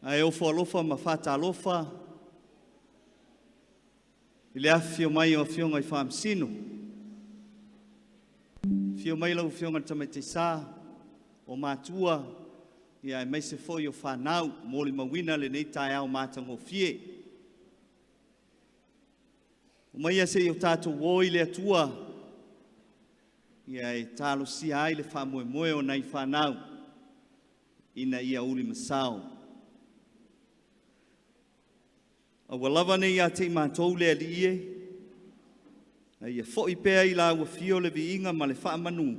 Ae ofo alofa ma faatalofa i le afifio mai o Afioga i Faamasino. Afio mai lau Afioga i le Tamaitai Sa, o matua, ia aemaise foi o fanau molimauina lenei taeao matagofie. Omaia se i o tatou o i le Atua ia e talosia ai le faamoemoe o nai fanau ina ia ulimasao. Aua lava ne i ia te i matou le Alii e, a ia foi pea i lau afio le viiga ma le faamanu,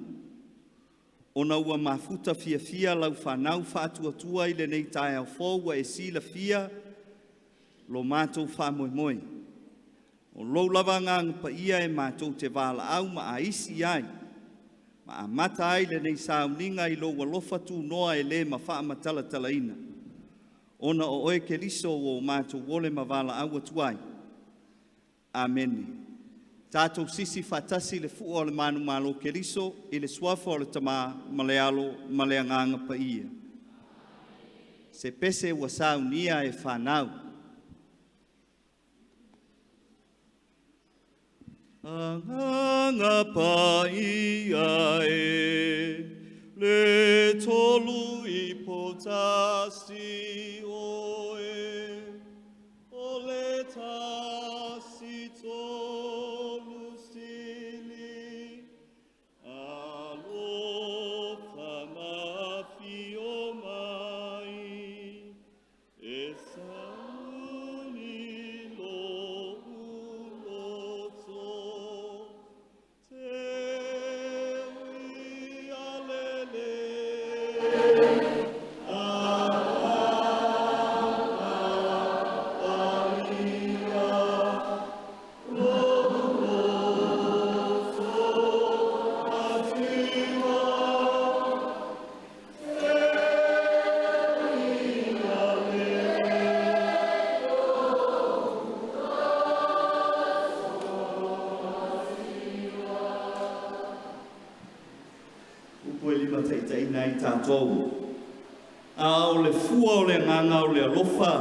ona ua mafuta fiafia lau fanau faatuatua i lenei taeao fou ua e silafia lo matou faamoemoe. O lou lava Agaga Paia e matou te valaau ma aisi i ai, ma amata ai lenei sauniga i lou alofa tunoa e le mafaamatalatalaina, ona o oe Keriso ua o matou ole ma valaau atu ai. Amene. Tatou sisi faatasi le fua o le manumalo Keriso i le suafa o le Tama ma le Alo ma le Agaga Paia. Se pese ua saunia e fanau. Agaga Paia e, le tolu ipo tasi oe, o le tasi tolu sili, alofa ma afio mai, E sauni lou loto, te uialele. Agaga Paia, lou loto mativa. Upu e limataitaiina ai tatou. A o le fua o le agaga o le alofa,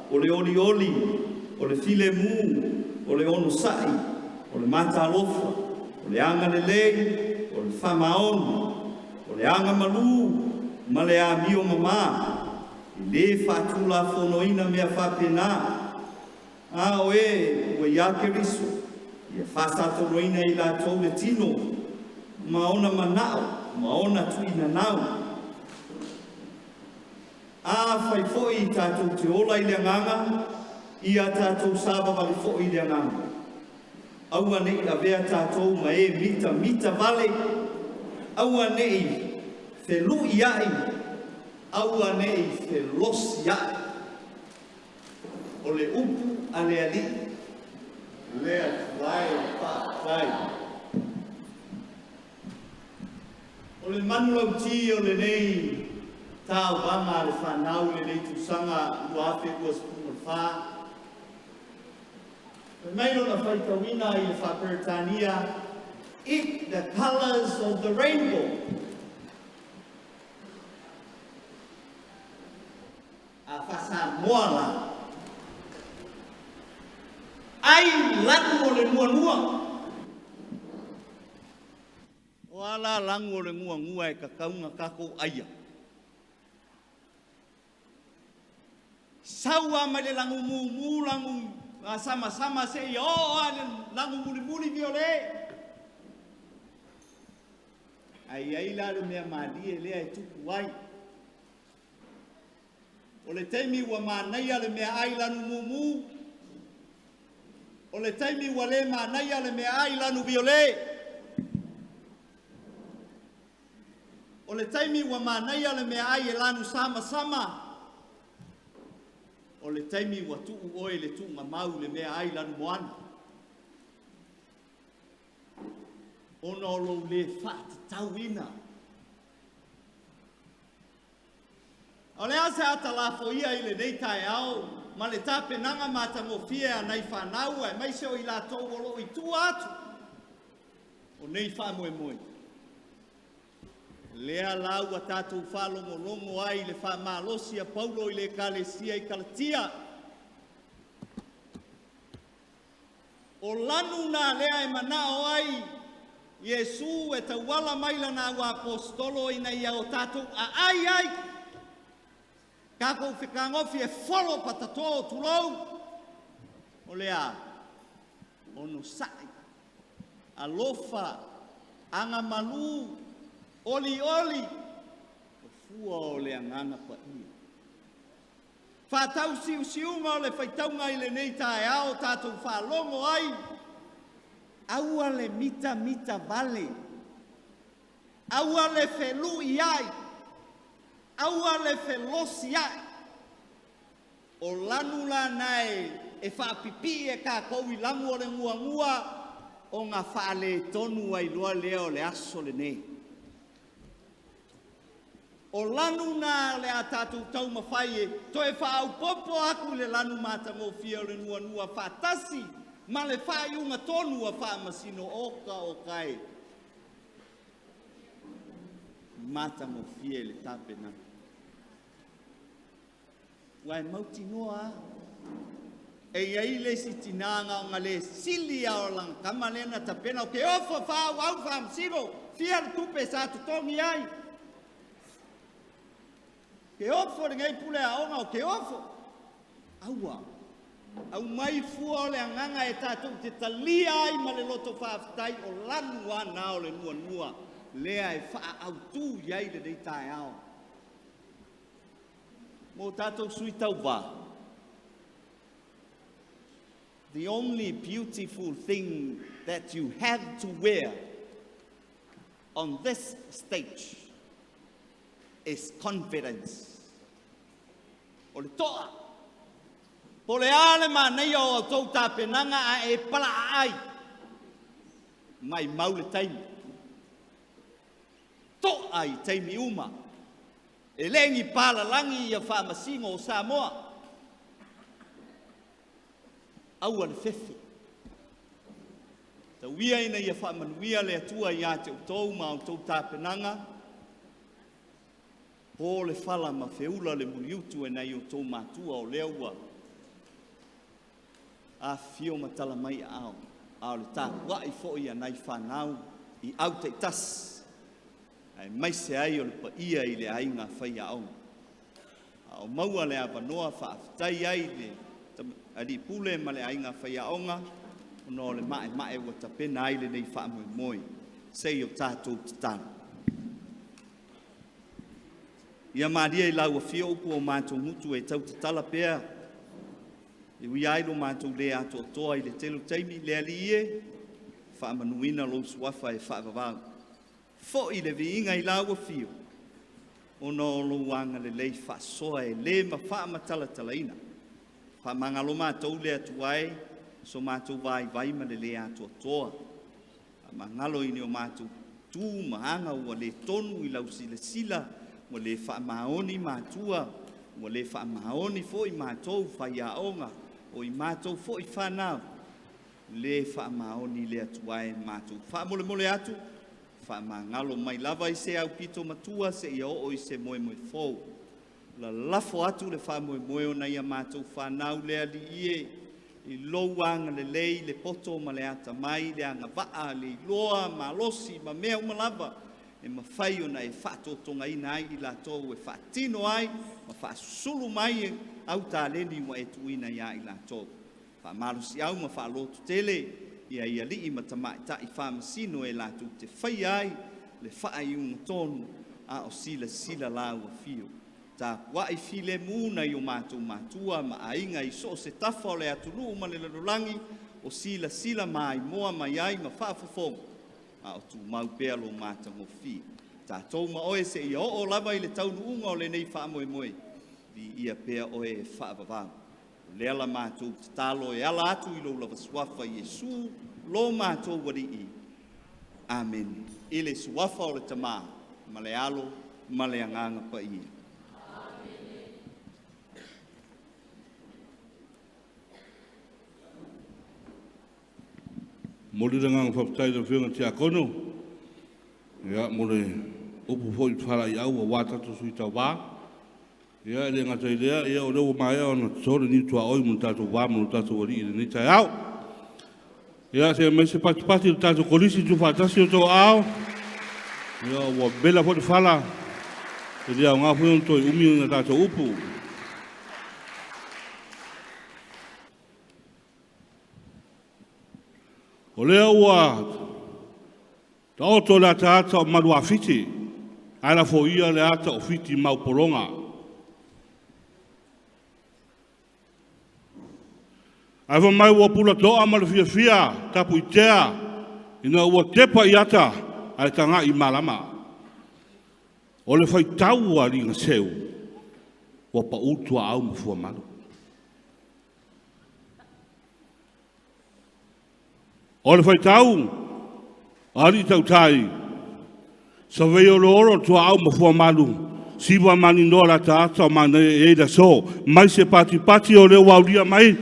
o le olioli, o le filemu, o le onosai, o le matalofa, o le agalelei, o le faamaoni, O le aga malū ma le amio mamā, e lē faatulafonoina mea faapena, a o e ua iā Keriso, ia faasatonoina e i latou le tino ma ona manao ma ona tuinanau. Afai foi tatou te ola i le agaga, ia tatou savavali foi i le agaga. Aua ne i avea tatou ma e mitamita vale, aua ne i feluiaʻi, aua ne i felosiaʻi. O le upu a le Alii, le Atua e faafetai. O le manulauti o lenei tauvaga a le fanau i lenei tausaga 2024, Fai mai lona faitauina i le Faa-Peretania, Eat the colours of the rainbow. A Faa-Samoa la, ai lanu o le nuanua. O a la lanu o le nuanua e tatau ona tatou aia? Sau lava mai le lanu mumu, lanu samasama seia oo lava i le lanu mulimuli viole. Ae i ai la le mea malie lea e tupu ai. O le taimi ua manaia le meaai lanu mumu, o le taimi ua le manaia le meaai lanu viole. O le taimi ua manaia le meaai e lanu samasama, o le taimi ua tuu oe i le tuugamau i le meaai lanu moana, ona o lou le faatatauina. O le a se ata lafoia i lenei taeao ma le tapenaga matagofie a nai fanau aemaise o i latou o lo o i tua atu o nei faamoemoe? Lea la ua tatou faalogologo ai i le faamalosi a Paulo i le Ekalesia i Kalatia. O lanu na lea e manao ai Iesu e tauala mai lana auaposetolo ina ia o tatou aai ai, tatou fetagofi e folo patato, tulou, o le a? Onosai, alofa, agamalu, olioli, o fua o le Agaga Paia. Faatausiusiuga o le faitauga i lenei taeao tatou faalogo ai, aua le mitamitavale, aua le feluiai, aua le felosiai. O lanu la na e faapipii e tatou i lamu o le nuanua ona faaletonu ai loa lea o le aso lenei. O lanu na o le a tatou taumafai e toe faaopoopo atu i le lanu matagofie o le nuanua faatasi ma le faaiuga tonu a Faamasino oka oka e matagofie le tapenaga. Ua e mautinoa lava e i ai le isi tinã na ona le sili lava o lana tama lea na tapena, ou te ofo faaauau Faamasino, fia le tupe sa totogi ai? Ou te ofo i lenei pule aoga, ou te ofo. Aua, aumai fua o le agaga e tatou te talia ai ma le loto faafetai, o lanu lava na o le nuanua lea e faaautu i ai lenei taeao. Mo tatou sui tauva, the only beautiful thing that you have to wear on this stage is confidence. O le to'a. Po o le a le manaia o a outou tapenaga ae e palaaai, maimau le taimi. To'a i taimi uma. E le ni palalagi ia faamasino o Samoa. Aua le fefe. Tau ia ina ia faamanuia le Atua ia te outou ma a outou tapenaga, po le fala ma feula le muliutu e nai o outou matua o lea ua afifio ma tala mai aao, a o le tapuai foi a nai fanau i au taitasi, aemaise ai o le paia i le aiga faiaoga. A o maua le avanoa, faafetai ai i le Alii Pule ma le aiga faiaoga ona o le maemae ua tapena ai lenei faamoemoe. Se i o tatou tatalo. Ia malie i lau afio upu o matou gutu e tautatala pea, e ui ai lo matou le atoatoa i le tele o taimi, le Alii e, faamanuina lou suafa e faavavau. Foi le viiga i lau afio, ona o lou agalelei faasoa e le faamatalatalaina. Faamagalo matou le Atua e, so matou vaivai ma le le atoatoa. Faamagalo i ni o matou tu ma aga ua le tonu i lau silasila, ua le faamaoni matua, ua le faamaoni foi matou faiaoga, o i matou foi fanau, le faamaoni le Atua e matou faamolemole atu, faamagalo mai lava i se aupito matua seia oo i se moemoe fou. Lalafo atu le faamoemoe o nai a matou fanau le Alii e, i lou agalelei, le poto ma le atamai, le agavaa, le iloa, malosi ma mea uma lava e mafai ona e faatotogaina ai i latou e faatino ai ma faasusulu mai au taleni ua e tuuina ia i latou. Faamalosiau ma faalototele ia i alii ma tamaitai faamasino e latou te faia ai le faaiuga tonu a o silasila lau afio. Tapuai filemu nai o matou matua ma aiga i so o se tafa o le atunuu ma le lalolagi o silasila maimoa mai ai ma faafofoga, a o tumau pea lo matagofie. Tatou ma oe seia oo lava i le taunuuga o lenei faamoemoe, viia pea oe e faavavau. O lea la matou tatalo e ala atu i lou lava suafa Iesu, lo matou Alii. Amene. I le suafa o le Tama ma le Alo ma le Agaga Paia. Momoli le agaga faafetai i lau Afioga i le Tiakono, ia, mo le Upu foi faala'iau auā tatou sui tauvā. Ia e le gata i lea, ia o lea ua maea ona toto le niu tuaoi mo le tatou va ma lo tatou Alii i lenei taeao. Ia se mai se patipati le tatou kolisi tuufaatasi o tou aao. Ia ua vela foi le fala, e le aoga foi ona toe umi ona tatou upu. O lea ua taoto le ataata o maluafiti, ae lafoia le ata o fiti maupologa. Ae fai mai ua pulatoa ma le fiafia tapuitea ina ua tepa i ata ae tagai i malama. O le faitau a aligaseu ua pau tuaau ma fuamalu. O le faitau a alii tautai, saveioloolo tuaau ma fuamalu, siva maninoa le ataata o manaia e i ai le aso. Mai se patipati o lea ua aulia mai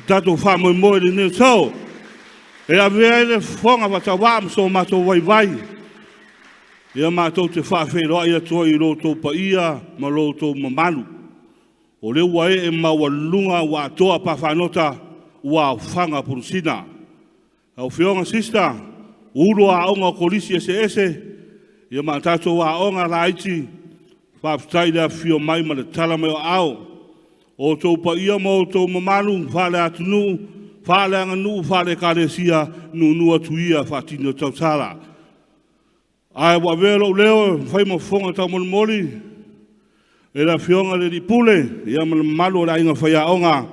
tatou faamoemoe i lenei aso. E avea ai le fofoga faatauvaa ma so matou vaivai, ia matou te faafeiloai atu ai i lo outou paia ma lo outou mamalu. O lea ua ee maualuluga ua atoa pafanota ua aofaga pulusina. Lau Afioga Sister, ulu aoga o Kolisi eseese, ia ma tatou aoga laiti, faafetai le afifio mai ma le tala mai o aao. O outou paia ma outou mamalu faale-atunuu, faale-aganuu, faale-ekalesia, nuunuu atu ia faatini o tausala. Ae ua avea lou leo e fai ma fofoga taumolimoli e le Afioga i le Alii Pule, ia ma le mamalu o le aiga faiaoga,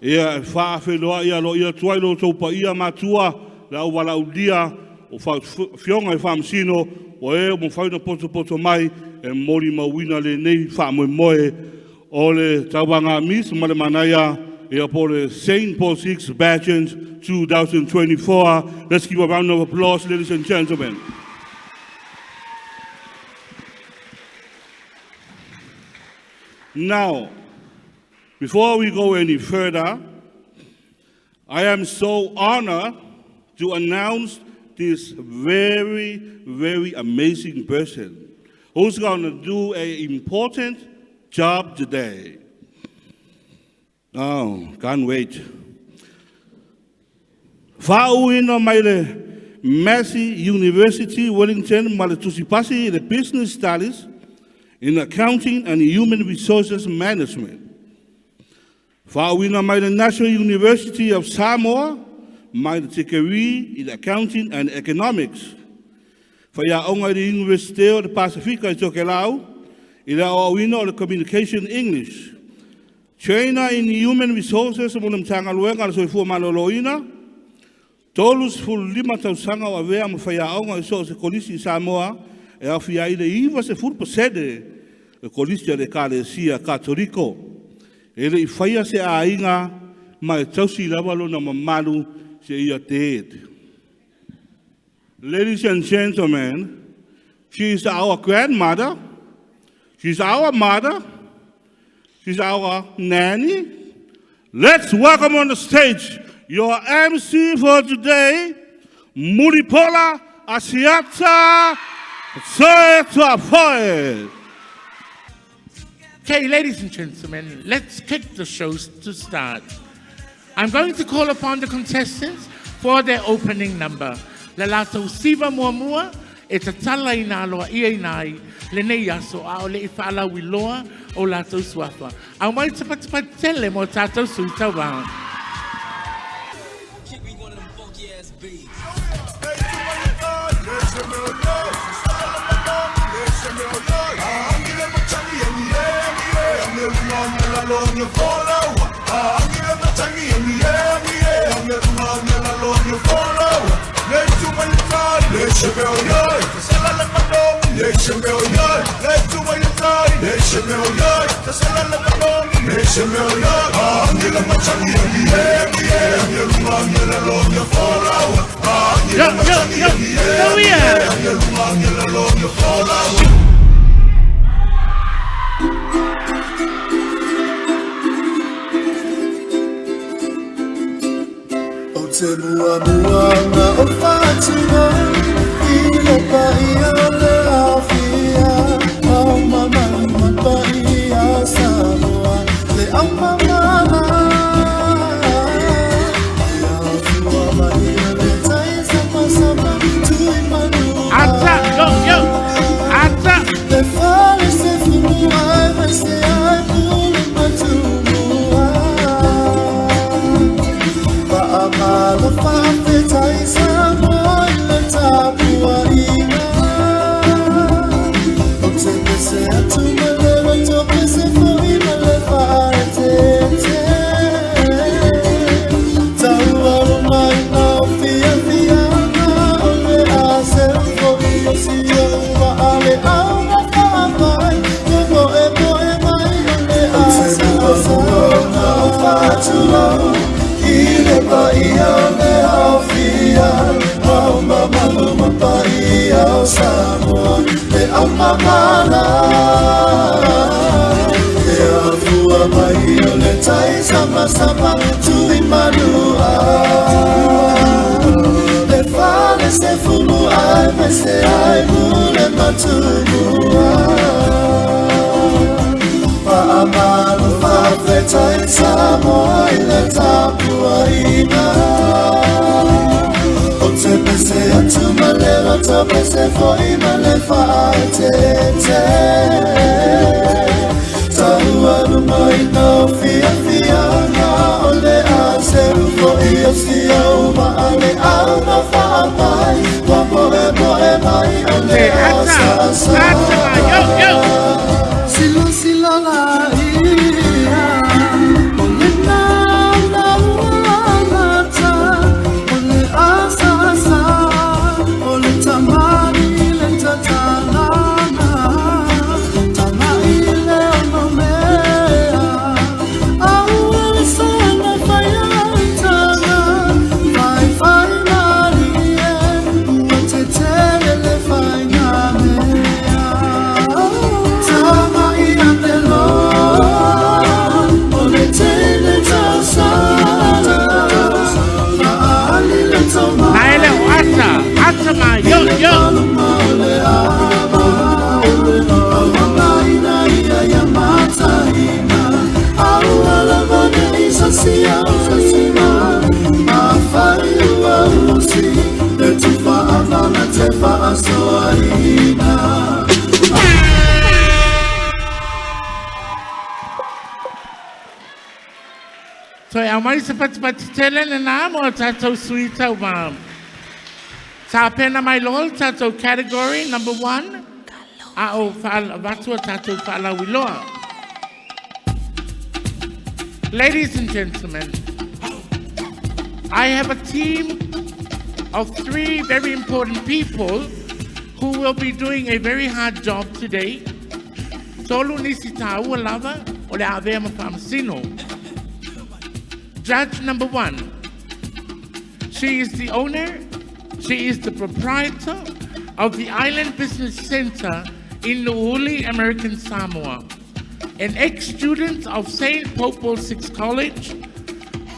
ia e faafeiloai aloaia atu ai lo outou paia matua, le auvalaaulia o afioga i Faamasino, ua e ua mafai ona potopoto mai e molimauina lenei faamoemoe o le tauvaga Miss ma le manaia, ia po o le St. Paul 6 Pageant 2024. Let's give a round of applause, ladies and gentlemen. Now, before we go any further, I am so honored to announce this very, very amazing person who's going to do an important job today. Oh, can't wait. Faauuina mai le Massey University Wellington ma le tusipasi i le Business Studies in Accounting and Human Resources Management. Faauuina mai le National University of Samoa mai le tikeri i le Accounting and Economics. Faiaoga i le Iunivesite o le Pasefika i Tokelau i le aoaoina o le Communication English. Trainer in Human Resources mo le Matagaluega a le Soifua Maloloina. 35 tausaga o avea ma faiaoga i so o se kolisi i Samoa e aofia ai le 90% le kolisi a le Ekalesia Katoliko. E le i faia se aiga ma e tausi lava lona mamalu seia dead. Ladies and gentlemen, she is our grandmother, she's our mother, she's our nanny. Let's welcome on the stage your MC for today, Mulipola Asiata Soetuafoe. Okay, ladies and gentlemen, let's kick the shows to start. I'm going to call upon the contestants for their opening number. Le latou siva muamua e tatala ina aloaia ina ai lenei aso a o le i faalauiloa o latou suafa. Au mai tapatapati tele mo tatou sui tauvā. Yo, yo, yo, go ia! O te muamua na o whatunga I le paia le awhia. Aumamala E afua mai o le tai Sama-sama tui manua Le fale se fumu ai mai se ai mule matumua Faamalo faafetai Samoa i le tapuaiga O te pese atu ma le roto pese foi ma le faaeteete Taualuma ina o fiafiaga o le a seu foi o si au maa le au na faapai Ua poepoe mai o le Hey, ata, asaasa ata, yo, yo. Silo silo la ia O le na na uamata O le asasa O le tamani le tatalana Tama i le ono mea Au e sana whai autana Whai whai mari e Ua te tele le whai ngā mea Tama i a te loa O le tele tausala Faali le Naele taumai o ata, ata ma, yo, yo. Te So e aumai se patipati tele le nā mo a tātou sui tau ma. Tāpena mai loa le tātou category number one. A o whaala, a tātou whaalawiloa. Ladies and gentlemen, I have a team of three very important people who will be doing a very hard job today. Tolu nisi tāua lava o le avea ma whaamasino. Judge number one. She is the owner, she is the proprietor of the Island Business Center in Nuuuli, American Samoa. An ex-student of St. Pope Paul VI College,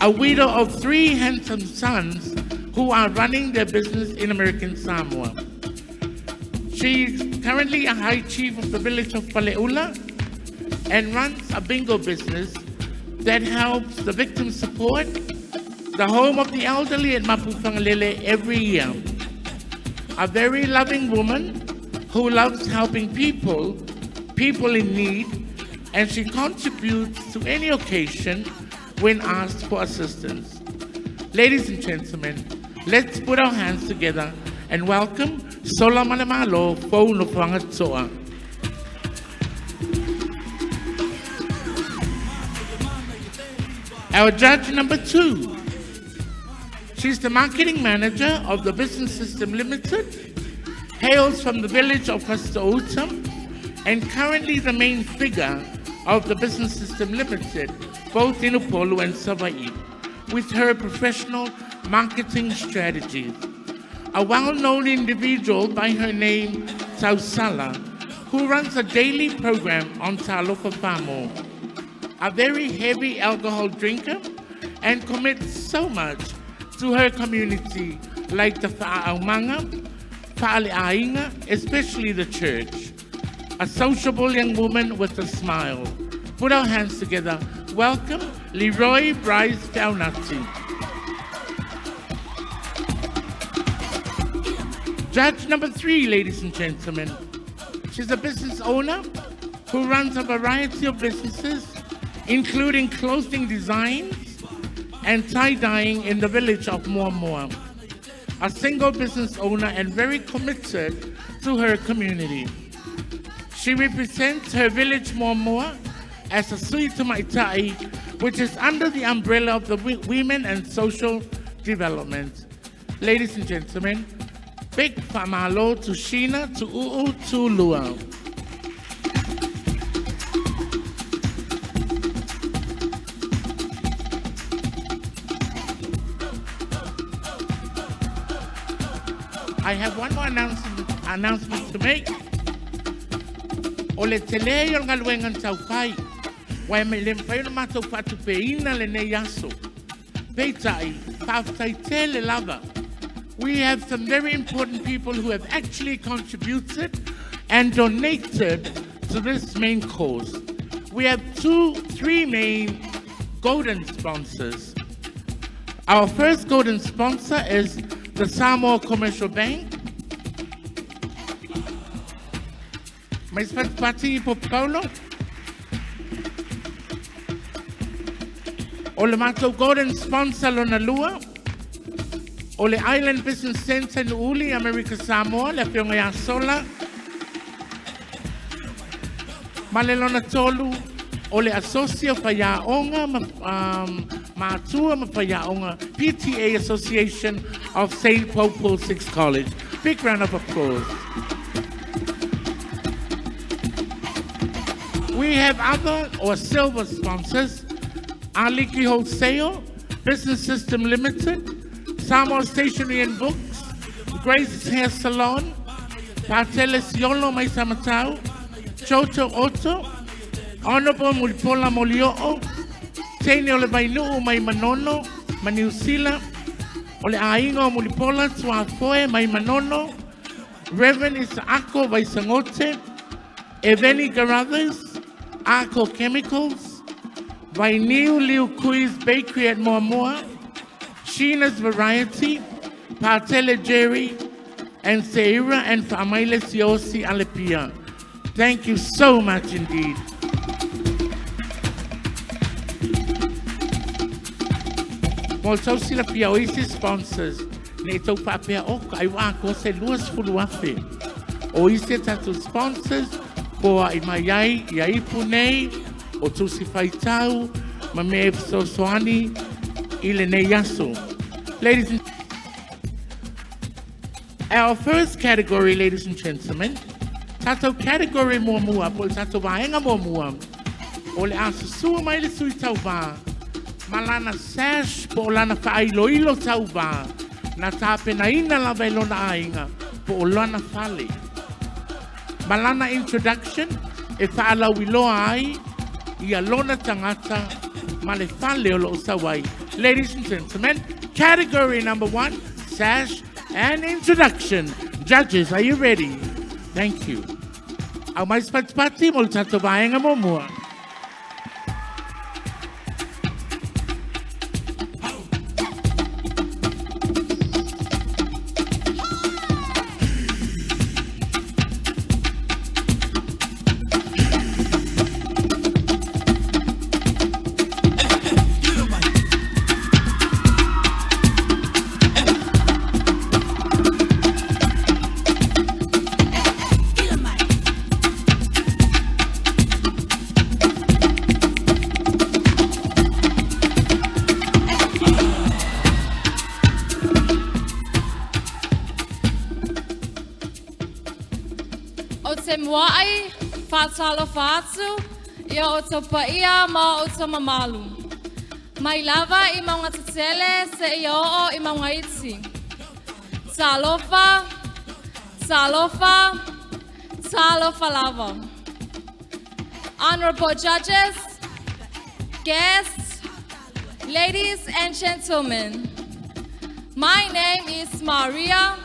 a widow of three handsome sons who are running their business in American Samoa. She is currently a high chief of the village of Faleula and runs a bingo business that helps the victim support the home of the elderly at Mapufangalele every year. A very loving woman who loves helping people, people in need, and she contributes to any occasion when asked for assistance. Ladies and gentlemen, let's put our hands together and welcome Sola Malemalo Fou Nofogatoa. Our judge number two. She's the marketing manager of the Business System Limited, hails from the village of Fasito'outa, and currently the main figure of the Business System Limited, both in Upolu and Savai'i, with her professional marketing strategies. A well-known individual by her name, Tausala, who runs a daily program on Talofa Famo, a very heavy alcohol drinker and commits so much to her community, like the Fa'aumanga, Fa'ale'aiga, especially the church. A sociable young woman with a smile. Put our hands together. Welcome, Leroy Bryce Feaunati. Judge number three, ladies and gentlemen. She's a business owner who runs a variety of businesses, including clothing designs and tie-dyeing in the village of Moamoa. A single business owner and very committed to her community. She represents her village Moamoa as a Sui Tamaitai, which is under the umbrella of the Women and Social Development. Ladies and gentlemen, big famalo to Sheena, to U'u, to Lua. I have one more announcement to make. O le tele ia o le galuega na taufai, ua e le mafai ona matou faatupeina lenei aso. Peitai, faafetai tele lava. We have some very important people who have actually contributed and donated to this main cause. We have three main golden sponsors. Our first golden sponsor is the Samoa Commercial Bank. Mais patipati i po Paulo. O le matou golden sponsor lona lua, o le Island Business Centre Nuuuli, Amerika Samoa, le afioga ia Sola. Ma le lona tolu, o le Asosi o Faiaoga ma Matua ma Faiaoga, PTA Association of St. Pope Paul VI College. Big round of applause. We have other or silver sponsors, Aliki Wholesale, Business System Limited, Samoa Stationery and Books, Grace Hair Salon, Pateles Yolo Mai Samatau, Chocho Otto, Honorable Mulipola Molio'o, Teine o le Vainuu mai Manono, ma Niu Sila, o le Aiga o Mulipola, Tuafoe mai Manono, Reverend Isaako Vaisagote, Eveni Carruthers, Arco Chemicals, Vainiu Liu Kui's Bakery at Moamoa, Sheena's Variety, Partele Jerry, and Seira and Fa'amaile Siosi Alepia. Thank you so much indeed. Mo le tau silafia o isi sponsors, ne i tau faapea o ai ua atoa se 20,000. O isi a tatou sponsors, poa'i mai ai ia ipu nei, o tusi faitau, ma mea e fesoasoani i lenei aso. Ladies and Our first category, ladies and gentlemen, tatou category muamua, po o le tatou vaega muamua, o le a susua mai le sui tauvā ma lana sash po o lana faailoilo tauvā na tapenaina lava e lona aiga po o lana fale. Ma lana introduction e faalauiloa ai ia lona tagata ma le fale o lo o sau ai. Ladies and gentlemen, category number one, sash and introduction. Judges, are you ready? Thank you. Au mai se patipati mo le tatou vaega muamua. Ou te muaʻi faatalofa atu i o outou paia ma o outou mamalu. Mai lava i mauga tetele seia oo i mauga iti. Talofa, talofa, talofa lava. Honorable judges, guests, ladies and gentlemen, my name is Maria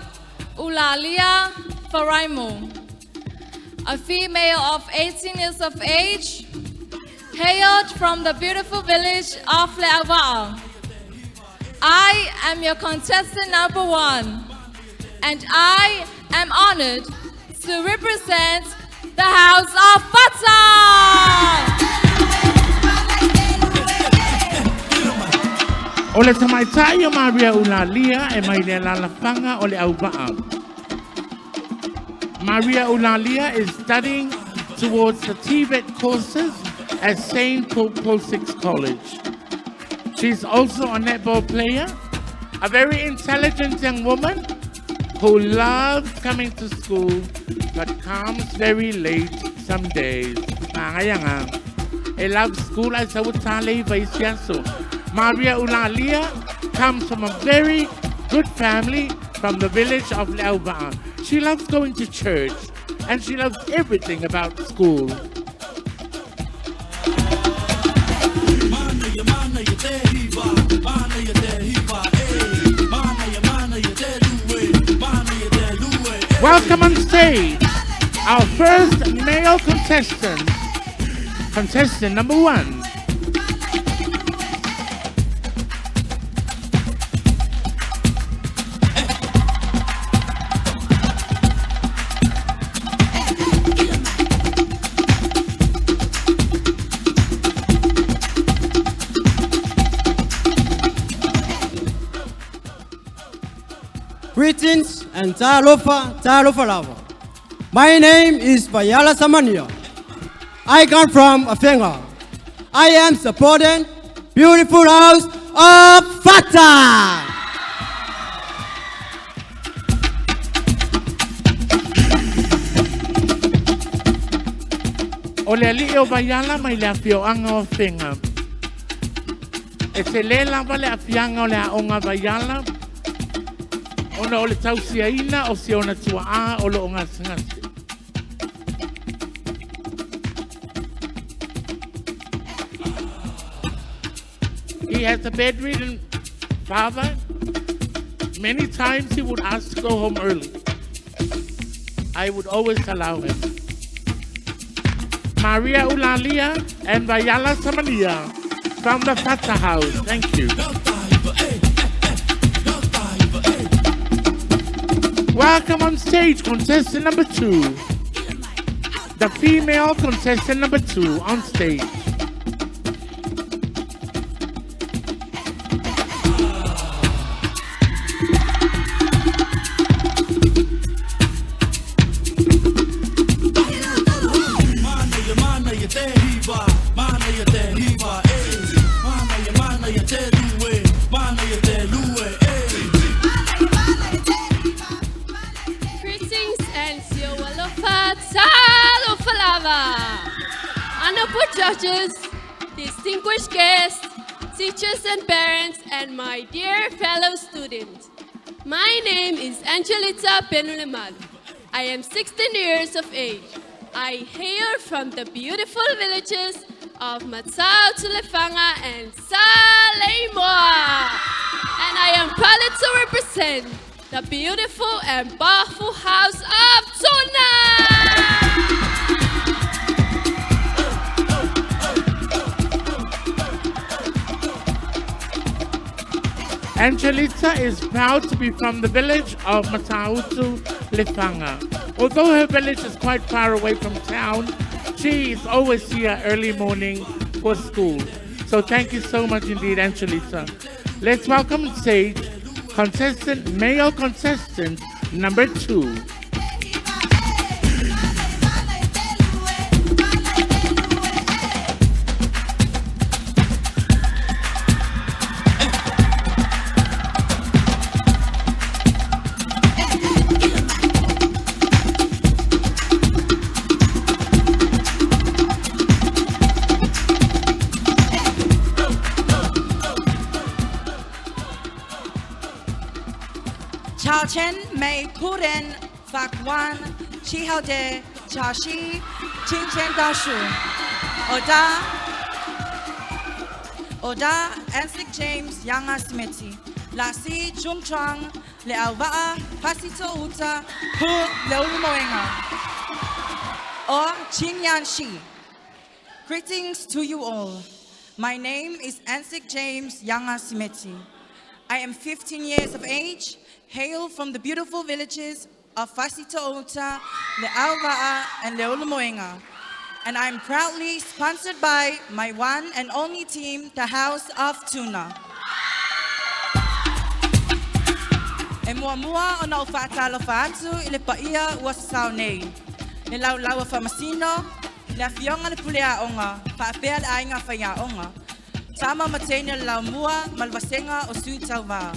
Ulalia Faraimo, a female of 18 years of age, hailed from the beautiful village of Leauva'a. I am your contestant number 1, and I am honored to represent the House of Fata! O le tamaitai o Maria Ulalia e mai le alalafaga o Leauva'a. Maria Ulalia is studying towards the TVET courses at St. Paul Paul VI College. She's also a netball player, a very intelligent young woman who loves coming to school but comes very late some days. Manaia nga. E love school ai sau tale i vaisiaso. Maria Ulalia comes from a very good family from the village of Leauva'a. She loves going to church. and she loves everything about school. Welcome on stage, our first male contestant, contestant number 1. Greetings and talofa, talofa lava. My name is Vayala Samania. I come from Afenga. I am supporting beautiful house of Fata. O le alii o Vaiala mai le afioaga o Afega. E telē lava le aafiaga o le aoga a Vaiala ona o le tausiaina o si ona tuaa o loo gasegase. He has a bedridden father. Many times he would ask to go home early. I would always allow him. Maria Ulalia and Vayala Samania from the Fata House. Thank you. Welcome on stage, contestant number 2. The female contestant number 2 on stage. Greetings and Siowalofa Talofalava. Honorable judges, distinguished guests, teachers and parents, and my dear fellow students. My name is Angelita Penulemalu. I am 16 years of age. I hail from the beautiful villages of Matau Tulefanga and Saleimoa. And I am proud to represent the beautiful and powerful house of Tuna. Angelita is proud to be from the village of Matautu Lefanga. Although her village is quite far away from town, she is always here early morning for school. So thank you so much indeed, Angelita. Let's welcome on stage contestant, male contestant number 2. Chao Chen Mei Kuren Fak Wan Chi Hao De Cha Shi Qing Chen Dao Shu Oda Oda Ansik James Yanga Smeti La Si Chung Chuang Le Alvaa Pasito Uta Hu Le Ulumoenga O Qing Yan Shi. Greetings to you all. My name is Ansik James Yanga Simeti. I am 15 years of age, hail from the beautiful villages of Fasito'outa, Leauva'a, and Leulumoega. And I'm proudly sponsored by my one and only team, the House of Tuna. E mua mua o na o whaatalo whaatu i le paia ua sasao nei. Le lau laua whamasino, le afionga le pule a onga, whaapea le ainga whaia onga. Tama matene le lau mua malwasenga o sui tauva.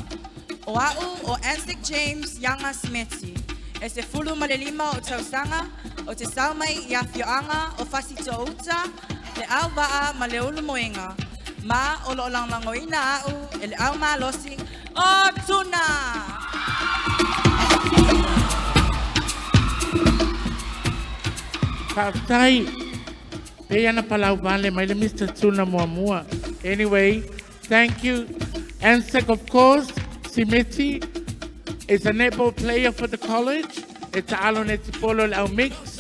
O au o Ansik James Yanga Smeti. E se fulu malelima o tausanga, o te saumai i afioanga o Fasito'outa, le au va'a ma le ulu moenga. Ma o lo langlangoina au e le au malosi o tuna! Faafetai. Pei ana palau vale mai le Mr. Tuna muamua. Anyway, thank you. Ansek, of course, Simeti is a netball player for the college. E taalo netipolo le au mix.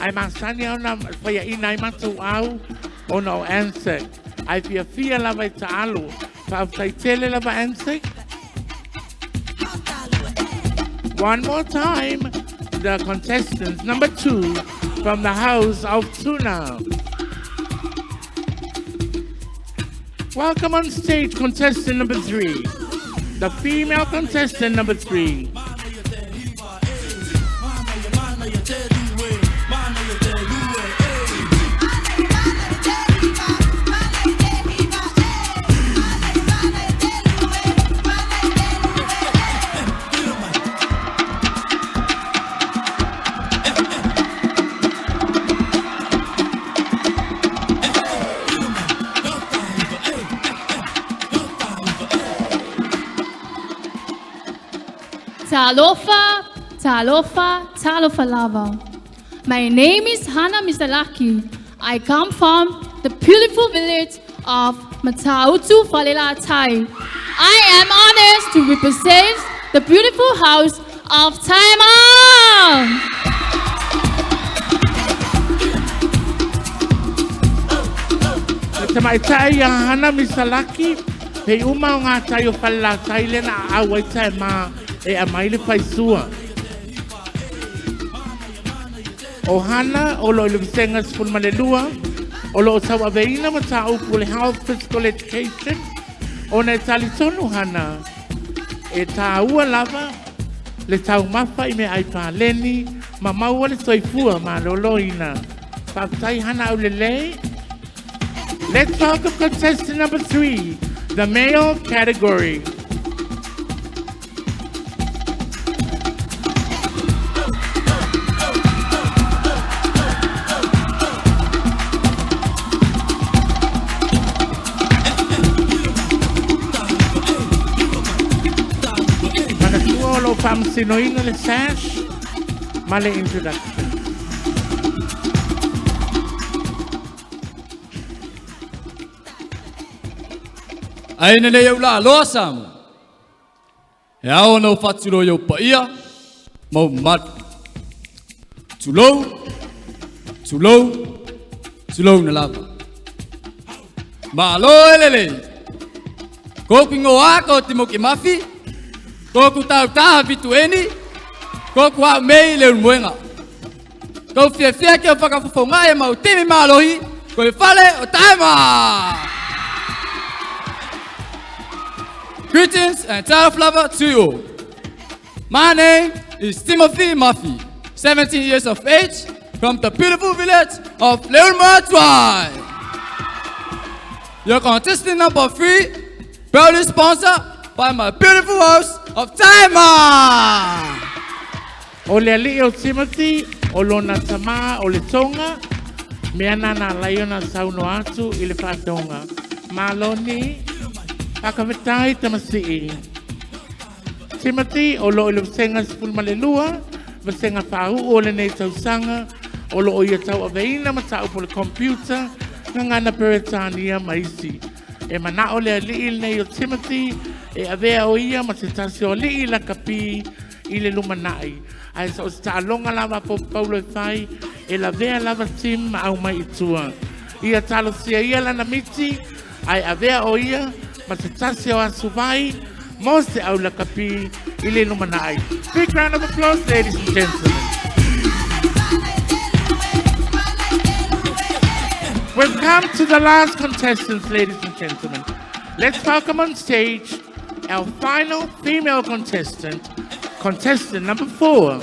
Ai masani au na whaia ina ai matou au ona o Ansek. Ai fia fia lava e taalo. Faafetai tele lava Ansek. One more time, the contestants, number 2, from the House of Tuna. Welcome on stage, contestant number 3. The female contestant number 3. Talofa, talofa, talofa lava. My name is Hana Misalaki. I come from the beautiful village of Matautu Falelatai. I am honored to represent the beautiful house of Taiwan. Le tamaitai ia Hana Misalaki, pe uma o ngā tai o Falelatai le na au ai tae mā e a mai le whaisua. O Hana, o lo i le visenga sefulu ma le lua, o lo o tau aveina ma tāupu le Health Physical Education, ona e talitonu Hana, e tāua lava le taumafa i me ai paleni, ma maua le soifua ma loloina. Faafetai Hana aulelei. Let's welcome contestant number 3, the male category. Manatua o lo faamasinoina le sash ma le introduction. Ai nei au la aloa Samoa. E ao ona ou faatulou i ou paia ma ou mamalu. Tulou, tulou, tulou na lava. Malo e lelei. Koku ingoa ko Timoki Mafi, koku tautaha Fitueni, koku hao mei le ulumoega. Kou fiafia ke o whakafofonga e mau timi malohi, ko le fale o Taima! Greetings and talofa lava to you all. My name is Timothy Murphy, 17 years of age, from the beautiful village of Leulumoega. Your contestant number 3, proudly sponsored by my beautiful house of Taima. O le alii o Timothy, o lona tamā o le Tonga, mea na na lai ona saunoa atu i le faatoga. Maloni, faakafetai tamasii. Timothy, o loo i le vasenga 12, vasenga faauu o lenei tausaga, o loo ia tauaveina mataupu o le computer, gagana Peretania ma isi. E manao le alii lenei o Timothy, e avea o ia ma se tasi o alii lakapi i le lumanai. Ae sa o se taaloga lava a Pope Paulo e fai, e lavea lava Tim ma aumai i tua. Ia talosia ia lana miti, ae avea o ia ma se tasi o asuvai mo se au lakapi i le lumanai. Big round of applause, ladies and gentlemen. We've come to the last contestants, ladies and gentlemen. Let's welcome on stage our final female contestant, contestant number 4.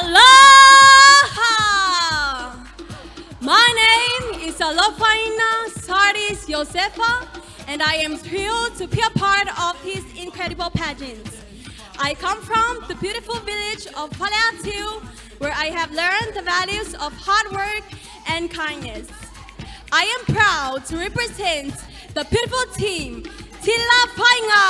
Aloha! My name is Alofaina Sardis Josefa, and I am thrilled to be a part of this incredible pageant. I come from the beautiful village of Faleatiu, where I have learned the values of hard work and kindness. I am proud to represent the beautiful team, Tilafaiga!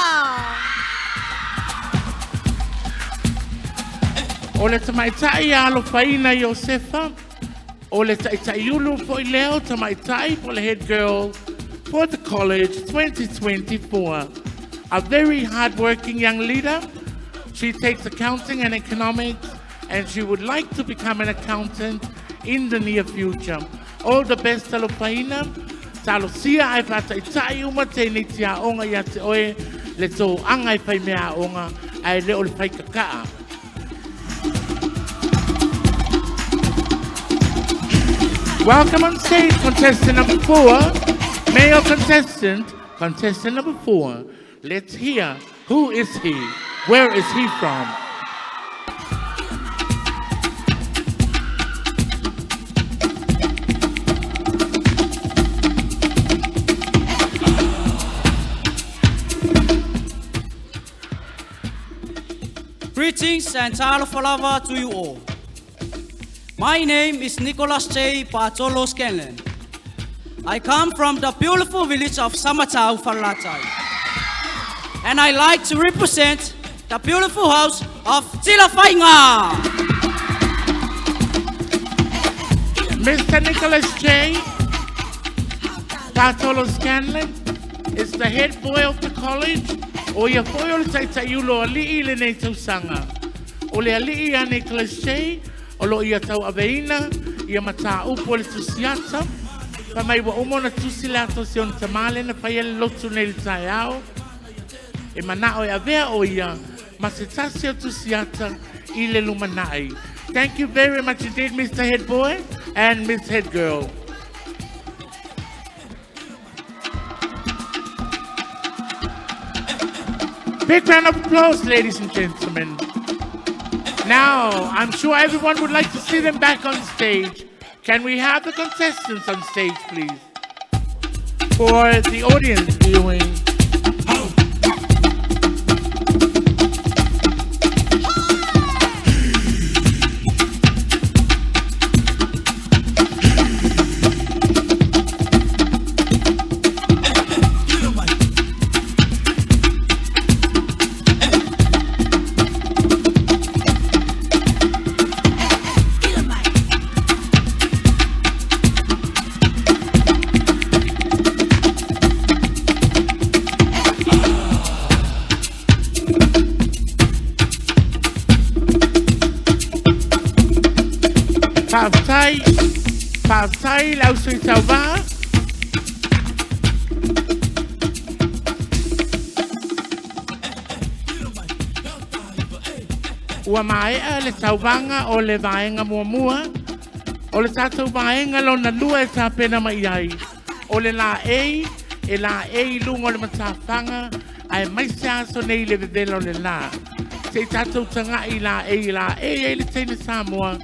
O le tamaitai ia alofaina Iosefa, o le taʻitaʻiulu foʻi lea o tamaitai po o le head girl for the college 2024. A very hardworking young leader. She takes accounting and economics and she would like to become an accountant in the near future. All the best alofaina. Talosia ae faataʻitaʻi uma teineiti aoga iā te oe le toaga e faimea aoga ae le o le faikakaa. Welcome on stage, contestant number 4. Male contestant, contestant number 4. Let's hear who is he? Where is he from? Greetings and talofa to you all. My name is Nicholas J. Bartolo Scanlon. I come from the beautiful village of Samatau, Falelatai. And I like to represent the beautiful house of Tilafaiga. Mr. Nicholas J. Bartolo Scanlon is the head boy of the college. O ia foi o le taʻitaʻiulu o aliʻi i lenei tausaga. O le aliʻi ia Nicholas J. O loo ia tauaveina ia matāupu o le tusiata. Fai mai ua uma ona tusi le ata o si ona tamā lea na faia le lotu nei i le taeao. E manao e avea o ia ma se tasi o tusiata i le lumanai. Thank you very much indeed, Mr. Head Boy and Miss Head Girl. Big round of applause, ladies and gentlemen. Now, I'm sure everyone would like to see them back on stage. Can we have the contestants on stage, please? For the audience viewing. Faafetai, faafetai i le au sui tauvā. Ua maea le tauvaga o le vaega muamua. O le tatou vaega lona lua e tapena mai i ai, o le laei e laei i luga o le matafaga aemaise aso nei i le vevela o le la. Se i tatou taga'i i laei e laei ai le teine Samoa.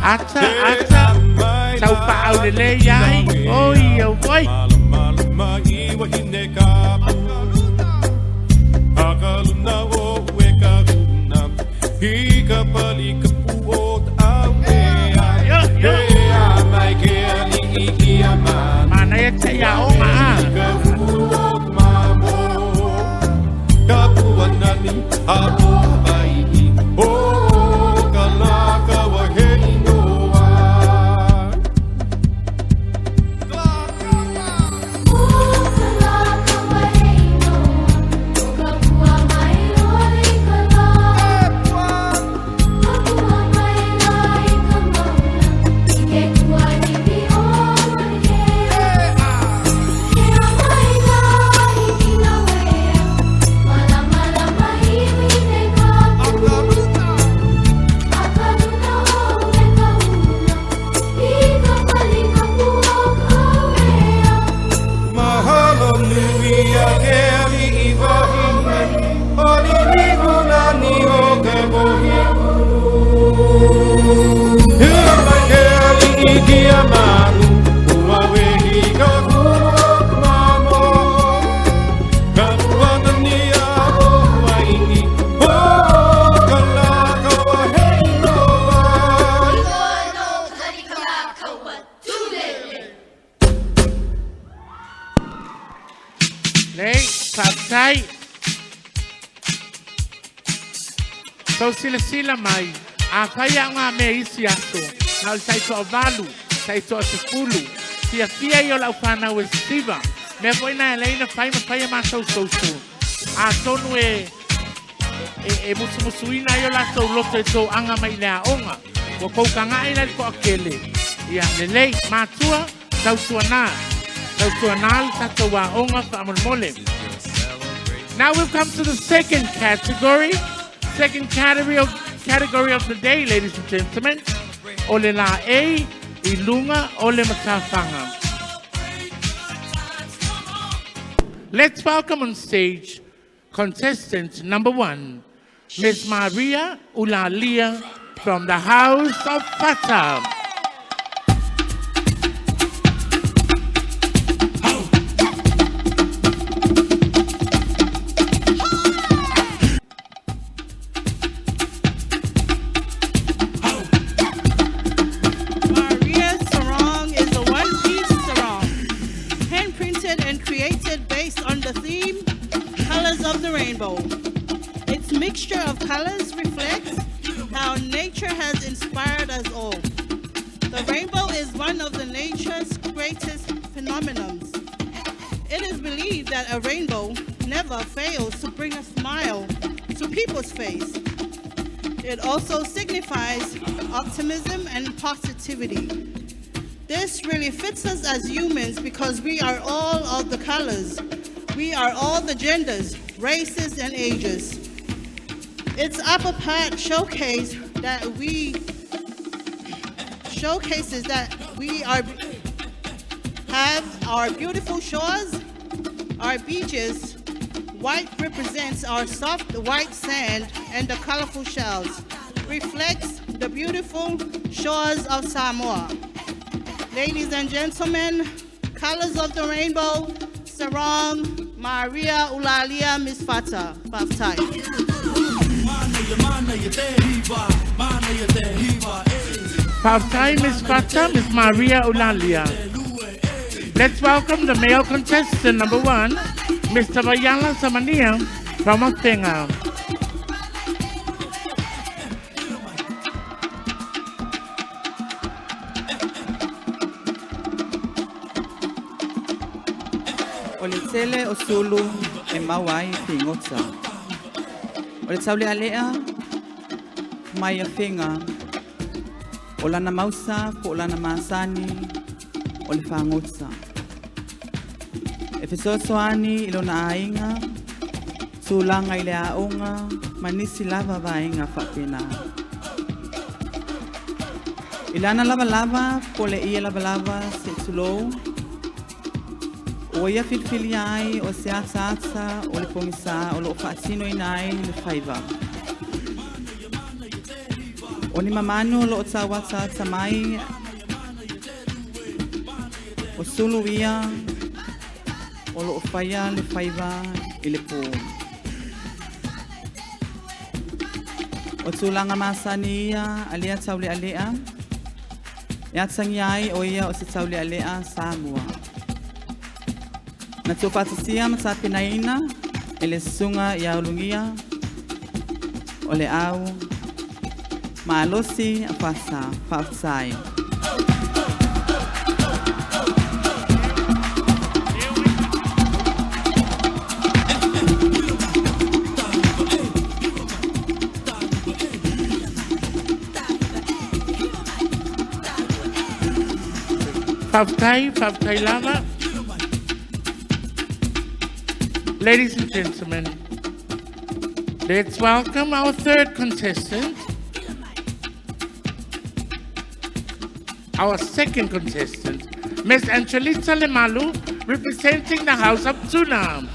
Ata, ata, taupaaulelei ai, oi auoi. Yo, yo. Manaia te aoga a. Lei, faafetai. Tou silasila mai, afai aogamea i isi aso, na o le taitoavalu, taitoasefulu, fiafia ia o le aufanau e siva. Mea foi na e ala ai ona fai ma fai a matou social. Atonu e e, e musumusuina ai o latou loto e toaga mai i le aoga. Ua kou kaga'i la i le toatele. Ia, lelei, matua, tautuanā. Tautuanā le tatou aoga faamolemole. Now we've come to the second category. Second category of the day, ladies and gentlemen. O le laei i luga o le matafaga. Let's welcome on stage contestant number one, Miss Maria Ulalia from the House of Fata. Maria Sarong is a one-piece sarong, hand-printed and created based on the theme Colors of the Rainbow. Its mixture of colors reflects how nature has inspired us all. The rainbow is one of the nature's greatest phenomenons. It is believed that a rainbow never fails to bring a smile to people's face. It also signifies optimism and positivity. This really fits us as humans because we are all of the colors. We are all the genders, races, and ages. Its upper part showcase that we showcases that we are have our beautiful shores, our beaches. White represents our soft white sand and the colorful shells. Reflects the beautiful shores of Samoa. Ladies and gentlemen, colors of the rainbow, Sarong, Maria Ulalia Misfata, Baftai. Faafetai Miss Fata, Miss Maria Ulalia. Let's welcome the male contestant number one, Mr. Vayala Samania from Afega. O le tele o sulu e maua ai figota. O le taulealea mai Afega, o lana mausa po o lana masani o le fagota. E fesoasoani i lona aiga, tulaga i le aoga ma nisi lava vaega faapena. I lana lavalava po o le ie lavalava se'i tulou, ua ia filifilia ai o se ataata o le pogisā o loo faatinoina ai le faiva. O ni mamanu o loo tauataata mai o sulu ia o loo faia le faiva i le pō. O tulaga masani ia a lea taulealea e atagia ai o ia o se taulealea Samoa. Na tuufaatasia ma tapenaina e le susuga ia Ulugia o le au malosi a Fata. Faafetai. Faafetai, faafetai lava. Ladies and gentlemen, let's welcome our third contestant. Our second contestant, Miss Angelita Lemalu, representing the House of Tuna.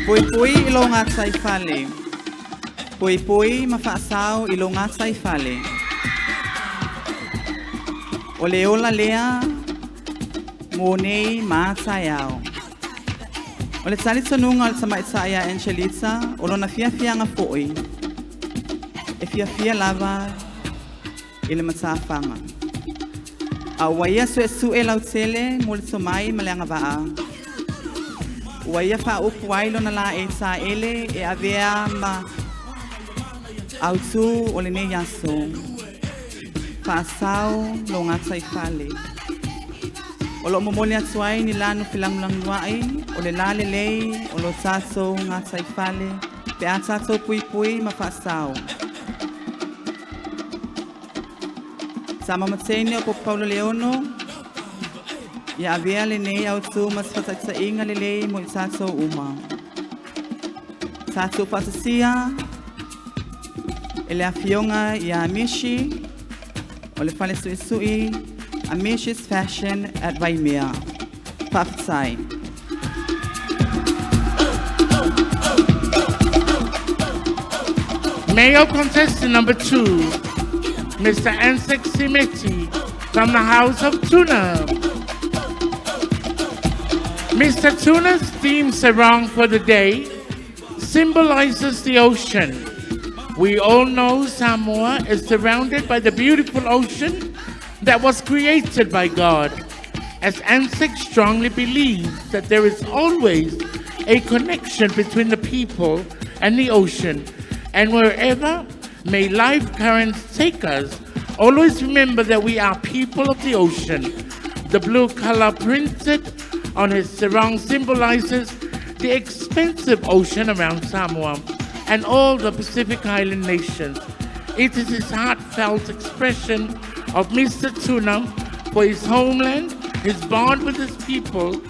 Puipui i lo gataifale. Puipui ma faasao i lo gataifale. O le ola lea mo nei ma taeao. O le talitonuga o le tamaitai ia Angelita, o lona fiafiaga fo'i, e fiafia lava i le matafaga. A ua ia suesue lautele mo le tomai ma le agavaa, ua ia faaupu ai lona laei taele e avea ma autū o lenei aso. Faasao lo gataifale. O lo o momoli atu ai ni lanu felagolagoai o le lalelei o lo tatou gataifale pe a tatou puipui ma faasao. Sama Matene o Popo Paulo Leono, ia avea lenei autū ma se faataitaiga lelei mo i tatou uma. Tatou faatasia e le afioga ia Mishi o le fale suisui Amishi's Fashion at Waimea. Faafetai. Male contestant number 2, Mr. Ansek Simeti from the House of Tuna. Mr. Tuna's theme sarong for the day symbolizes the ocean. We all know Samoa is surrounded by the beautiful ocean that was created by God. As Ansek strongly believes that there is always a connection between the people and the ocean, and wherever may life currents take us, always remember that we are people of the ocean. The blue color printed on his sarong symbolizes the expansive ocean around Samoa and all the Pacific Island nations. It is his heartfelt expression of Mr. Tuna for his homeland, his bond with his people,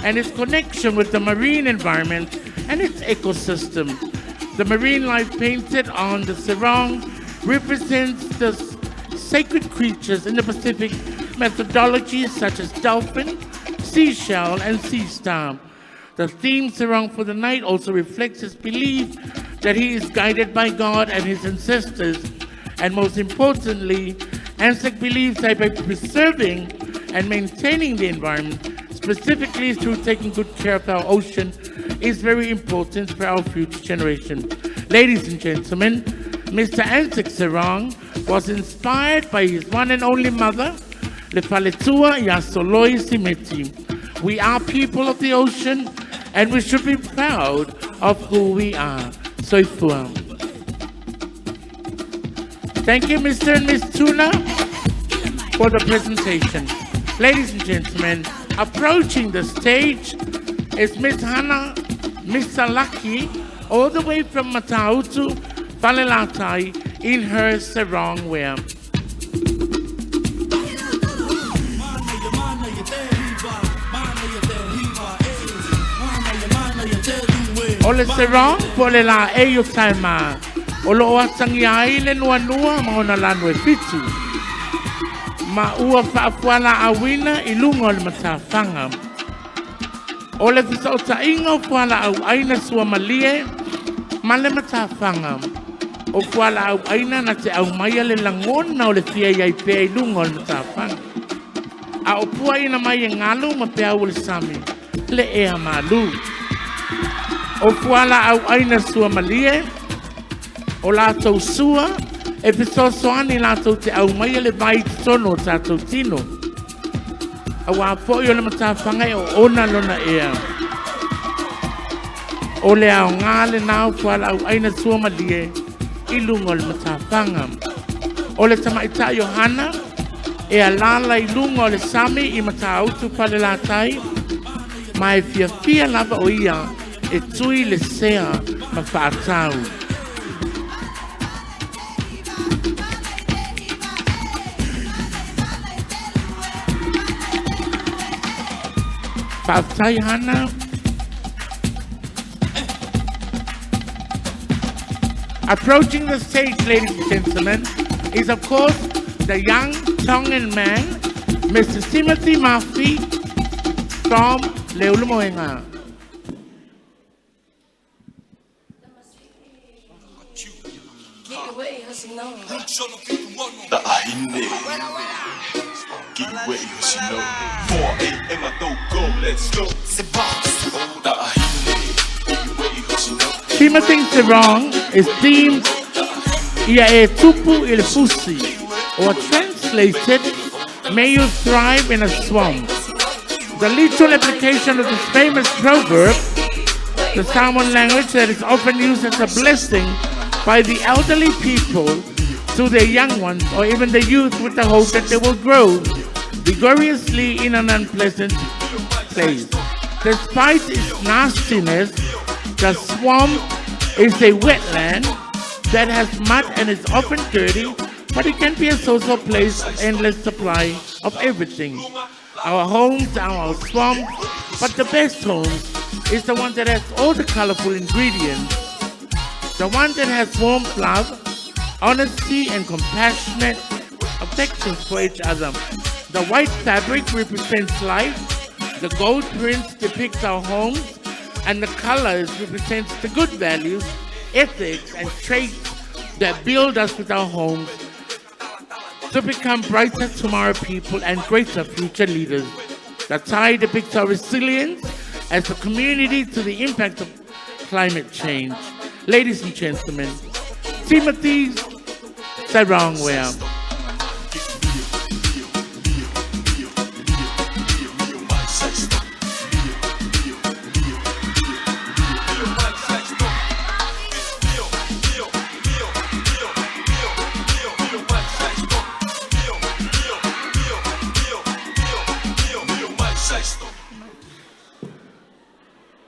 and his connection with the marine environment and its ecosystem. The marine life painted on the sarong represents the sacred creatures in the Pacific methodologies such as dolphin, seashell, and sea star. The theme sarong for the night also reflects his belief that he is guided by God and his ancestors. And most importantly, Ansek believes that by preserving and maintaining the environment, specifically through taking good care of our ocean, is very important for our future generation. Ladies and gentlemen, Mr. Ansek Sarong was inspired by his one and only mother, Lefaletua Yasoloi Simeti. We are people of the ocean and we should be proud of who we are. Soifua. Thank you, Mr. and Miss Tuna, for the presentation. Ladies and gentlemen, approaching the stage is Miss Hannah Misalaki, all the way from Matautu, Falelatai, in her sarong wear. O le sarong po le la e yo taima. O lo o atangi ai le nua nua ma ona lanu e fitu. Ma ua faafuala awina i lunga o le matafanga. O le fesootaiga o fualaau aina suamalie ma le matafanga. O fualaau aina na te aumaia le lagona o le fia iai pea i luga o le matafanga. A o puaina mai e galu ma peau o le sami, le ea malū. O fualaau aina suamalie, o latou sua, e fesoasoani latou te aumaia le vai i totonu o tatou tino. Auā fo'i o le matafaga e oona lona ea. O le aogā lenā o fualaau aina suamalie i luga o le matafaga. O le tamaitai o Hana e alala i luga o le sami i Matautu Falelatai ma e fiafia lava o ia e tui le sea ma faatau. Faafetai Hana. Approaching the stage, ladies and gentlemen, is of course the young Tongan man, Mr. Timothy Murphy from Leulumoega. Ta'ahine. Get ready, cause you know. 4 a.m. I don't go, let's go. Ta'ahine. Timothy Sarong is themed Ia e tupu i le fusi, or translated, may you thrive in a swamp. The literal application of this famous proverb, the Samoan language that is often used as a blessing by the elderly people to their young ones or even the youth with the hope that they will grow vigorously in an unpleasant place. Despite its nastiness, the swamp is a wetland that has mud and is often dirty, but it can be a source of place of endless supply of everything. Our homes are our swamps, but the best homes is the one that has all the colorful ingredients. The one that has warm love, honesty, and compassionate affections for each other. The white fabric represents life, the gold prints depicts our homes, and the colors represents the good values, ethics, and traits that build us with our homes to become brighter tomorrow people and greater future leaders. The tie depicts our resilience as a community to the impact of climate change. Ladies and gentlemen, Timothy Sarongware.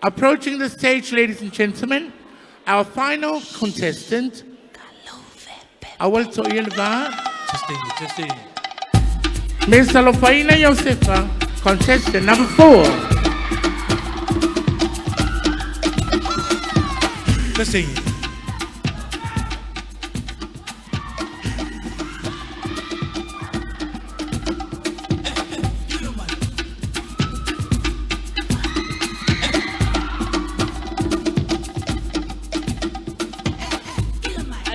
Approaching the stage, ladies and gentlemen, our final contestant, Awal To'ilva, Testing, testing. Ms. Alofaina Yosefa, contestant number 4. Testing.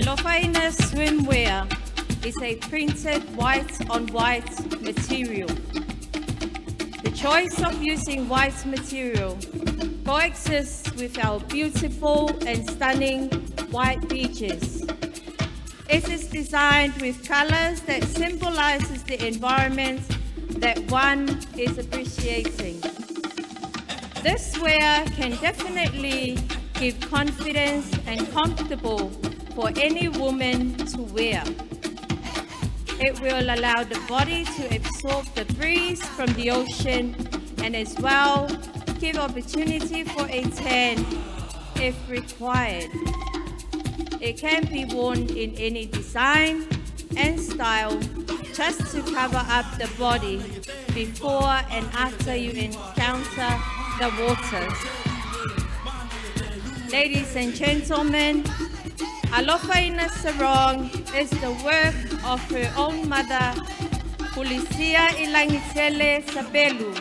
Alofaina swimwear is a printed white on white material. The choice of using white material coexists with our beautiful and stunning white beaches. It is designed with colors that symbolizes the environment that one is appreciating. This wear can definitely give confidence and comfortable for any woman to wear. It will allow the body to absorb the breeze from the ocean and as well give opportunity for a tan if required. It can be worn in any design and style just to cover up the body before and after you encounter the waters. Ladies and gentlemen, Alofaina Sarong is the work of her own mother, Pulisia Ilangitele Sabelu.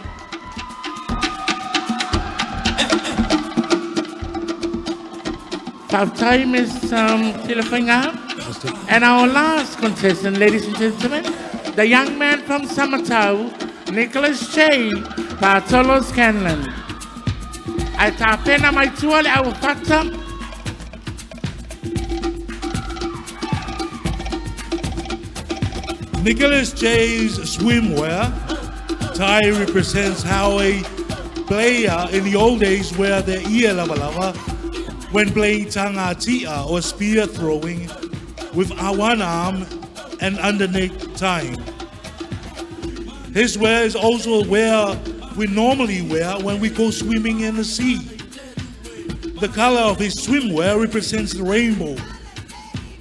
Faafetai, Ms. Tilafaiga. And our last contestant, ladies and gentlemen, the young man from Samatau, Nicholas J. Bartolo Scanlon. Ae tapena mai tua le au fata. Nicholas J's swimwear tie represents how a player in the old days wear their ear lava lava when playing tangatia or spear throwing with one arm and underneath tying. His wear is also wear we normally wear when we go swimming in the sea. The color of his swimwear represents the rainbow.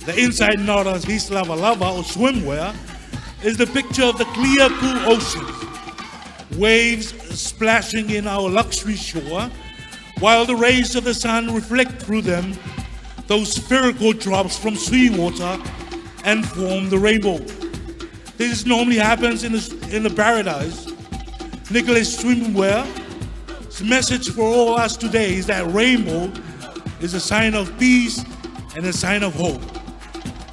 The inside knot of his lava lava or swimwear is the picture of the clear, cool ocean, waves splashing in our luxury shore, while the rays of the sun reflect through them those spherical drops from seawater and form the rainbow. This normally happens in the, in the paradise. Nicholas Swimwear's message for all us today is that rainbow is a sign of peace and a sign of hope.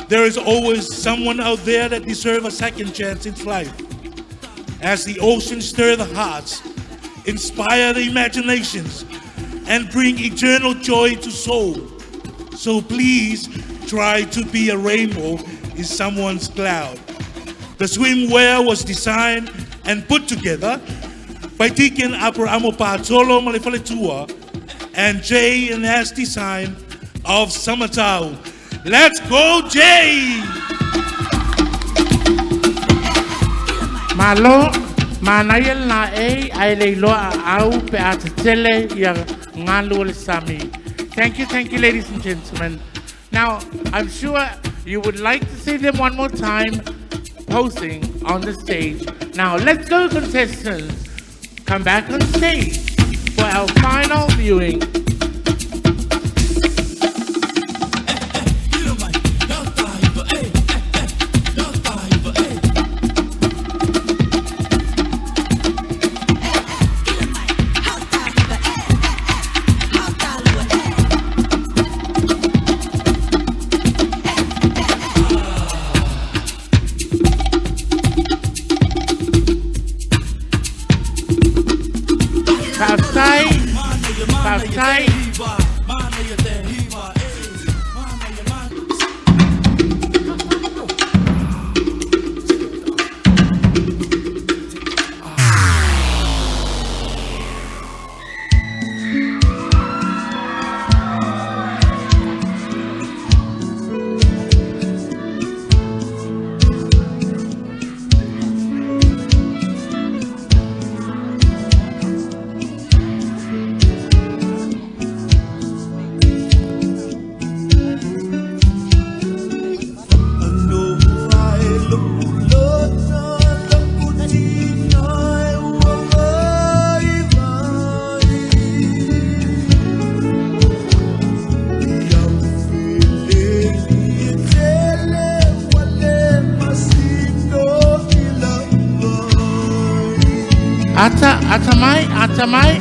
There is always someone out there that deserves a second chance in life. As the ocean stir the hearts, inspire the imaginations, and bring eternal joy to soul. So please try to be a rainbow in someone's cloud. The swimwear was designed and put together by Deacon Aperamo Patolo Malefaletua and J and S Design of Samatau. Let's go, Jay! Malo, manaia lena e, ai le iloa a au pe a tetele ia galu o le sami. Thank you, thank you, ladies and gentlemen. Now, I'm sure you would like to see them one more time posing on the stage. Now, let's go, contestants. Come back on stage for our final viewing. Faafetai, faafetai. Ata, ata mai, ata mai.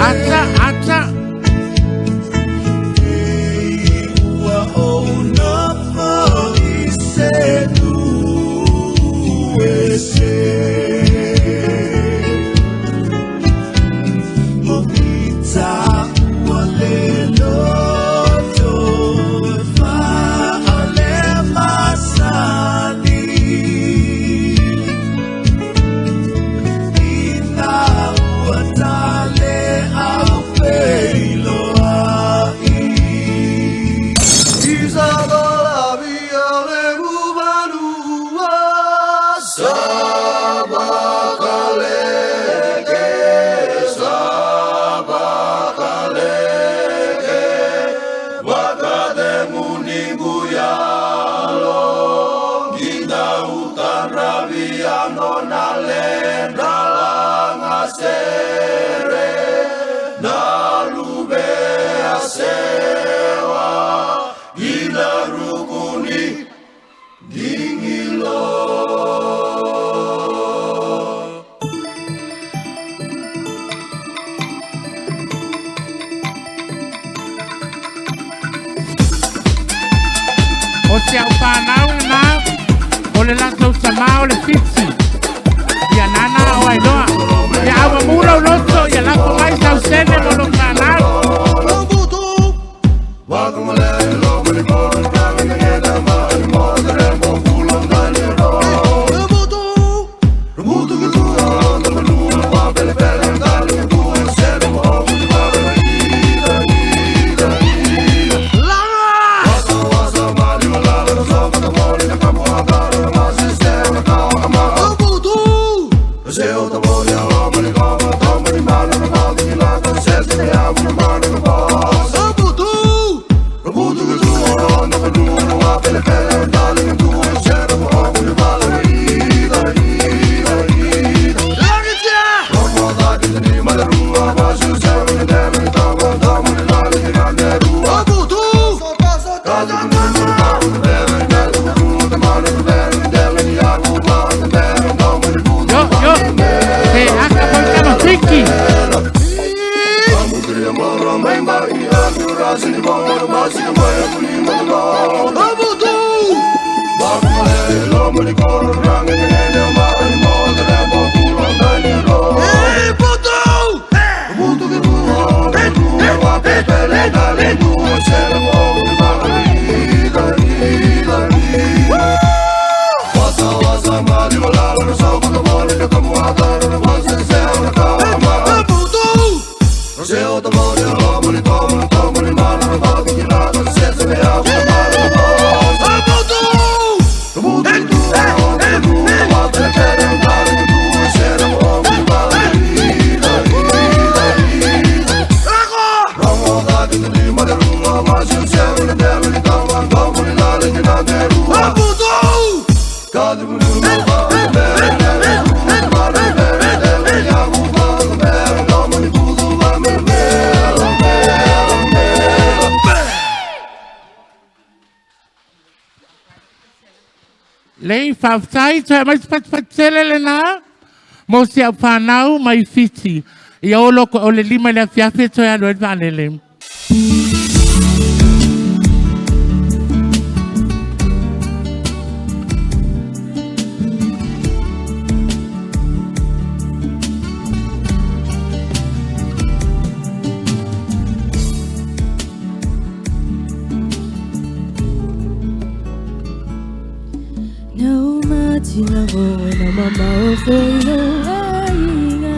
Ata, ata. O se au whanau na o le latou tamā o le Fiti. Ia nana o ai loa. Ia aua mula o loto, ia lako mai sau. Lei faafetai toe aumai se fatufatu tele lenā mo si au fanau mai Fiti. Ia o loko o le 5 i le afiafi e toe alu ai le vaalele. Na umatila na mama o foi o aiga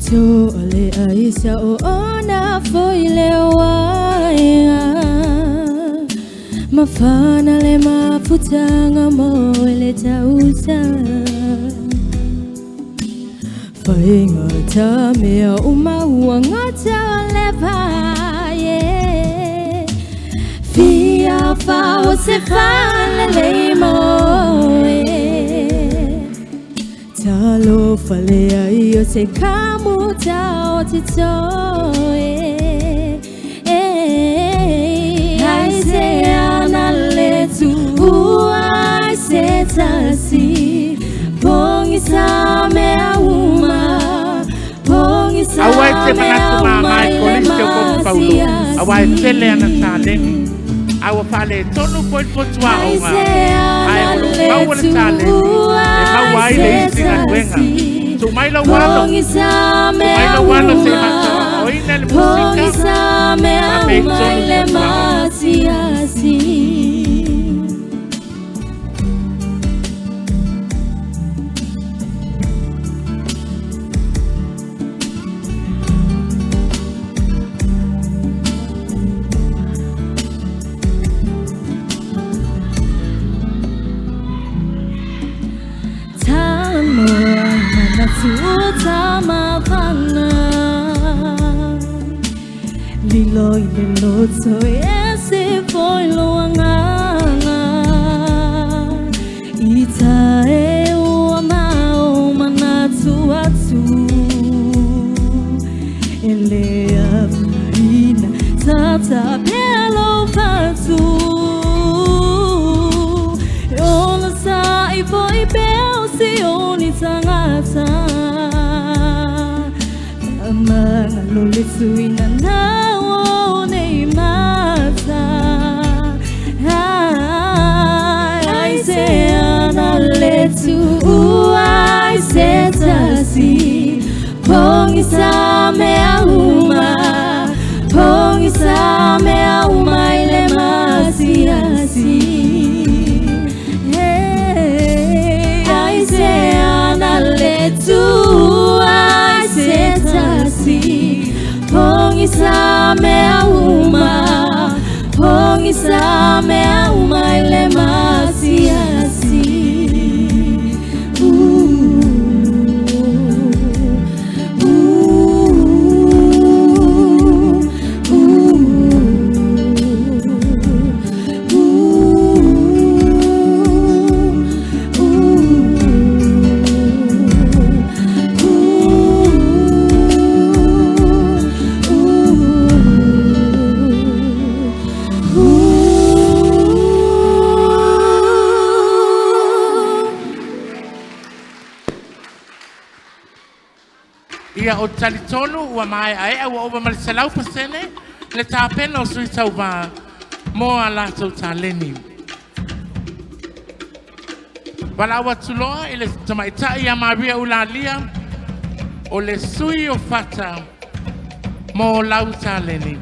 To ale aisa o ona foi le aiga Mafana le mafutanga mo ele tausa Whainga ta mea o maua ngata le yeah. Fia fa o se fale le moe Talo fale ai o se kamu ta o te toe Ai se ana le tu ai se tasi Pongi sa mea uma Pongi sa Aua e te mea manatu uma mama e i le kolisi o kopu paulo. Aua e tele ana taleni. Aua faale tonu po i le potuaoga. Ae o loo maua le taleni. E maua ai le isi galuega. Tuu mai lau alo. Tuu mai lau alo se i matou le musika. Faapei tonu le potuaoga. Lilo i le loto e se foi lo anganga I ta e ua mao manatu atu E le afaina tata pea lo fatu E ona sa i foi pea o si oni tangata Amanga lo le suina na o nei mata Ai se ana le tu ai se tasi Pongi sa mea uma Pongi sa mea uma i le masiasi Hey, ai se ana le tu ai se tasi Pongi sa mea uma Pongi sa mea uma i le masiasi Ooh, ooh, ooh, ooh. Ia o talitonu ua maeaea ua ova ma le 100% le tapena o sui tauvā mo a latou taleni. Valaau atu loa i le tamaitai ia Maria Ulalia o le sui o Fata mo lau taleni.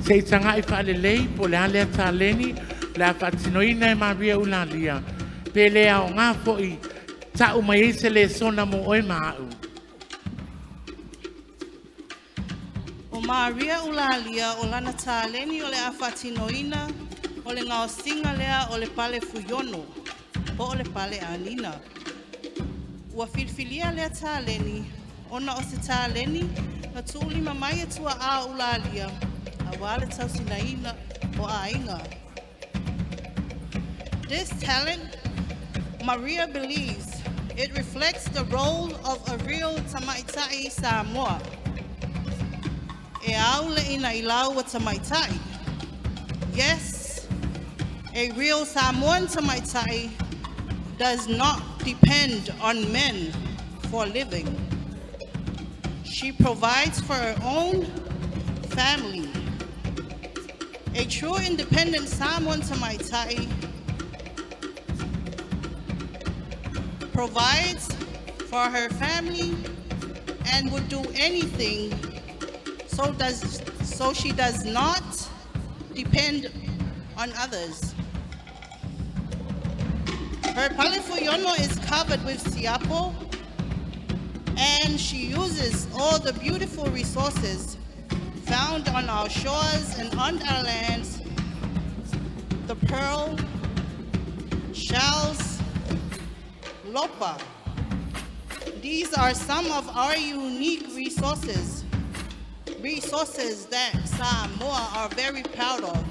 Se i taga'i faalelei po o le a lea taleni o le a faatinoina e Maria Ulalia, pe le aogā foi ta'u mai ai se lesona mo oe ma a'u. O Maria Ulalia o lana taleni o le a faatinoina o le gaosiga lea o le pale fuiono po o le pale anina. Ua filifilia lea taleni ona o se taleni na tuulima mai e tua'a o Ulalia auā le tausinaina o aiga. This talent, Maria believes it reflects the role of a real Tamaitai Samoa. E au le ina i lau tamaitai. Yes, a real Samoan tamaitai does not depend on men for living. She provides for her own family. A true independent Samoan tamaitai provides for her family and would do anything so she does not depend on others. Her pale fuiono is covered with siapo, and she uses all the beautiful resources found on our shores and on our lands, the pearl, shells, lopa. These are some of our unique resources, resources that Samoa are very proud of.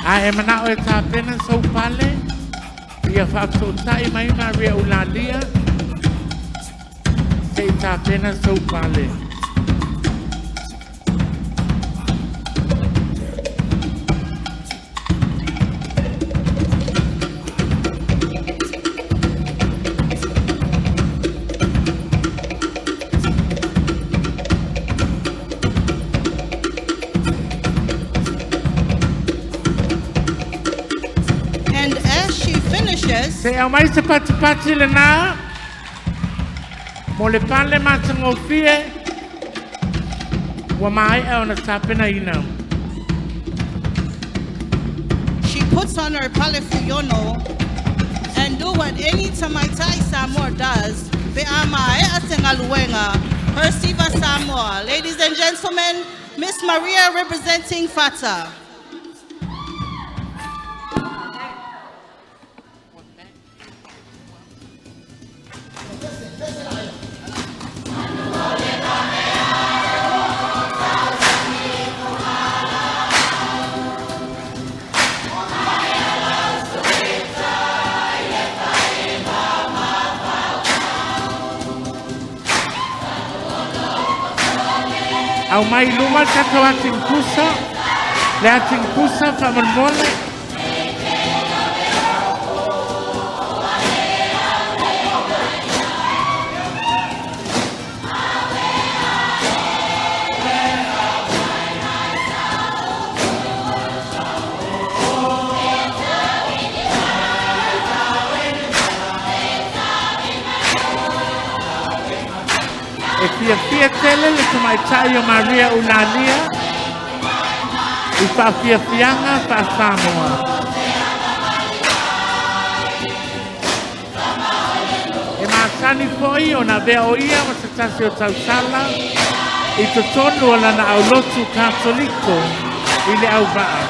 A e mana'o e tapena sou pale ia faafesootai mai Maria Ulalia se i tapena sou pale. And as she finishes, Se aumai se patipati lenā. Mo le pale matagofie ua maea ona tapenaina. She puts on her pale fuiono and do what any tamaitai Samoa does. Pe a maea se galuega, her siva Samoa. Ladies and gentlemen, Miss Maria representing Fata. Aumai i luma le tatou atigapusa, le atigapusa faamolemole. E fiafia tele le tamaitai o Maria Unalia i faafiafiaga faa-Samoa. E masani foi ona avea o ia ma se tasi o tausala i totonu o lana aulotu Katoliko i Leauvaa.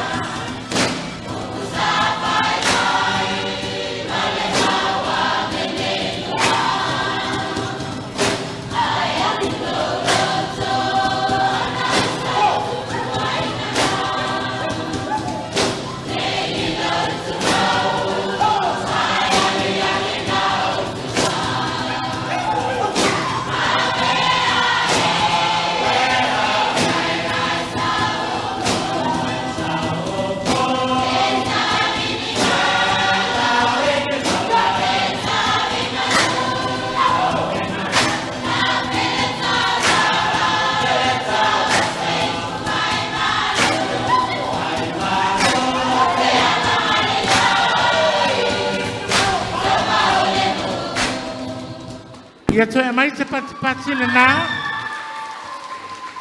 Ia toe aumai se patipati lenā.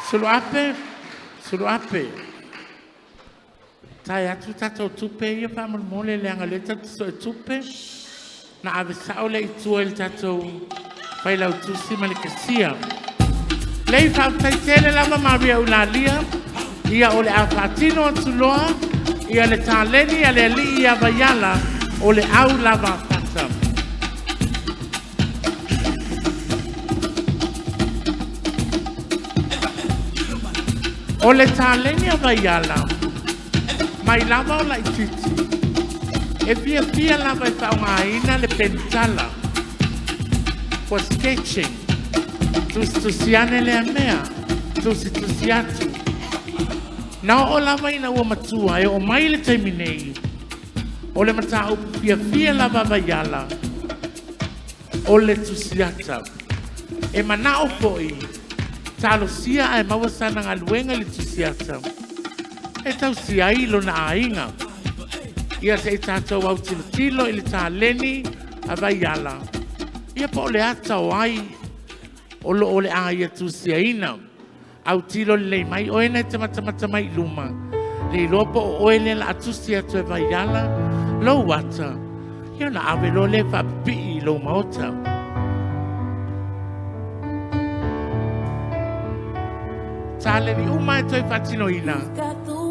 Suluape, suluape. Tae atu tatou tupe ia faamolemole leaga o lea tatou te suetupe na ave sao lea i tua i le tatou failautusi ma le kasia. Lei faafetai tele lava Maria Ulalia, ia o le a faatino atu loa ia le taleni a le alii ia Vaiala o le au lava fata. O le taleni a Vaiala, mai lava o laititi, e fiafia lava e faaaogaina le penitala for sketching. Tusitusi ane lea mea, tusitusi atu. Na oo lava ina ua matua e oo mai le taimi nei, o le mataupu fiafia lava a Vaiala, o le tusiata. E manao foi, talosia ae maua sana galuega i le tusiata, e tausia ai lona aiga. Ia se i tatou autilotilo i le taleni a Vaiala, ia po o le ata o ai o lo o le a ia tusiaina. Autilo lelei mai oe na e te matamata mai i luma, le iloa po o oe lea o le a tusi atu e Vaiala lou ata, ia ona ave loa lea e faapipii i lou maota. Taleni uma e toe faatinoina,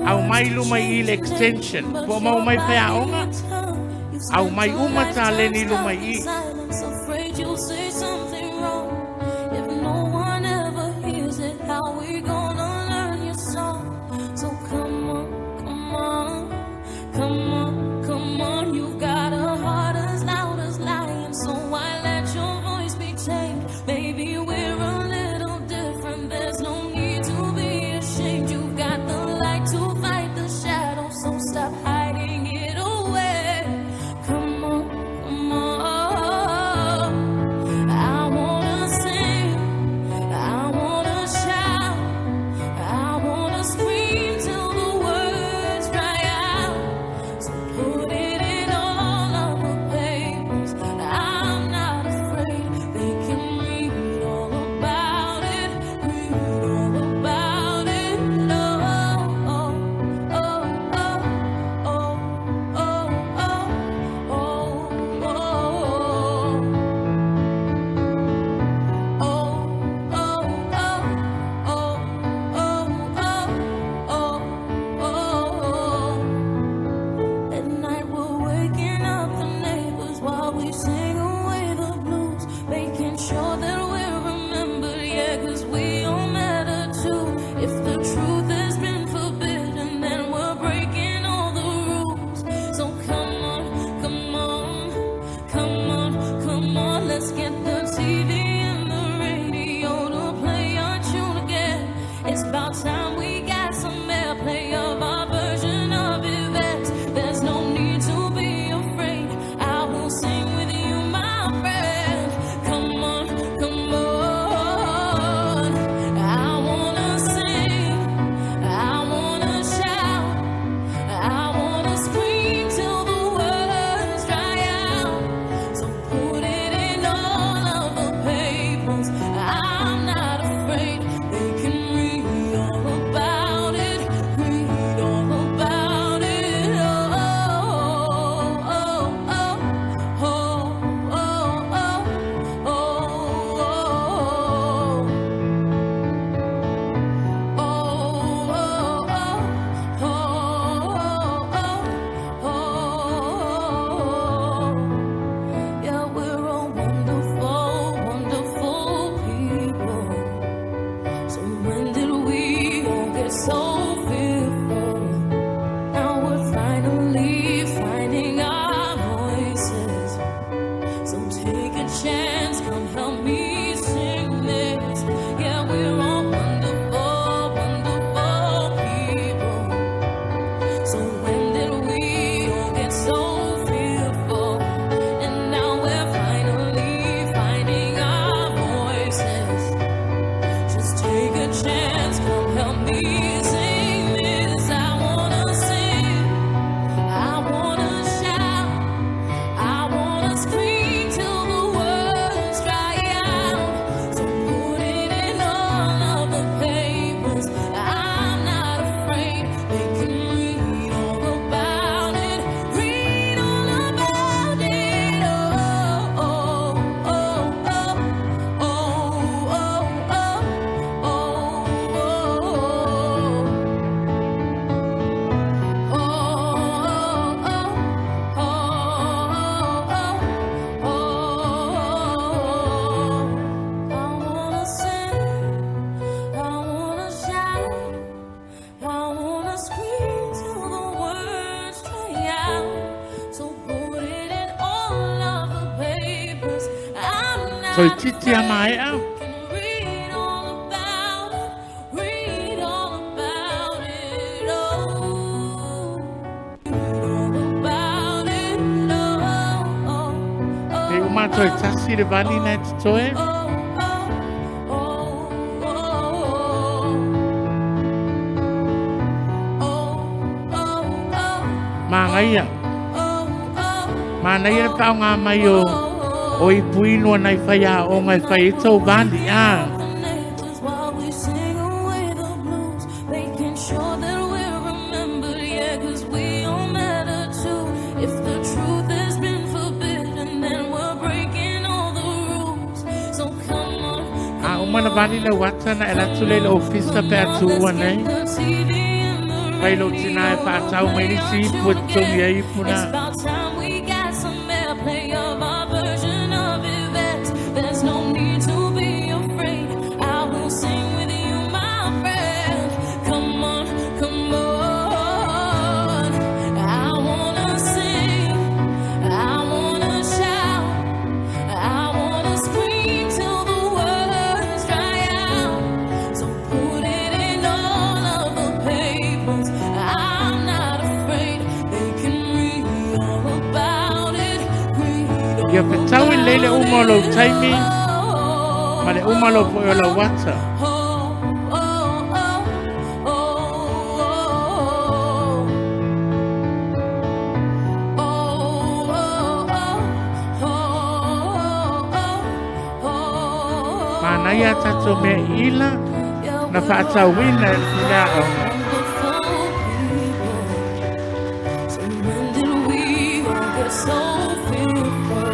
aumai i luma i i le extension, po o maua mai faiaoga, aumai uma taleni i luma i i. Afraid you'll say something wrong. If no one ever hears it, how we gonna learn your song? So come on, come on, come on, come on. You've got a heart as loud as lion, so why let your voice be tamed? Maybe we're a little different. There's no need to be ashamed. You've got the light to fight the shadow, so stop hiding it away. Come on, come on. I wanna Toeitiiti lava maea. Read all about it, read all about it, oh. About it, oh, oh, E uma toe tasi le vali na e totoe. Manaia. Manaia le faaaogā mai o o ipu inu a nai faiaoga e fai ai tauvali a. Neighbors while we sing away the blues, making sure that we're remembered, yeah, 'cause we all matter too. If the truth has been forbidden, then we're breaking all the rules. So come on, A uma na vali le uata na e alu atu lea i le ofisa pe a tuua nei. the TV and the Fai lou tinā e faatau mai le isi ipu e totogi ai ipu It's na. about time we got some airplay of our version of events. There's no need to be afraid. I will sing with you, my friend. Come on, come on. I wanna sing. I wanna shout. I wanna scream till the words dry out. So put it in all of the papers. I'm not afraid. They can read all about it. Read Ia fetaui lelei le uma o lou taimi ma le uma lava foi o lau ata. Oh, oh, oh, oh, oh, oh, oh, oh, Manaia a tatou mea ila na faatauina e le puleaoga. So when did we all get so fearful?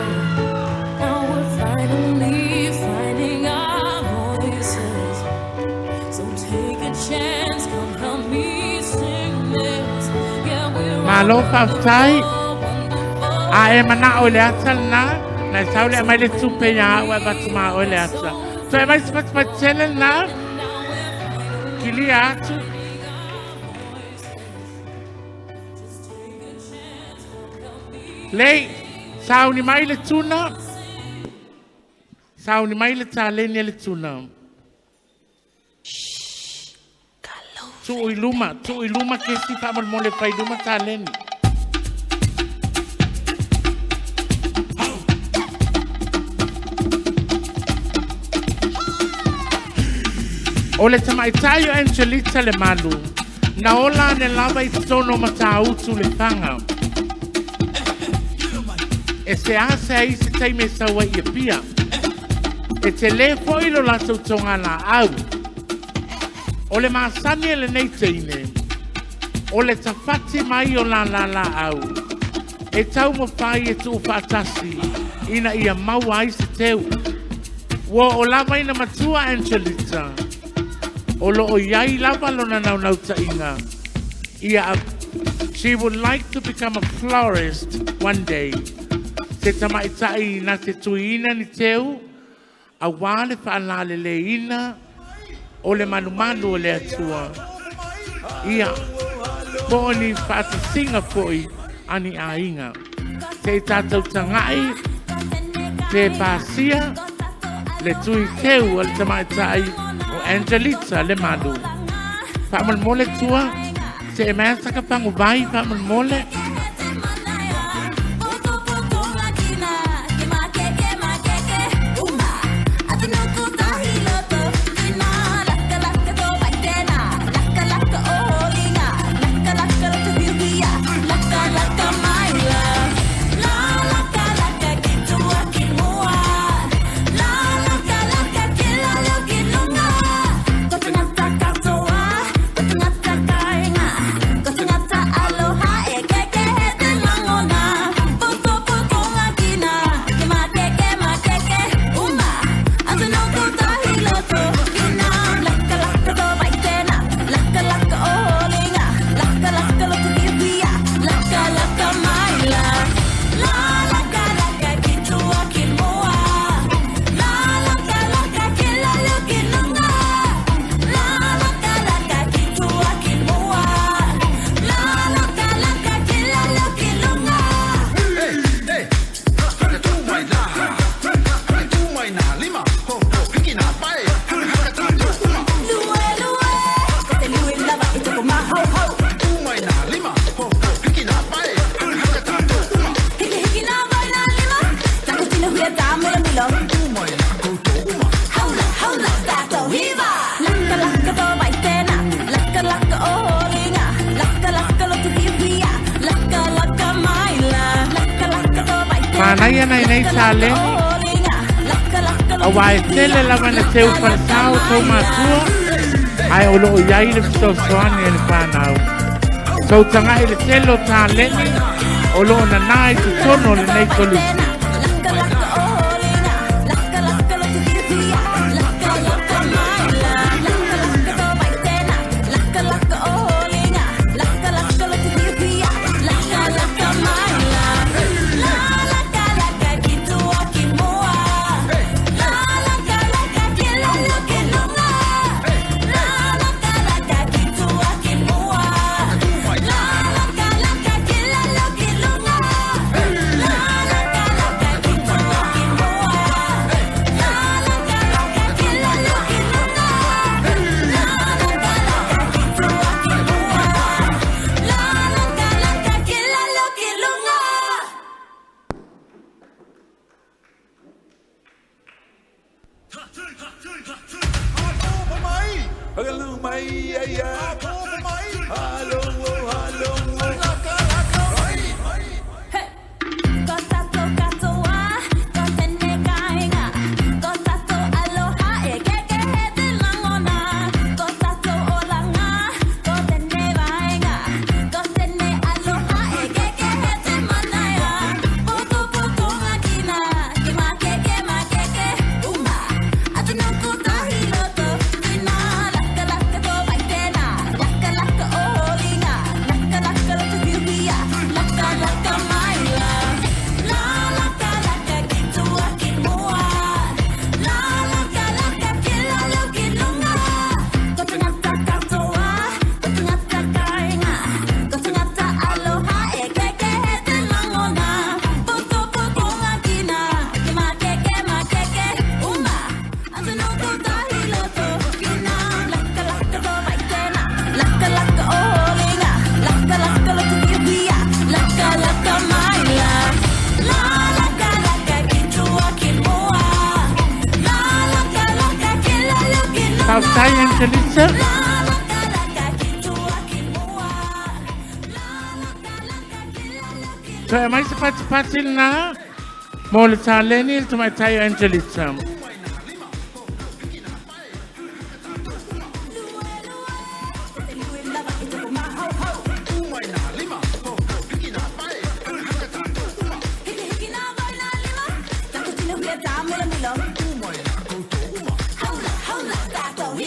Now we're finally finding our voices. So take a chance, come help me sing this. Yeah, we're Malo faafetai. A e manao i le ata lenā, na e sau lea aumai le tupe iā au e avatu ma oe le ata. Toe aumai se fatufatu tele lenā, kilia atu. Lei, sauni mai le tuna, sauni mai le taleni e le tuna. Tuu i luma, tuu i luma kesi faamolemole fai luma taleni. O le tamaitai o Angelita Lemalu, na ola ane lava i totonu o Matautu Lefaga. E seasea i se taimi e sau ai i Apia. E telē foʻi lo latou togalaau. O le masani e lenei teine, o le tafati mai o la laau. E taumafai e tuufaatasi, ina ia maua ai se teu. Ua oo lava ina matua Angelita, o loo iai lava lona naunautaiga. Ia, she would like to become a florist one day. Se tamaitai na te tuiina ni teu, auā le faalaleleina o le malumalu o le Atua. Ia, po o ni faatasiga foʻi a ni aiga. Se i tatou tagai pe pasia le tui teu a le tamaitai o Angelita Lemalu. Faamolemole tua, se e mai saka faguvai faamolemole. Manaia nai nei taleni, auā e tele lava ina teu falesa o tou matua, ae o lo o i ai le fesoasoani a le fanau. Tou taga'i i le tele o taleni o lo o nanā i totonu o lenei kolisi. Faafetai Angelisa. Toe aumai se patipati lena mo le taleni le tamaitai o Angelisa.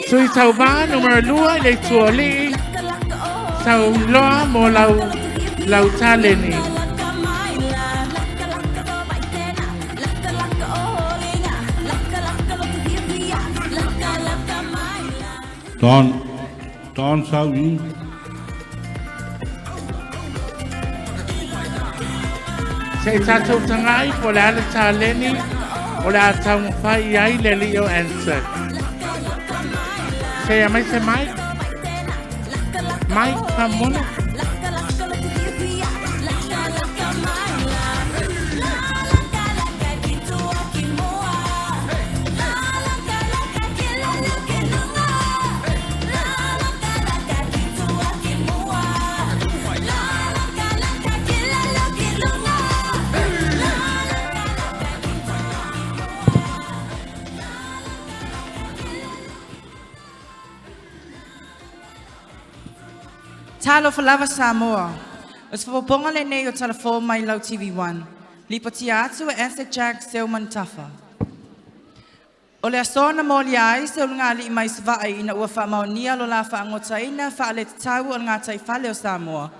Sui Tauva numera 2 i le Itu o Alii, sauloa mo lau, lau taleni. Don, Don Sau Ying. Se i tatou tagai po o le a le taleni o le a taumafai i ai le alii o Anzac. Se i aumai se mic. Mic faamolemole. Talofa lava Samoa. O se faaopoopoga lenei o Tala Fou mai lau TV1. Lipotia atu e Anzac Jack Seumanutafa. O le aso na molia ai se ulugalii mai Savaii ina ua faamaonia lo la faagotaina faaletatau o le gataifale o Samoa.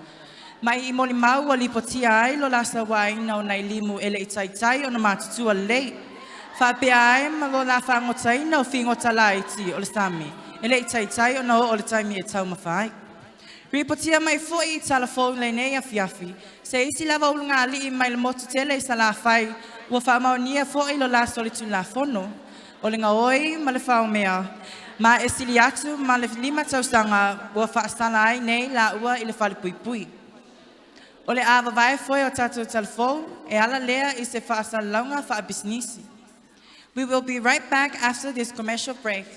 Mai i molimau ua lipotia ai lo la sauaina o nai limu e le i taitai ona matutua lelei. Faapea ai ma lo la faagotaina o figota laiti o le sami e le i taitai ona oo le taimi e taumafa ai. Ripotia mai foi i Tala Fou lenei afiafi, se isi lava ulugalii mai le motu tele i Salafai ua faamaonia foi lo la solitulafono o le gaoi ma le faomea, ma e sili atu ma le 5 tausaga ua faasala ai nei laua i le falepuipui. O le a vavae foi o tatou Tala Fou e ala lea i se faasalalauga faapisinisi. We will be right back after this commercial break.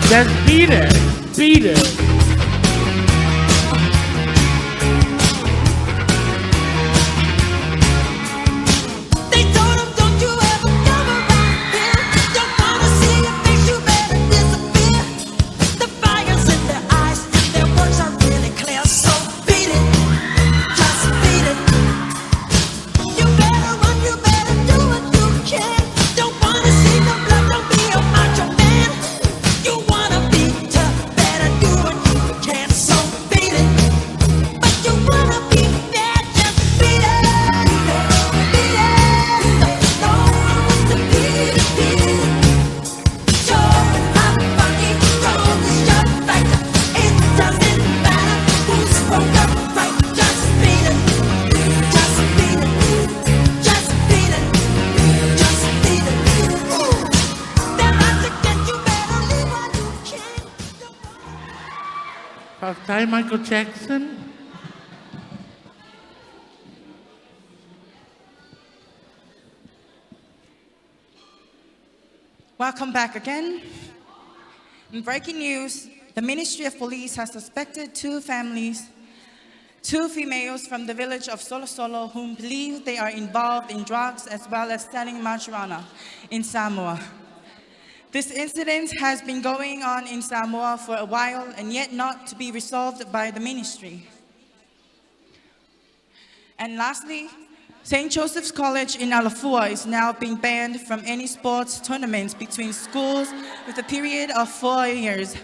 Just beat it. Beat it. They told him, don't you ever come around here. Don't wanna see your face, you better disappear. The fire's in their eyes and their words are really clear. So beat it, just beat it. You better run, you better do what you can. Don't wanna see no blood, don't be a macho man. You wanna be tough, better do what you can. So beat it, but you wanna be bad, just beat it. Beat it. No one wants to beat it, beat it. Show how funky strong is your fight. It doesn't matter who's wrong or right. Just beat it, just beat it, just beat it, just beat it. They're out to get you, better leave while you can. Faafetai Michael Jackson. Welcome back again. In breaking news, the Ministry of Police has suspected two families, two females from the village of Solosolo whom believe they are involved in drugs as well as selling marijuana in Samoa. This incident has been going on in Samoa for a while and yet not to be resolved by the ministry. And lastly, St. Joseph's College in Alafua is now being banned from any sports tournaments between schools with a period of 4 years.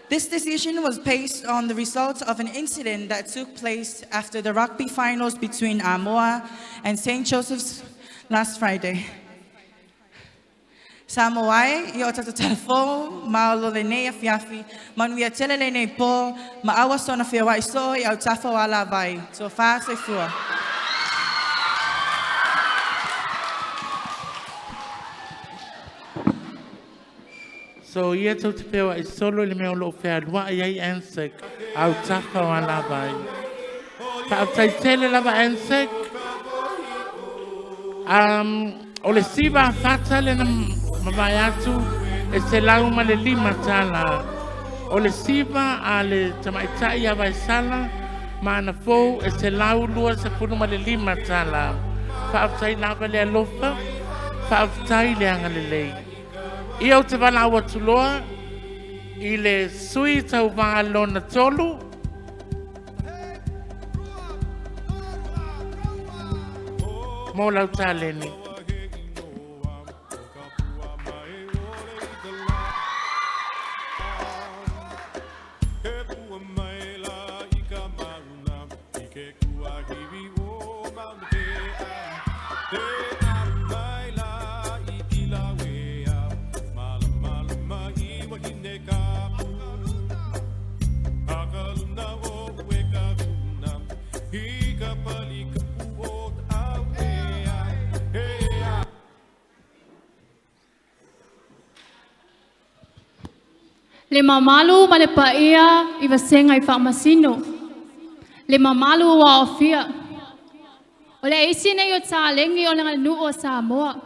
This decision was based on the results of an incident that took place after the rugby finals between Amoa and St. Joseph's last Friday. Samoa e, i o tatou talafou, ma o lenei afiafi, manuia tele lenei pō, ma aua sona feoai soo i autafa o alavai. Tofa soifua. So ia tou te feoai solo i le mea o loo fealuai ai Anzac autafa o alavai. Faafetai tele lava Anzac. O le siva fata le na mavae atu e $105. O le siva a le tamaitai a Vaisala ma ana fou e $125. Faafetai lava le alofa, faafetai le agalelei. Ia ou te valaau atu loa i le sui tauvā lona tolu. Mo lau taleni. Le mamalu ma le paia i vasenga i faamasino. Le mamalu ua aofia. O le isi nei o taleni o le aganuu o Samoa.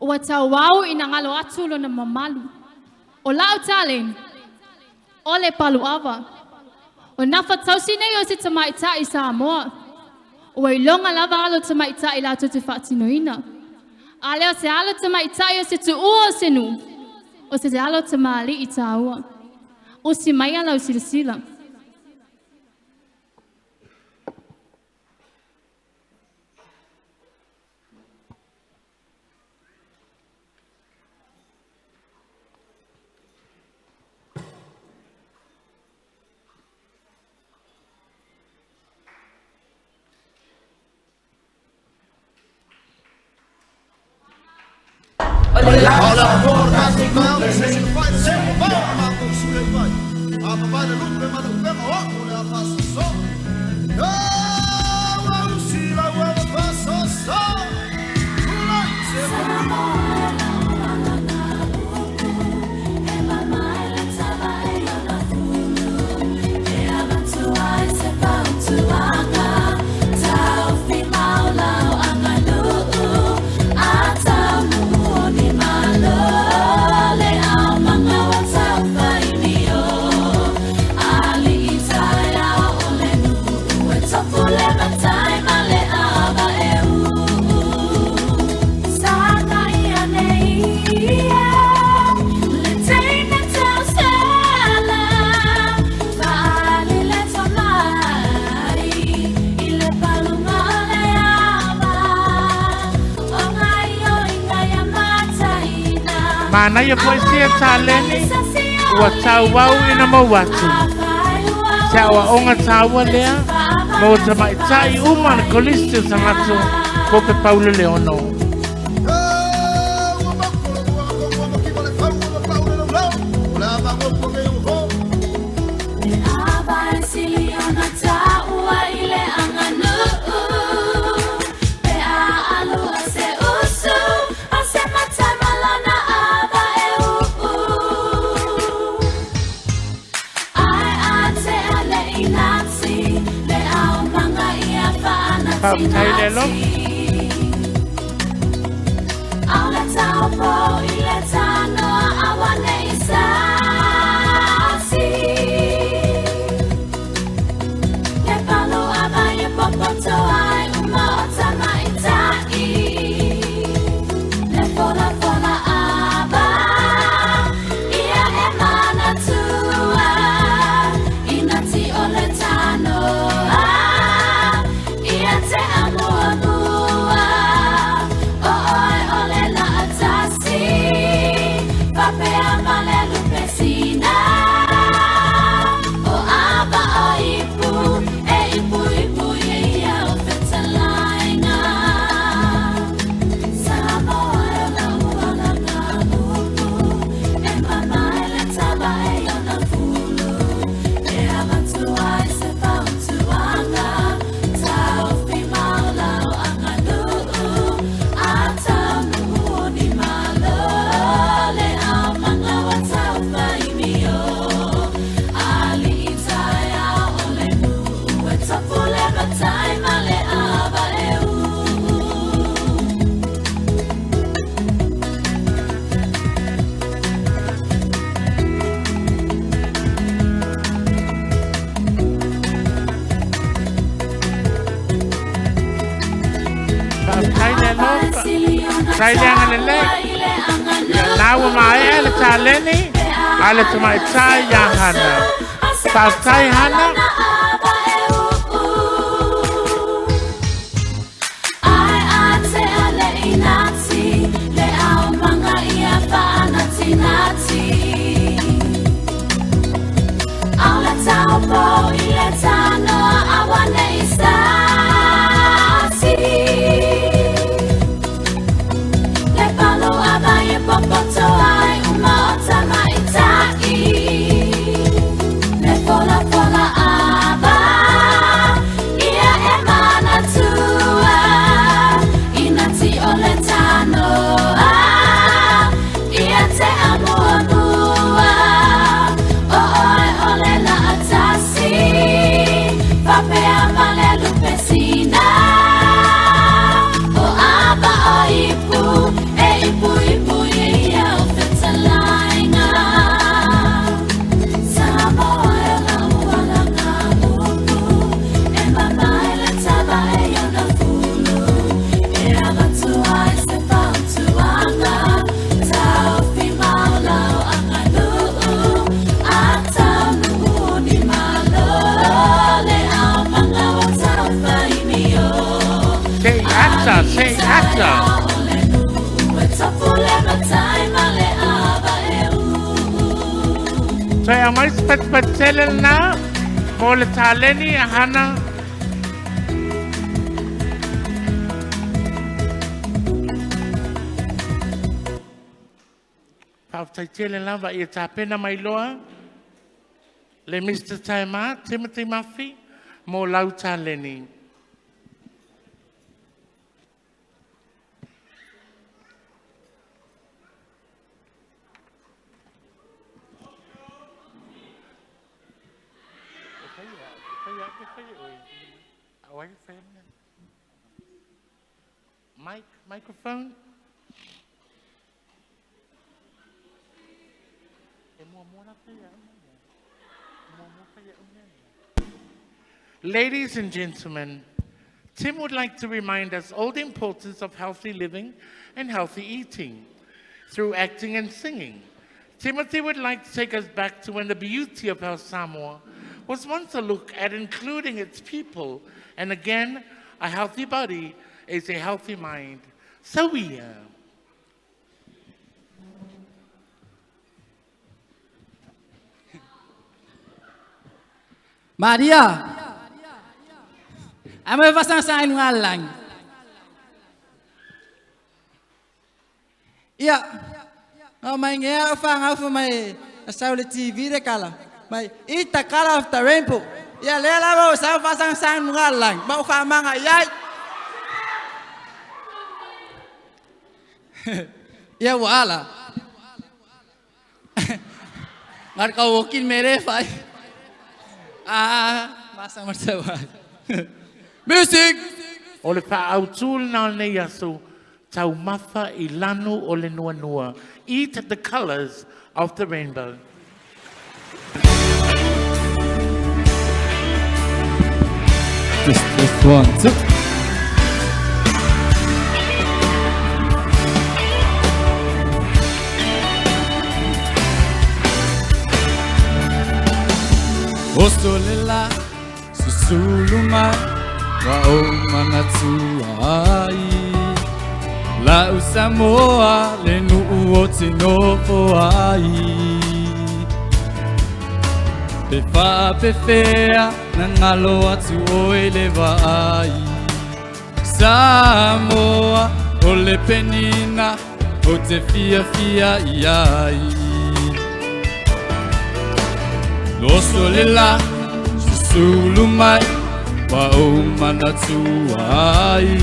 Ua tauau ina galo atu lona mamalu. O lau taleni, o le paluava. O nafa tausi nei o se tamaitai Samoa. Ua iloga lava alo tamaitai latou te faatinoina. A lea o se alo tamaitai o se tuua o se nuu, o se alo tamalii taua. Usi maia lau silasila. Manaia foi sia taleni, ua tauau ina mau atu. Se aoaoga taua lea, mo tamaitai uma le Kolisi o Sagatū po pe Paulo Leono. Faafetai le alofa. Faafetai le alofa. Faafetai le agalelei. Ia la ua maea le taleni a le tamaitai iā Hana. Faafetai Hana. Se i ata, se i ata. Toe aumai se patupatutele lenā mo le taleni a Hana. Faafetai tele lava ia tapena mai loa le Mister Taema Timothy Mafi mo lau taleni. Mic, microphone. Ladies and gentlemen, Tim would like to remind us all the importance of healthy living and healthy eating through acting and singing. Timothy would like to take us back to when the beauty of our Samoa was once a look at including its people. And again, a healthy body is a healthy mind. So we are. Maria. Aumai le faasagasagi i luga o le lagi. Ia, na omai nei lava lau fanau fai mai na sau i le TV le kala, mai eat the colour of the rainbow. Ia lea lava ua sau faasagasagi i luga o le lagi, ma ou faamaga i ai. Ia ua ala. Ngar kau wokin mere fai. Ah, masa marsa Music. O le faautū lena o lenei aso, taumafa i lanu o le nuanua. Eat the colors of the rainbow. Test, test, one, two. Oso le la, susulu mai, wa ou manatua ai. Lau Samoa le nuu o te nofo ai. Pe faapefea na galo atu oe le vaai. Samoa o le penina o te fiafia i ai. Loso le la, susulu mai, wa ou manatua ai.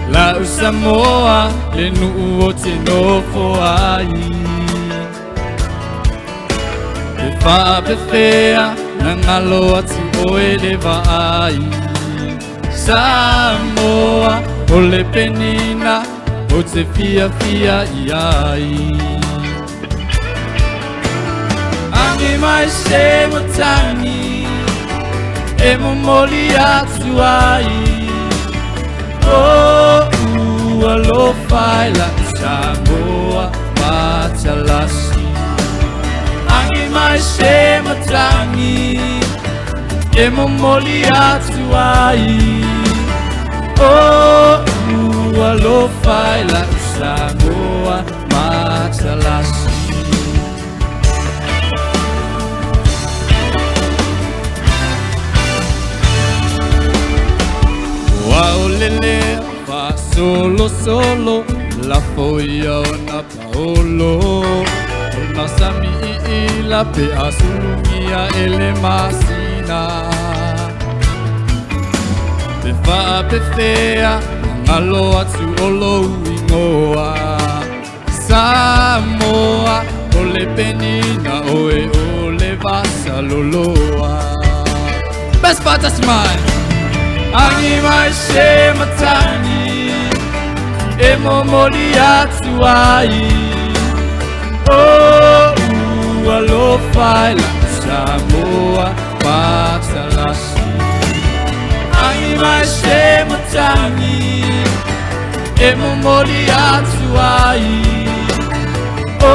Lau Samoa le nuu o te nofo ai. Pe faapefea na galo atu oe le vaai. Samoa o le penina o te fiafia i ai. Agi mai se matagi e momoli atu ai. O alofa i lau Samoa matalasi. Agi mai se matagi e momoli atu ai. O alofa i lau Samoa matalasi. Ua o lelea faasolosolo lafo ia ona paolo. Ona sami iila pe a sulugia e le masina. Pe faapefea galo atu o lou igoa. Samoa o le penina oe o le vasaloloa. Best part that's mine. Agi mai se matagi e momoli atu ai. O alofa i lau Samoa matalasi. Agi mai se matagi e momoli atu ai. O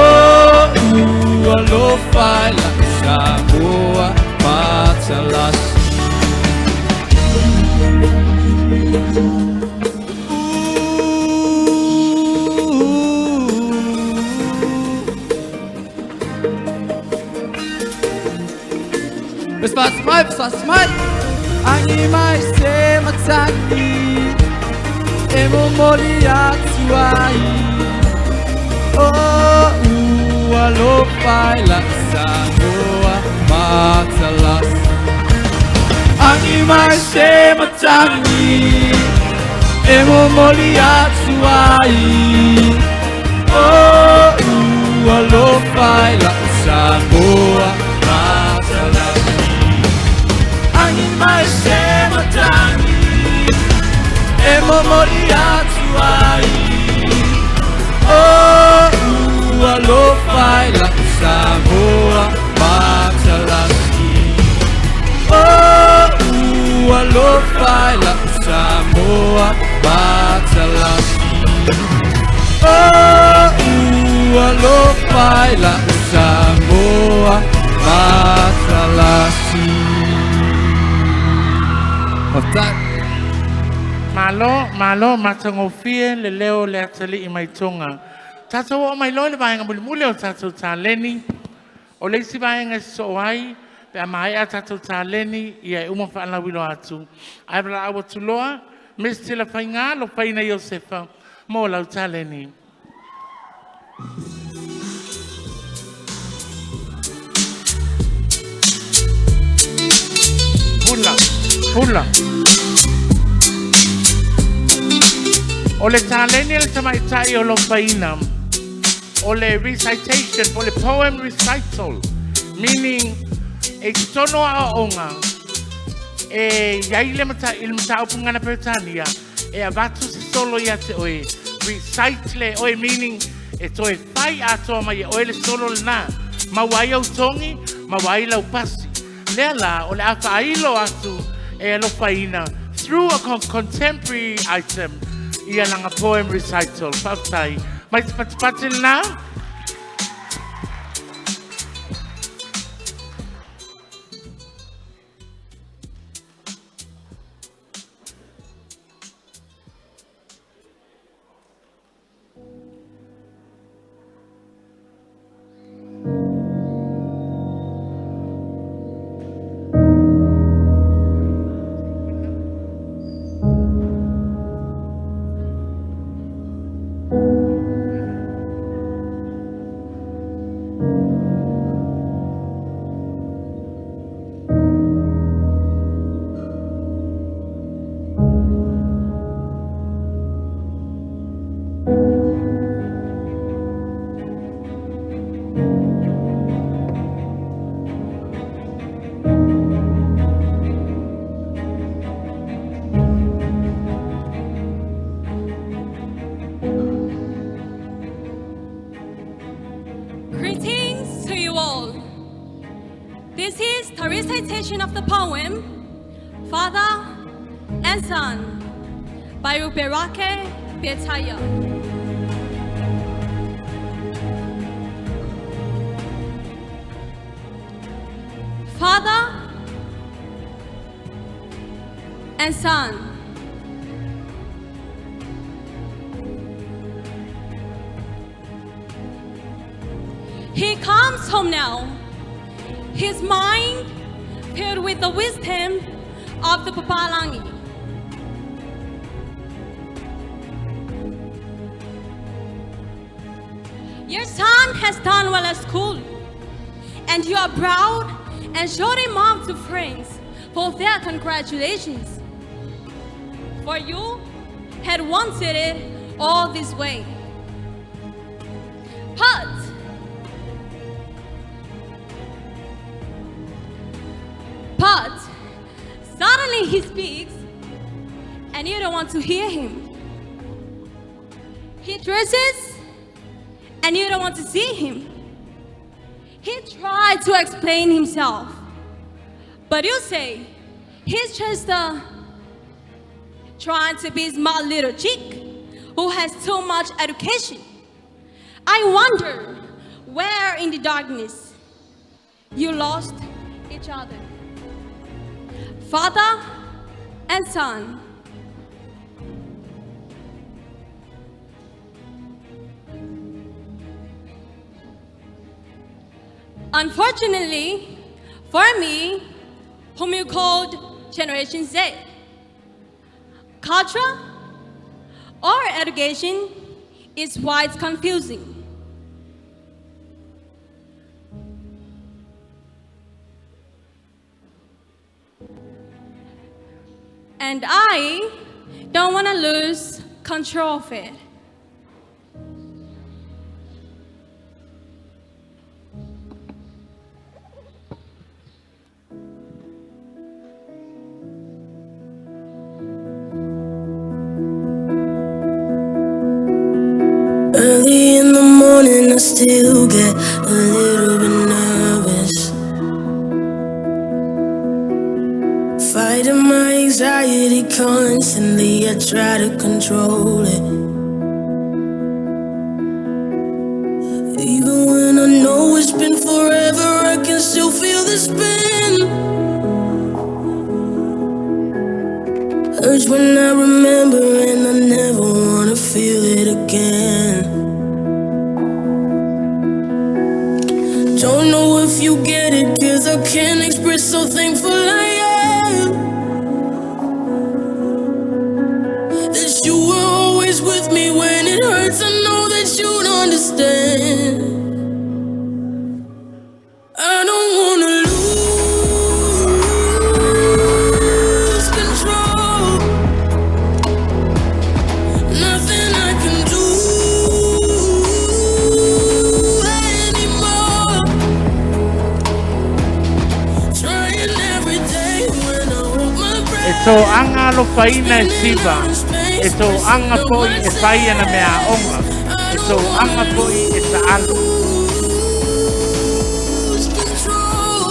alofa i lau Samoa matalasi. Bespas mai, bespas mai. Agi mai se matagi e momoli atu ai. O alofa i lau Samoa matalasi. Agi mai se matagi e momoli atu ai. O alofa i lau Samoa matalasi. Agi mai se matagi e momoli atu ai. O alofa i lau Samoa matalasi. O alofa i lau Samoa matalasi. O alofa i lau Samoa matalasi. Faafetai. Malo, malo, matagofie le leo o le atalii mai Toga. Tatou oo mai loa i le vaega mulimuli o le tatou taleni. O le isi vaega e sosoo ai, Pe a maea tatou taleni, ia e uma faalauiloa atu. Ae valaau atu loa, Miss Tilafaiga Lofaina Iosefa mo lau taleni. Pula, pula. O le taleni a le tamaitai o Lofaina, o le recitation, po o le poem recital, meaning e totonu o aoaoga, e i ai le i le mataupu gagana Peretania, e avatu se solo ia te oe, recite le oe, meaning e toe fai atoa mai e oe le solo lena. Maua ai au togi, maua ai lau pasi. Lea la, o le a faailo atu e Lofaina through a contemporary item ia lana poem recital. Faafetai. Mai te patipati lena. Greetings to you all. This is the recitation of the poem Father and Son by Ruperake Petaia. Father and Son. He comes home now, his mind filled with the wisdom of the Papalangi. Your son has done well at school, and you are proud and showed him off to friends for their congratulations. For you had wanted it all this way. But suddenly he speaks, and you don't want to hear him. He dresses, and you don't want to see him. He tried to explain himself, but you say he's just trying to be smart little chick who has too much education. I wonder where in the darkness you lost each other. Father and son. Unfortunately, for me, whom you called Generation Z, culture or education is quite confusing. And I don't want to lose control of it. Early in the morning, I still get a little bit nervous. Fighting my anxiety constantly, I try to control it. Even when I know it's been forever, I can still feel the spin. Hurts when I remember, and I never want to feel it again. Don't know if you get it, because I can't express spirit, so thankful I am that you were always with me when it hurts. I know that you'd understand. I don't wanna lose control. Nothing I can do anymore. Trying every day when I hold my E breath. tō anga alofaina e Siva, e tō anga poi e whai ana mea onga, e tō anga poi e ta alu. Lose control.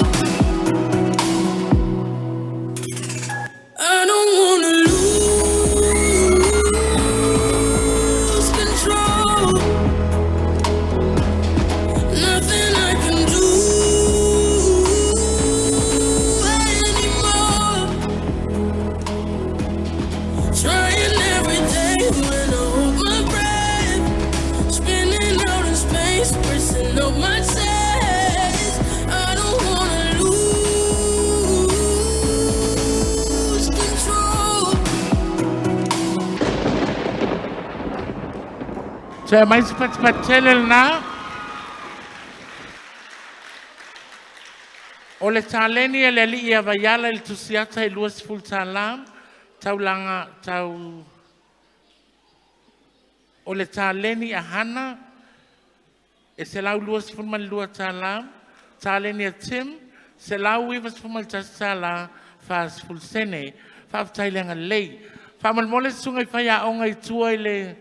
I don't wanna lose control. Nothing I can do anymore. Trying every day when I hold my breath. Spinning out in space, pressing up my chest. I don't wanna lose control. So mai se patipatele lena, o le taleni e le alii a vaiala i le tusiata i 20 tālā, taulanga tau o le taleni a Hana e 122 tālā, taleni a Tim, 191 tālā, 40 sene. Whaaftai le anga lei. Whaamalmole sunga i whai a onga i tua i le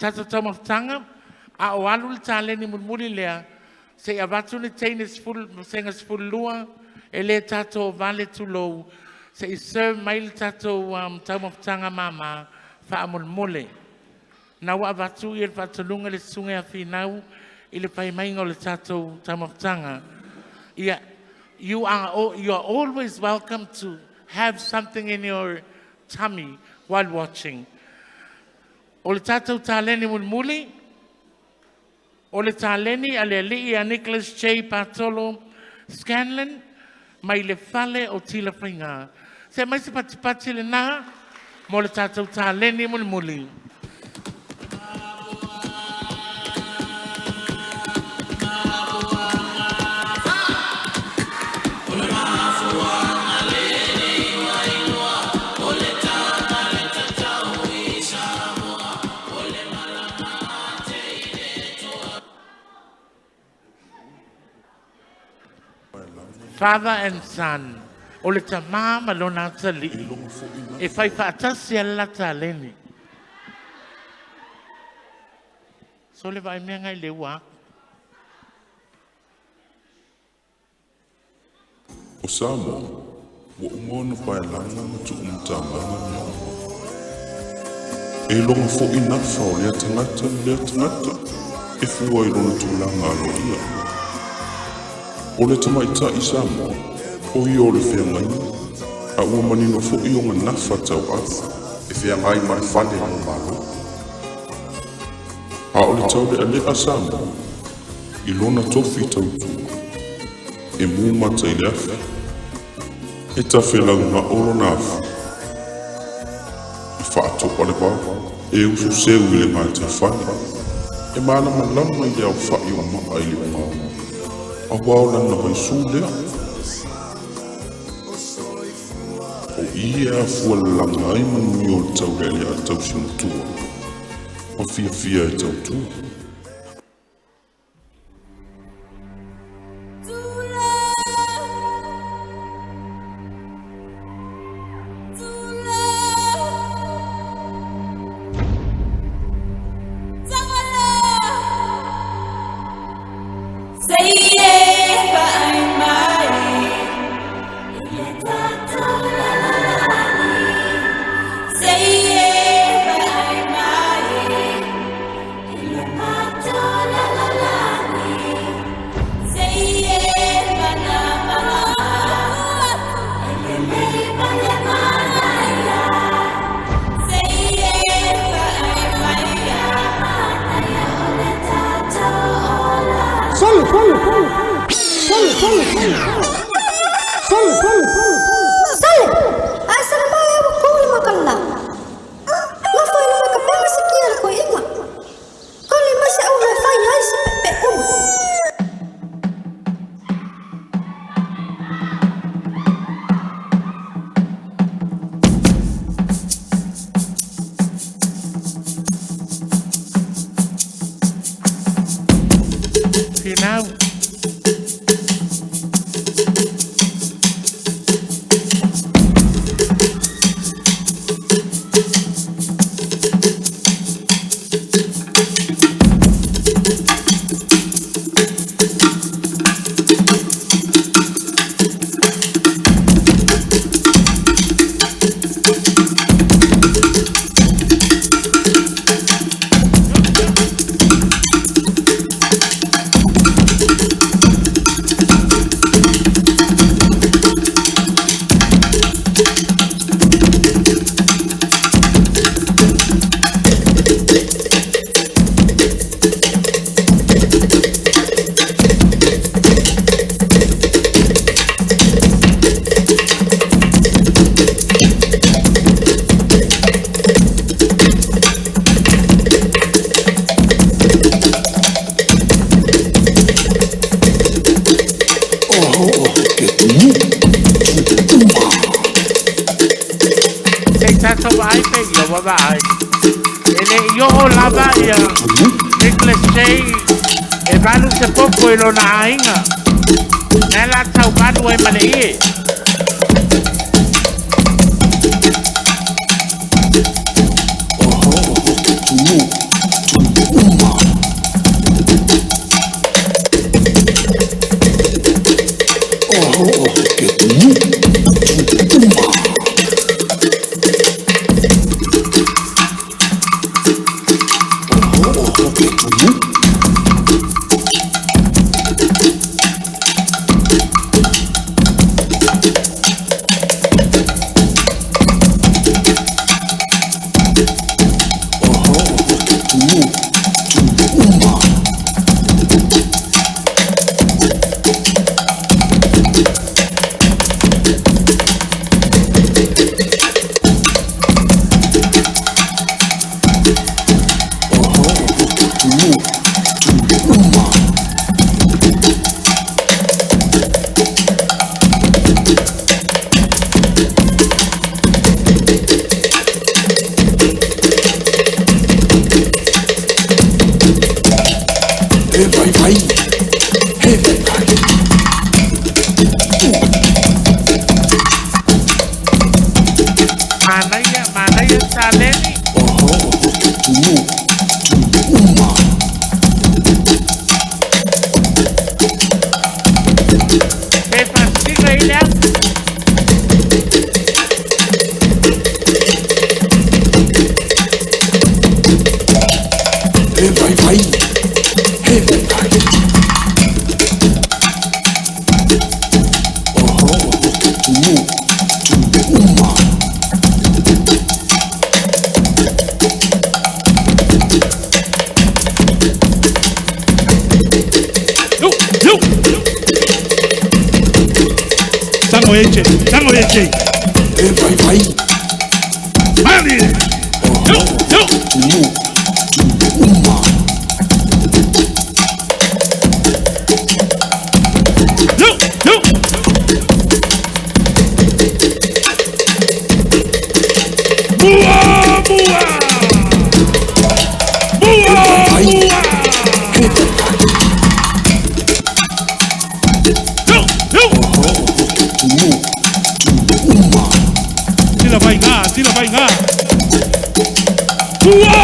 tātou taumafutaga, a o alu le taleni mulimuli lea, se i avatu le teine sefulu senga 12, e lē tatou vale tulou, se i serve mai le tatou um, taumafutaga māmā faamolemole. Na ua avatu ia le faataluga le susuga ia Finau i le faimaiga o le tatou taumafutaga. Ia, you are always welcome to have something in your tummy while watching. O le tatou taleni mulimuli, o le taleni a le alii a Nicholas J. Patolo Scanlon mai le fale o Tilafaiga. Se mai se patipati lenā mo le tatou taleni mulimuli. Father and son, o le tamā ma lona atalii, e fai faatasi a le la taleni. So le vaai mea ngai le ua aku. O Samoa, ua uma ona paelaga ma tuumatamaga mea uma. E iloga fo'i nafa o lea tagata ma lea tagata e fua i lona tulaga aloaia. O le tamaitai Samoa, o ia o le feagaiga, a ua manino fo'i ona nafa tauave e feagai ma le fale mo Malo. A o le taule'ale'a Samoa i lona tofi tautua, e mū mata i le afi, e tafelaugaʻo lona afi, e faato'a le vao, e ususeu i le gataifale, e malamalama i le aofa'i o ma'a i le ogaoga, auā o lana vaisū lea. O i e afua lalaga ai manuia o le taule'ale'a tausimatua ma fiafia e tautua. Finau. Se tatou ai pe ia wa ai. E le i o lava ia Nicholas J. E valu se popo i lona aiga. Na la tau valu ai ma le ie. Manaia, manaia Saleni. Pe fasiga i le afu. Tango eche, tango eche. Mali. Yo, yo. Yo, yo. Mua, mua. Mua, mua. Yo, yo. Tira vai ngā, tira vai ngā. Mua,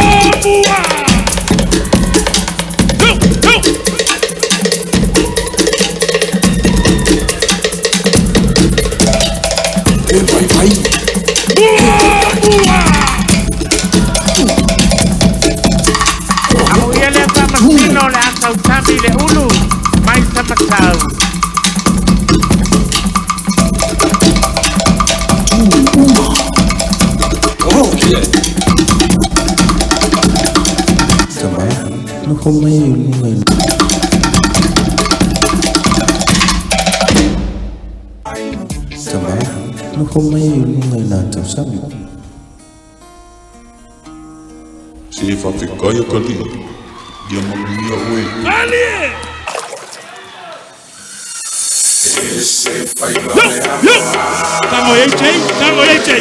mua. Yo, yo. Mua, mua. Amo ia le whamasino le atau tami le ulu. Mai tamatau. Se e whawhekaia ka lia, ia manuia oe. Malie! Yo, yo. Tango eche, tango eche.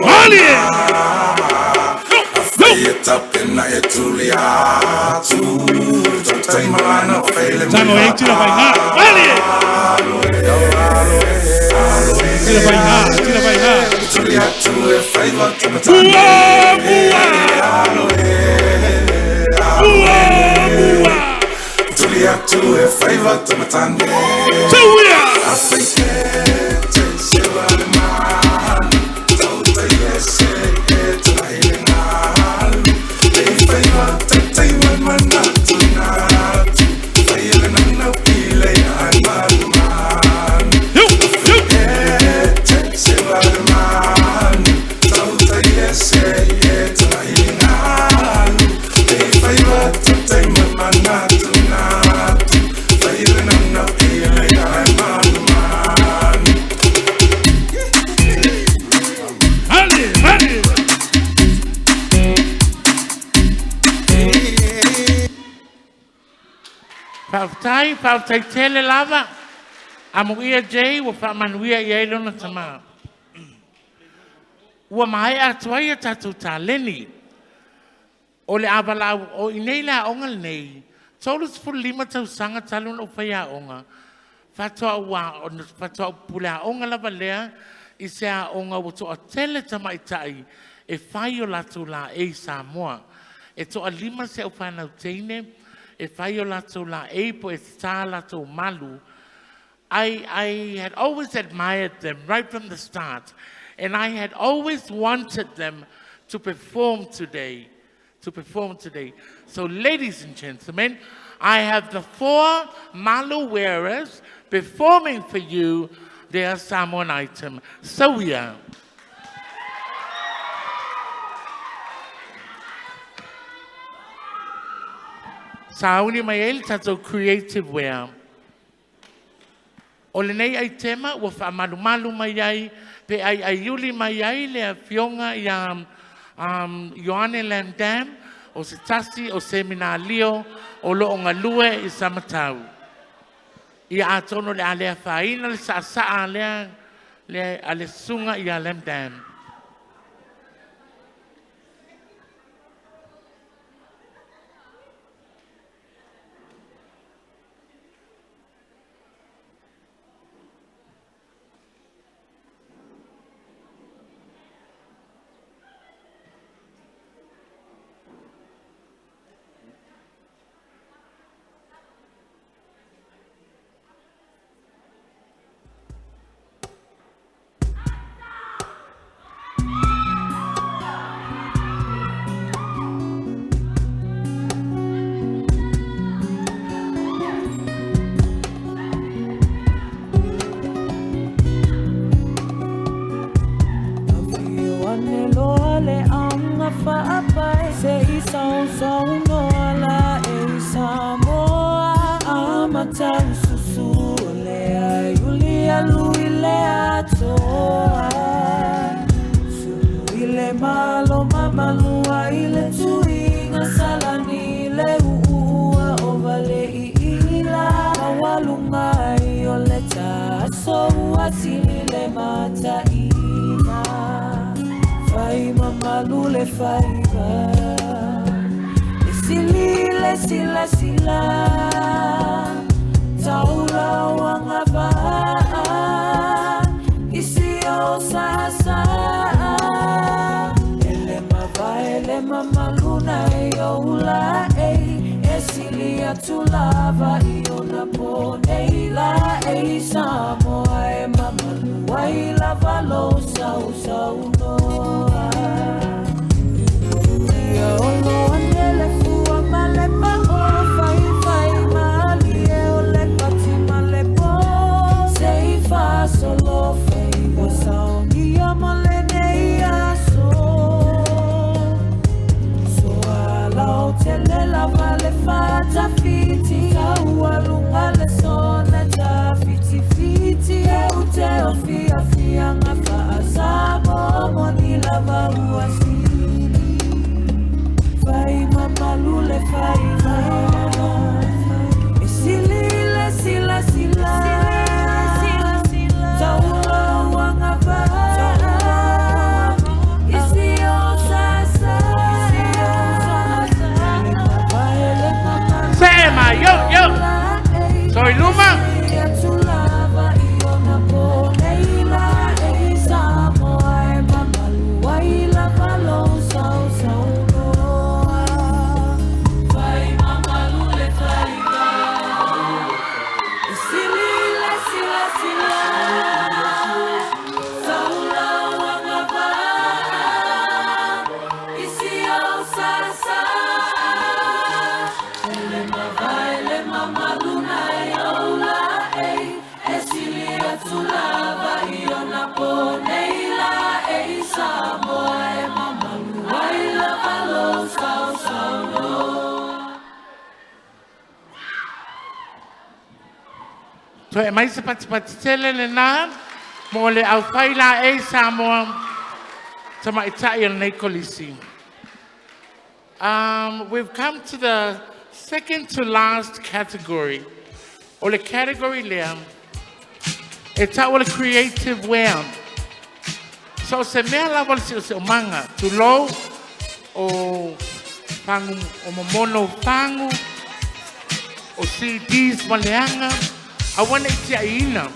Malie! Yo, yo. Tago e tira vai ngā. Ali! Tira vai ngā, tira vai ngā. Mua, mua! Mua, mua! Tauia! Faafetai, faafetai tele lava. Amuia J ua faamanuia i ai lona tamā. Ua maea atu ai a tatou taleni. O le a valaau o i nei le aoga lenei, 35 tausaga talu ona ou faiaoga, faatoa ou faatoa ou puleaoga lava lea i se aoga ua toatele tamaitai e fai o latou laei Samoa. E toalima si au fanau teine e fai o latou laei po e tatā latou malu. I had always admired them right from the start, and I had always wanted them to perform today. To perform today. So, ladies and gentlemen, I have the four Malu wearers performing for you their Samoan item. So we are. Sauni mai ai le tatou creative wear. O lenei aitema ua faamalumalu mai ai pe aiaiuli mai ai le afioga ia Ioane Lamdam o se tasi o seminalio o loo galue i Samatau. Ia atonu o le a le afaina le saasaa lea le a le susuga ia Lamdam. Ane loa le aoga faapae se i sausaunoa la e Samoa amatau susu o le ai uli alu i le atoa sulu i le malo mamalua i le tuiga salani le uua o vale i ila maualuga ai o le taso ua sili le mataina fai mamalu le faiva e sili le silasila taula uagavaa i si o saasaa ele mavae le mamaluna e oula ei e sili atu lava i ona ponei la e Samoa e mamalu ai lava lou sausaunoa. Ia olo ane le fua ma le pao faifai malie o le pati ma le po se i faasolo faiva saogia mo lenei aso so ala o tele lava le fatafiti taualuga le sona tafitifiti e ute o fiafiaga faasamo moni lava ua sili fai mamalu le faiva e sili le silasila taula uagavaa i si o sasa Sema yo i luma. Atu lava i ona po nei la e Samoa e mamalu ai lava lou sausaunoa. Fai mamalu le faiva, e sili le silasila, saulau agavaa, i si ou sasa. E le mavae le mamalu nai ou laei, e sili atu lava i ona po nei la e i Samoa e mamalu ai lava lou sausaunoa. Toe mai se patipati tele lenā mo le aufai laei Samoa tamaitai o lenei kolisi. We've come to the second to last category. O le category lea, e tau o le creative wear. So o se mea lava o le siosiomaga, tulou o fagu o momono o fagu, o CDs ma leaga, aua ne i tiaiina,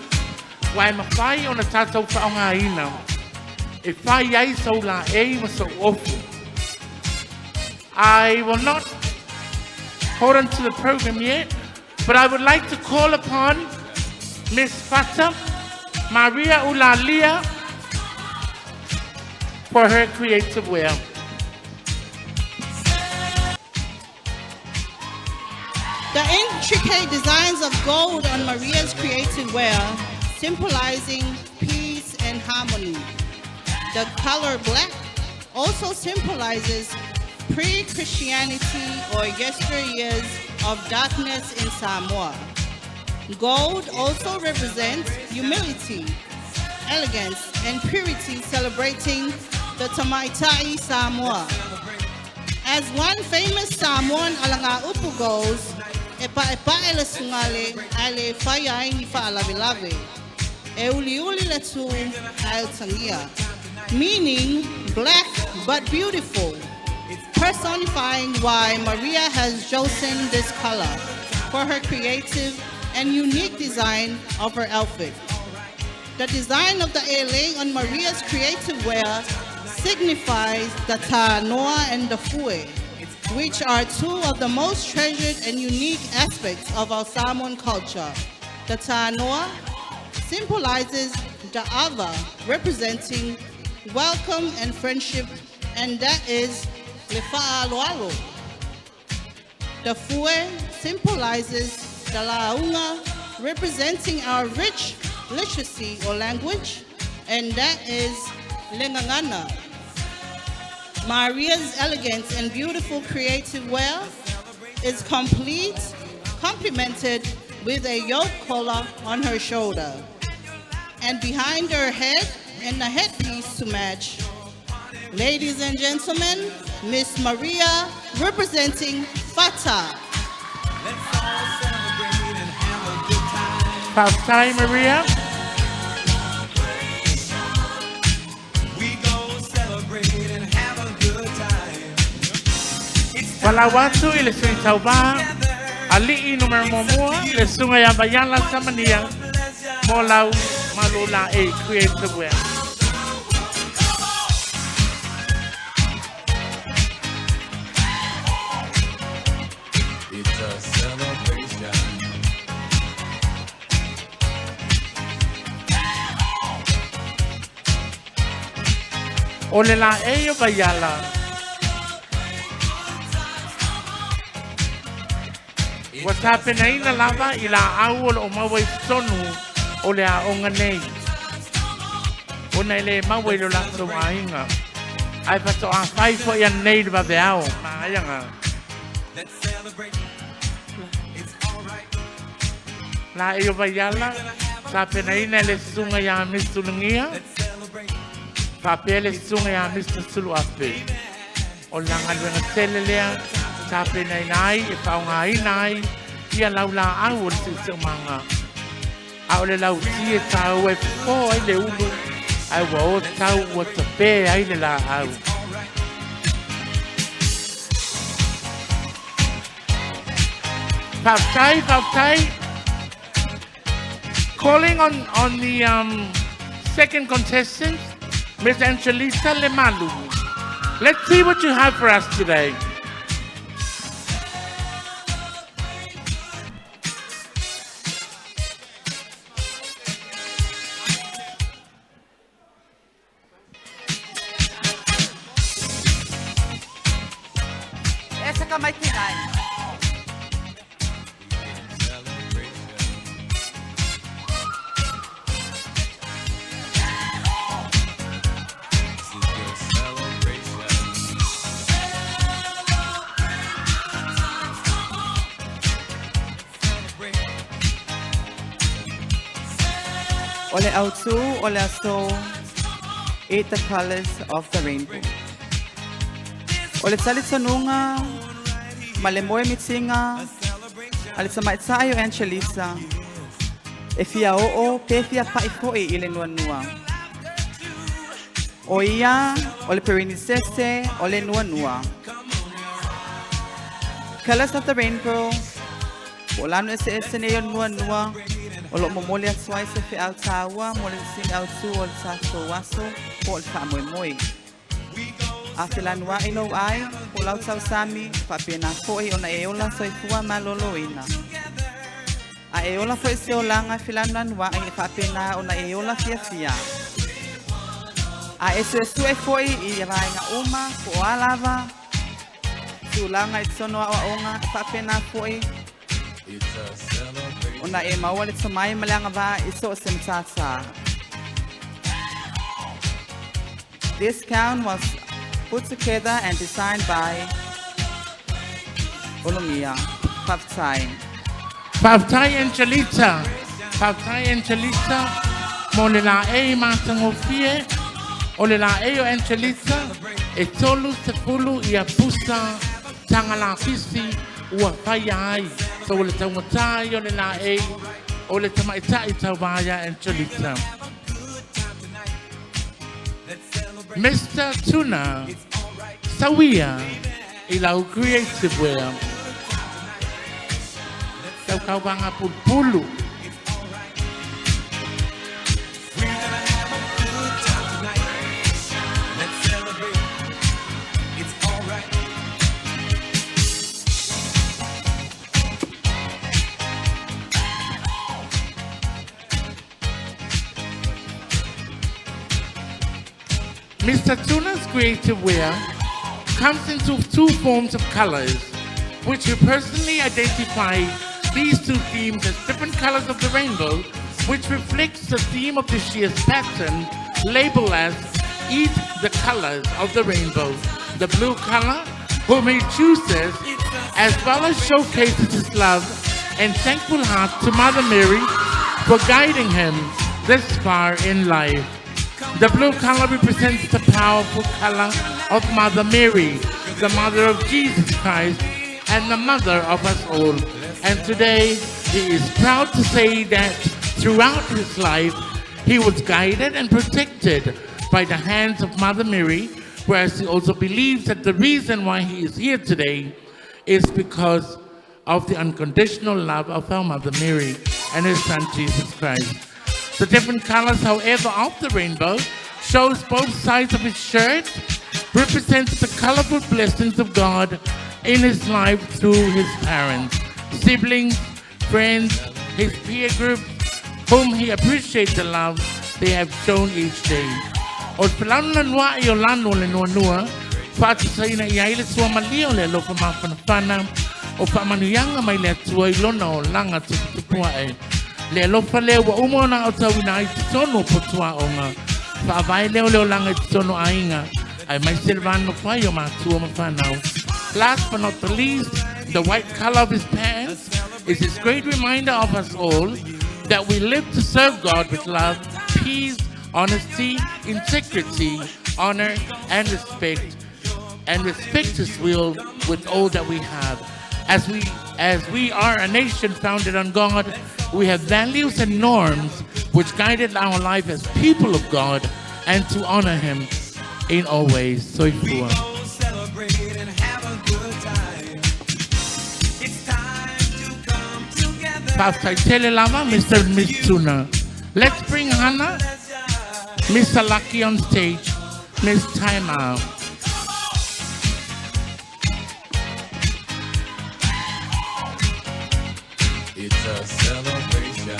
ua e mafai ona tatou faaaogaina e fai ai sou laei ma sou ofu. I will not hold on to the program yet, but I would like to call upon Miss Fata Maria Ulalia for her creative wear. The intricate designs of gold on Maria's creative wear, symbolizing peace and harmony. The color black also symbolizes pre-Christianity or yesteryears of darkness in Samoa. Gold also represents humility, elegance, and purity, celebrating the Tamaitai Samoa. As one famous Samoan alagaupu goes, e paepae le sugale ae le faia ai ni faalavelave. E uliuli le tū ae utagia. Meaning black but beautiful, personifying why Maria has chosen this color for her creative and unique design of her outfit. The design of the elei on Maria's creative wear signifies the Tanoa and the Fue, which are two of the most treasured and unique aspects of our Samoan culture. The Tanoa symbolizes the Ava, representing welcome and friendship, and that is Le Fa'aloalo. The Fue symbolizes the Launga, representing our rich literacy or language, and that is Le Gagana. Maria's elegant and beautiful creative wear is complete, complemented with a yoke collar on her shoulder, and behind her head and a headpiece to match. Ladies and gentlemen, Miss Maria representing Fata. Faafetai Maria. We gon' celebrate and have a good time. Faailoa atu i le sui tauvā, ali'i numera muamua, le susuga ia Vaiala Samania, mo lau malu laei creative wear. It's a celebration. O le laei o Vaiala. Ua tapenaina lava i laau o loo maua i totonu o le aoga nei. Ona e le maua i lo latou aiga. Ae faatoa fai foi ananei le vaveao. Maiaga. Let's celebrate. It's alright. Laei o Vaiala, tapenaina e le susuga ia Mr. Lugia. Faapea le susuga ia Mr. Suluape. O le galuega tele lea, tapenaina ai e faaaogaina ai ia lau laau o le siosiomaga. A o le lauti e taua e fofo ai le ulu, ae ua o tau ua tapē ai le laau. Faafetai, faafetai. Calling on the second contestant, Miss Angelisa Lemalu. Let's see what you have for us today. Esa ka mai tinai. O le autu, o le aso, eat the colors of the rainbow. O le talitonuga ma le moemitinga a le tamaitai o Angelisa e fia oo pe fia pa'i fo'i i le nuanua. O ia o le perinisese o le nuanua. Colors of the rainbow, po o lanu eseese nei o le nuanua, o loo momoli atu ai se feau tāua mo le sini autū o le tatou aso po o le faamoemoe. A felanua'i lou ai po o lau tausami, faapena fo'i ona e ola soifua malōlōina. A e ola foi se olaga e felanulanua'i e faapena ona e ola fiafia. A e suesue foi i vaega uma po o a lava tulaga i totonu o aoaoga e faapena foi ona e maua le tomai ma le agavaa i so o se matātā. This gown was put together and designed by Olomia. Faafetai. Faafetai Angelita. Faafetai Angelita. Mo le laei matagofie. O le laei o Angelita e 30 ia pusa taga lapisi ua faia ai. So o le taumatā ia o le laei o le tamaitai tauvā ia Angelita. Mr. Tuna Sawia i lau creative wear. Taukauvaga pulupulu. Let's celebrate. It's alright. Mr. Tuna's creative wear comes into two forms of colors, which you personally identify these two themes as different colors of the rainbow, which reflects the theme of this year's pattern, labeled as Eat the Colors of the Rainbow. The blue color, whom he chooses, as well as showcases his love and thankful heart to Mother Mary for guiding him this far in life. The blue color represents the powerful color of Mother Mary, the mother of Jesus Christ, and the mother of us all. And today, he is proud to say that throughout his life, he was guided and protected by the hands of Mother Mary, whereas he also believes that the reason why he is here today is because of the unconditional love of our Mother Mary and her Son Jesus Christ. The different colors, however, of the rainbow shows both sides of his shirt, represents the colorful blessings of God in his life through his parents, siblings, friends, his peer group, whom he appreciates the love they have shown each day. O le felanulanua'i o lanu o le nuanua, faatusaina i ai le suamalie o le alofa mafanafana o faamanuiaga mai le Atua i lona olaga tuputupua'e. Le alofa lea ua uma ona aotauina ai totonu o potuaoga. Faavae lea o le olaga i totonu aiga, aemaise le va nonofo ai o matua ma fanau. Last but not the least, the white color of his pants is his great reminder of us all that we live to serve God with love, peace, honesty, integrity, honor, and respect His will with all that we have. As we are a nation founded on God, we have values and norms which guided our life as people of God and to honor Him in all ways. Soifua. Celebrate and have a good time. It's time to come together. Faafetai tele lava Mr. and Ms. Tuna. Let's bring Hannah, Mr. Lucky on stage, Miss Timer. It's a celebration.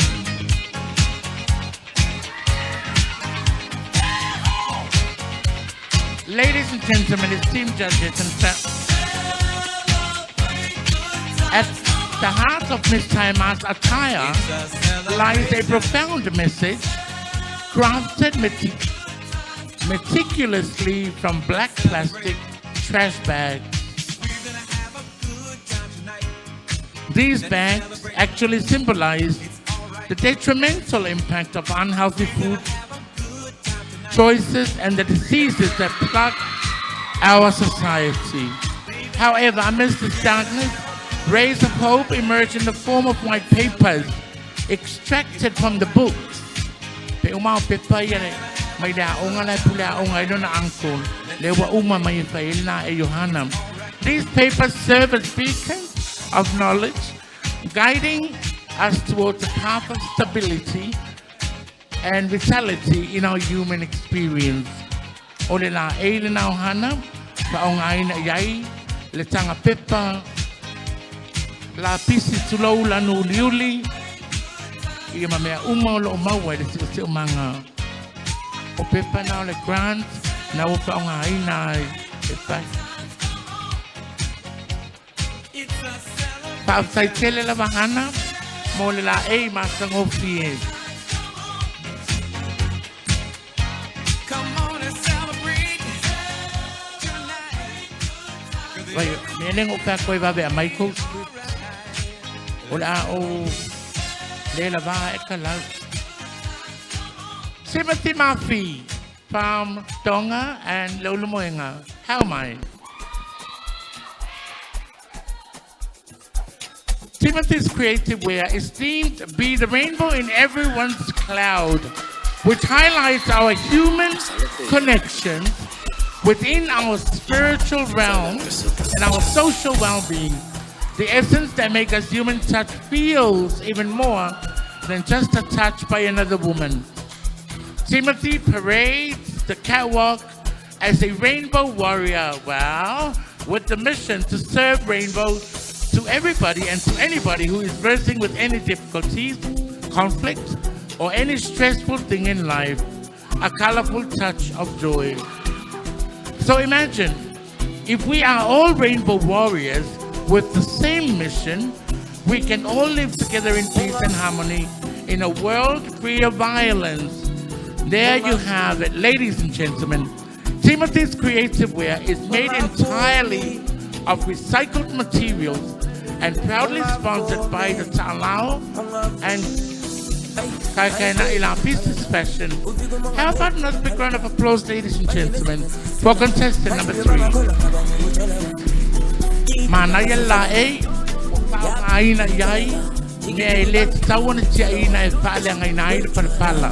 Ladies and gentlemen, esteemed judges and at the heart of Miss Taima's attire lies a profound message crafted meticulously from black plastic trash bags. These bags actually symbolize the detrimental impact of unhealthy food choices and the diseases that plague our society. However, amidst this darkness, rays of hope emerge in the form of white papers extracted from the books. Pe uma o pepa ia le mai le aonga le pule aonga i lona uncle le ua uma mai e whaelina e Johanna. These papers serve as beacons of knowledge, guiding us towards a path of stability and vitality in our human experience. O le la e le nao hana, pa o ngā iai, le tanga pepa, la pisi tulou la nu uliuli, ia ma mea uma o loo maua i le sio sio manga. O pepa na o le grant, na o pa o ngā ina ai, e pai. Faafetai tele lava Hana, mo le la e masagofie. Come on and celebrate. Vai, me lengo pa koe vave a Michael script. O le a o le la va e ka lau. Timothy Murphy from Tonga and Leulumoega. How am I? Timothy's creative wear is themed Be the Rainbow in Everyone's Cloud, which highlights our human connections within our spiritual realm and our social well-being. The essence that makes us human touch feels even more than just a touch by another woman. Timothy parades the catwalk as a rainbow warrior, well, with the mission to serve rainbows to everybody and to anybody who is versing with any difficulties, conflict, or any stressful thing in life, a colorful touch of joy. So imagine, if we are all rainbow warriors with the same mission, we can all live together in peace and harmony in a world free of violence. There you have it, ladies and gentlemen. Timothy's creative wear is made entirely of recycled materials and proudly sponsored by the Ta'alao and Kaikaina Ila Business Fashion. How about another big round of applause, ladies and gentlemen, for contestant number 3. Manaya la e, aina iai, mea e le tatau ona tia ina e whaale ngai nai le palapala.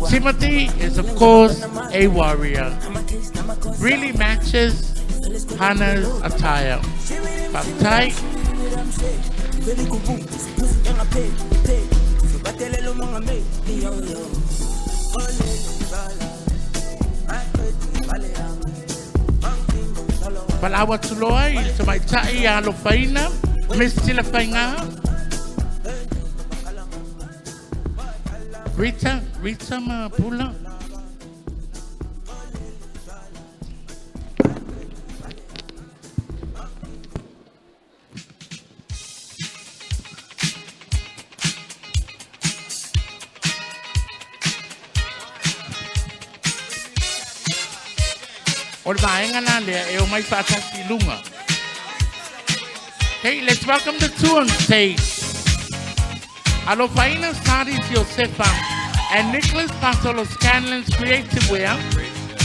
Timothy is, of course, a warrior. Really matches Hannah's attire. Faafetai. Palawa tuloa i te maitai a alofaina, Miss Tila Fainga'a. Rita, Rita Mapula. O le vaega la lea e o mai faatasi i luga. Hey, let's welcome the two on stage. Alofaina Sardis Josefa and Nicholas Bartolo Scanlon's Creative Wear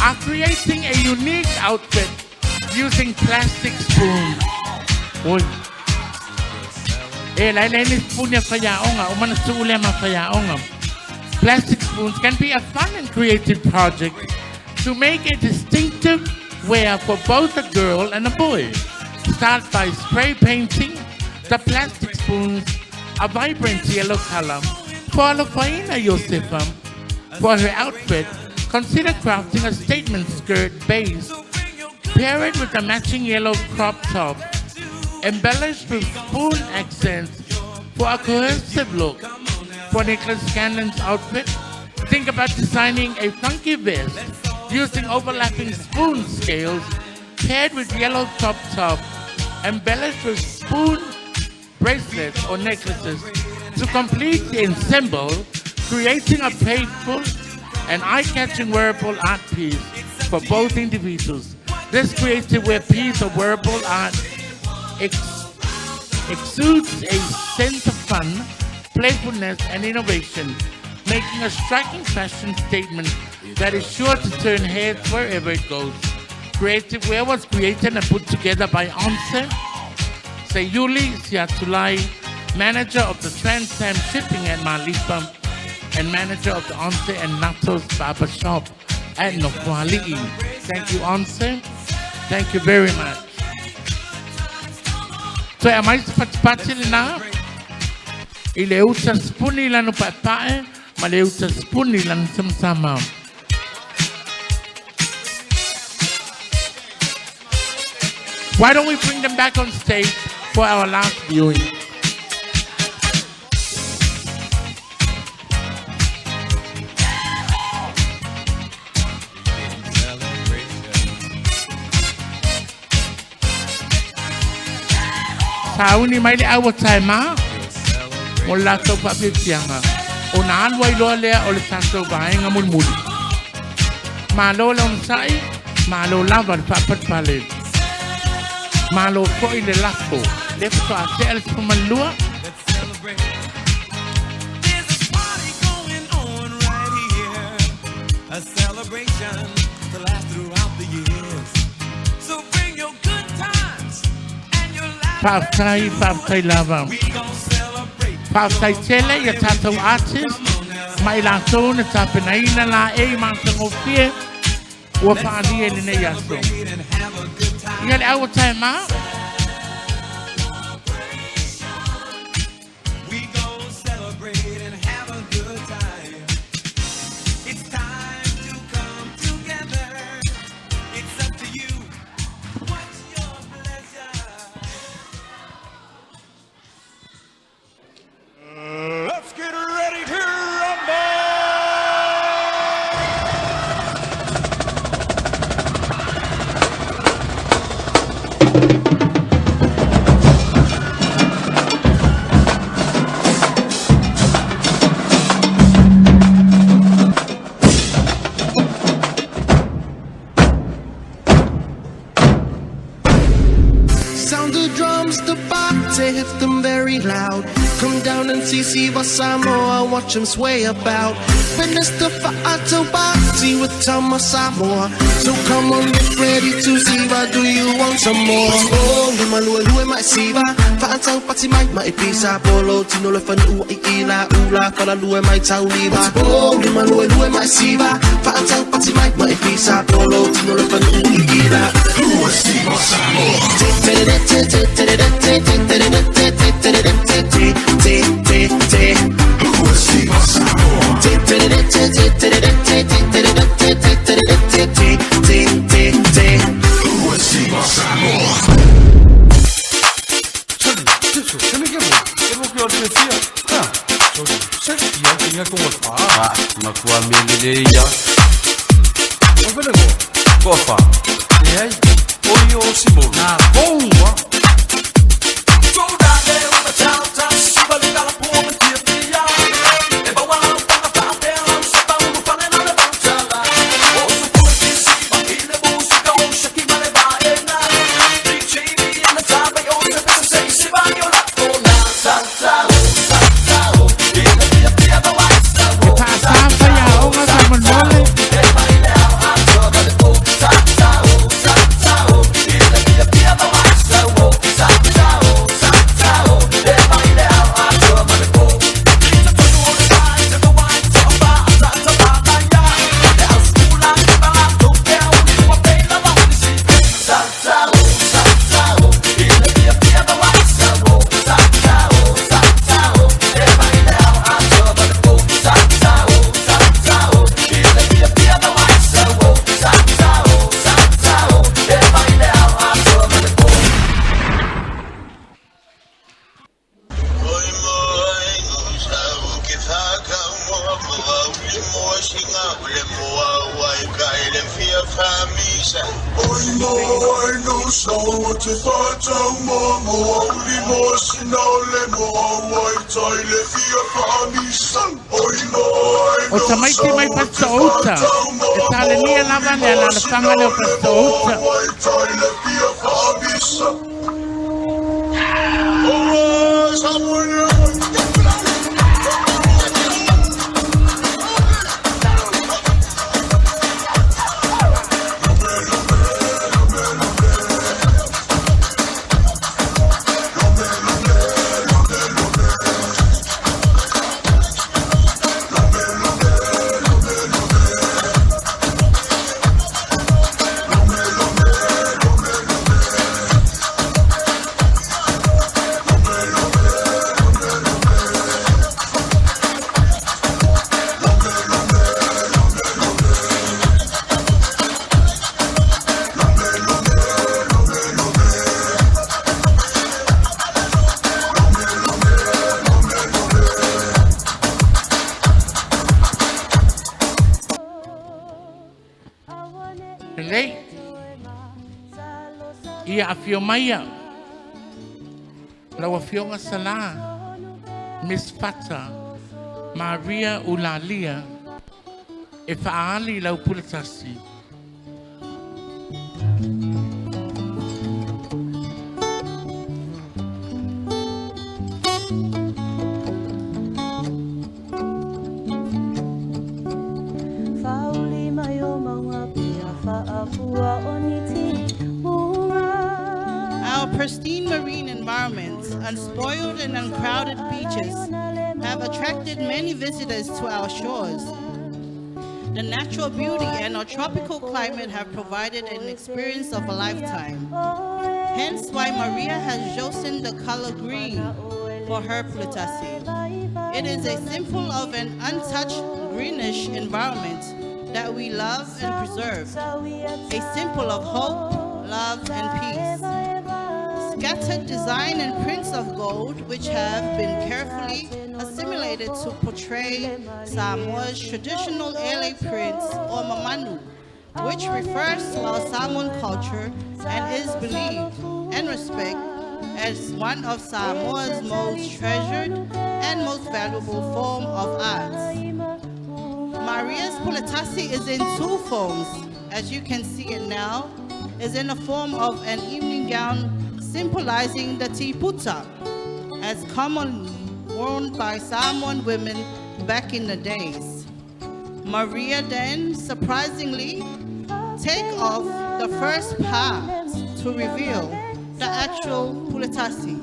are creating a unique outfit using plastic spoons. Oi. E lai lai ni spoon ya whaiaonga, o mana su'u ma whaiaonga. Plastic spoons can be a fun and creative project to make a distinctive wear for both a girl and a boy. Start by spray painting The plastic spoons are vibrant yellow color. For Alofaina Yosefa, for her outfit, consider crafting a statement skirt base. Pair it with a matching yellow crop top, embellished with spoon accents for a cohesive look. For Nicholas Scanlon's outfit, think about designing a funky vest using overlapping spoon scales paired with yellow crop top, embellished with spoon bracelets or necklaces to complete the ensemble, creating a playful and eye-catching wearable art piece for both individuals. This creative wear piece of wearable art exudes a sense of fun, playfulness, and innovation, making a striking fashion statement that is sure to turn heads wherever it goes. Creative Wear was created and put together by Onse Seyuli Siatulai, manager of the Transam Shipping at Malifa, and manager of the Onse and Natos Barber Shop at Nofoali'i. Thank you, Onse. Thank you very much. So, am I patipati na? I le uta spuni lanu paepae, ma le uta spuni lanu samasama. Why don't we bring them back on stage for our last viewing? Sauni mai le awa tae mā, mo lātou whaapiapianga. O nā alu ai loa lea o le tātou vaenga mulimuli. Malo le onosai, malo lava le whaapatupale. Malo fo'i le lafo. Le faatoa tea le 12. A celebration to last throughout the years. So bring your good times and your laughter. Faafetai, faafetai lava. Faafetai tele ia tātou artist, ma i latou na tapenaina la e i matagofie, ua whaalia i lenei aso. Ia le aua tae mā. We gon' celebrate and have a good time. It's time to come together. It's up to you. What's your pleasure? Let's get ready to rumble! Sound the drums, the party, hit them very loud. Come down and see Siva Samoa, watch 'em sway about. Fitness the Fa'ato party with Tama Samoa. So come on, get ready to Siva, do you want some more? Oh, lima lua lua mai Siva, Fa'atau pati mai mai pisa, polo tino le fanu ua i ila ula, fala lua mai tau liva. Oh, lima lua lua mai Siva, Fa'atau pati mai mai pisa, polo tino le fanu ua i ila. Ua Siva Samoa. o te whātau moa moa uli moa sina o le moa wai tai le fia whaamisa oi mai O tamaiti mai Fasitoo-uta. E talenia lava le alaalafaga lea o Fasitoo-uta. Wai tai le fia whaamisa Alright, Samoa. Lelei. Ia afio mai ia. Lau afioga Salā, Miss Fata, Maria Ulalia, e faaali lau puletasi. Whauli mai o maunga pia whaapua o ni Our pristine marine environments, unspoiled and uncrowded beaches, have attracted many visitors to our shores. The natural beauty and our tropical climate have provided an experience of a lifetime. Hence why Maria has chosen the color green for her puletasi. It is a symbol of an untouched greenish environment that we love and preserve, a symbol of hope, love, and peace. Scattered design and prints of gold, which have been carefully assimilated to portray Samoa's traditional ele prints or mamanu, which refers to our Samoan culture and is believed and respected as one of Samoa's most treasured and most valuable form of arts. Maria's puletasi is in two forms. As you can see it now, is in the form of an evening gown symbolizing the tiputa, as commonly worn by Samoan women back in the days. Maria then, surprisingly, take off the first part to reveal the actual puletasi.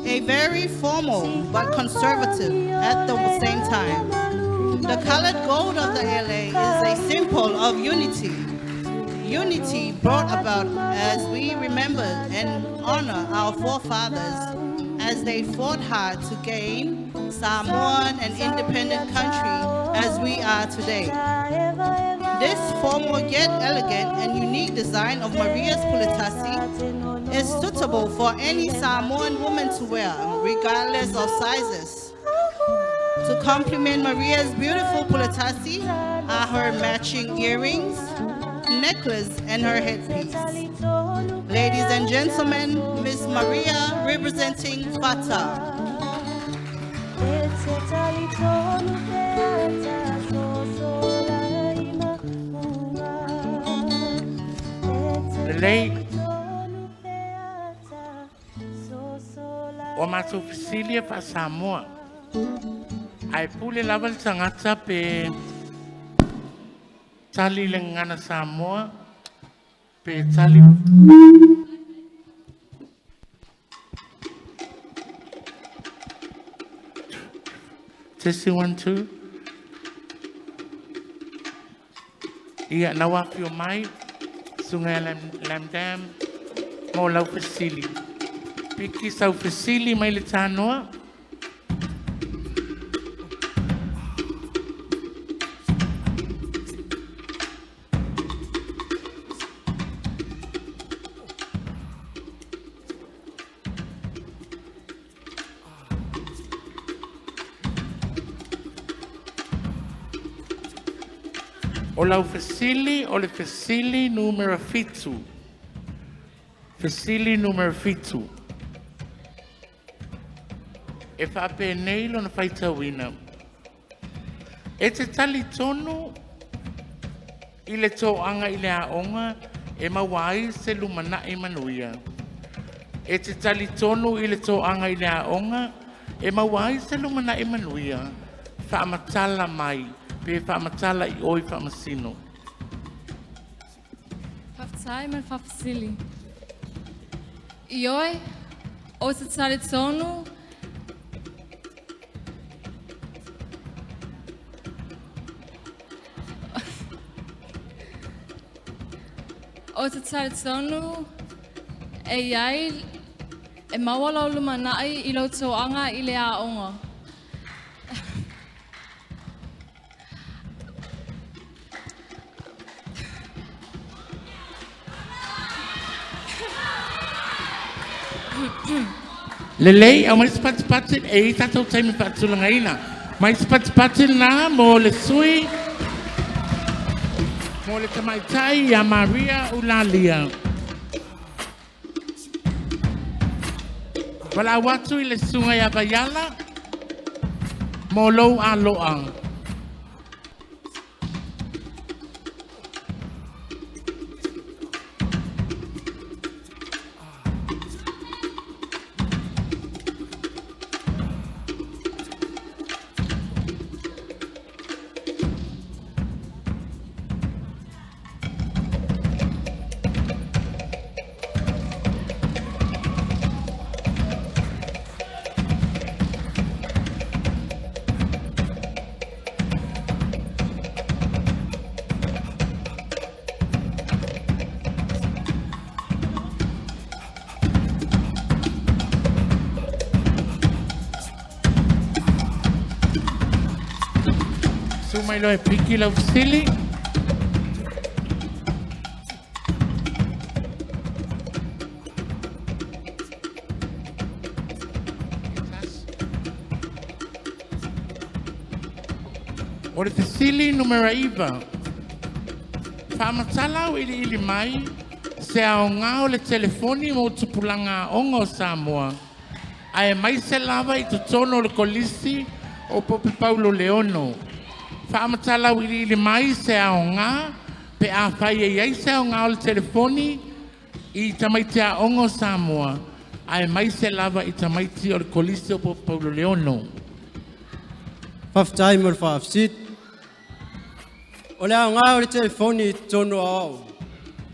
A very formal but conservative at the same time. The colored gold of the ele is a symbol of unity. Unity brought about as we remember and honor our forefathers as they fought hard to gain Samoan an independent country as we are today. This formal yet elegant and unique design of Maria's puletasi is suitable for any Samoan woman to wear, regardless of sizes. To complement Maria's beautiful puletasi are her matching earrings, necklace, and her headpiece. Ladies and gentlemen, Miss Maria representing Fata. Lelei. O matou fesili e faa-Samoa. Ae pule lava le tagata pe tali i le gagana Samoa pe tali. Testing one, two. Ia, lau afio mai, susuga ia Lamdam, mo lau fesili. Piki sau fesili mai le tanoa. O lau fesili o le fesili numera 7. Fesili numera 7. E faapenei lona faitauina. E te talitonu i le toaga i le aoga e maua ai se lumanai manuia. E te talitonu i le toaga i le aoga e maua ai se lumanai manuia. Faamatala mai pe faamatala i oi faamasino. Faafetai ma le faafesili. Ioe, o te talitonu o te talitonu e iai e maua lau lumanai i lau toaga i le aoga. Lelei, aumai se patipati e i tatou taimi faatulagaina. Mai se patipati lena mo le sui mo le tamaitai ia Maria Ulalia. Valaau atu i le susuga ia Vaiala mo lou aloa. Susu mai loa e piki lau fesili. O le fesili numera 9. Faamatala auiliili mai se aoga o le telefoni mo tupulaga aoga o Samoa aemaise lava i totonu o le Kolisi o Pope Paulo Leono. Faamatala auiliili mai se aoga pe afai e i ai se aoga o le telefoni i tamaiti aoga o Samoa aemaise lava i tamaiti o le Kolisi o Pope Paulo Leono. Faafetai mo le faafesili. O le aoga o le telefoni i totonu o aoaoga,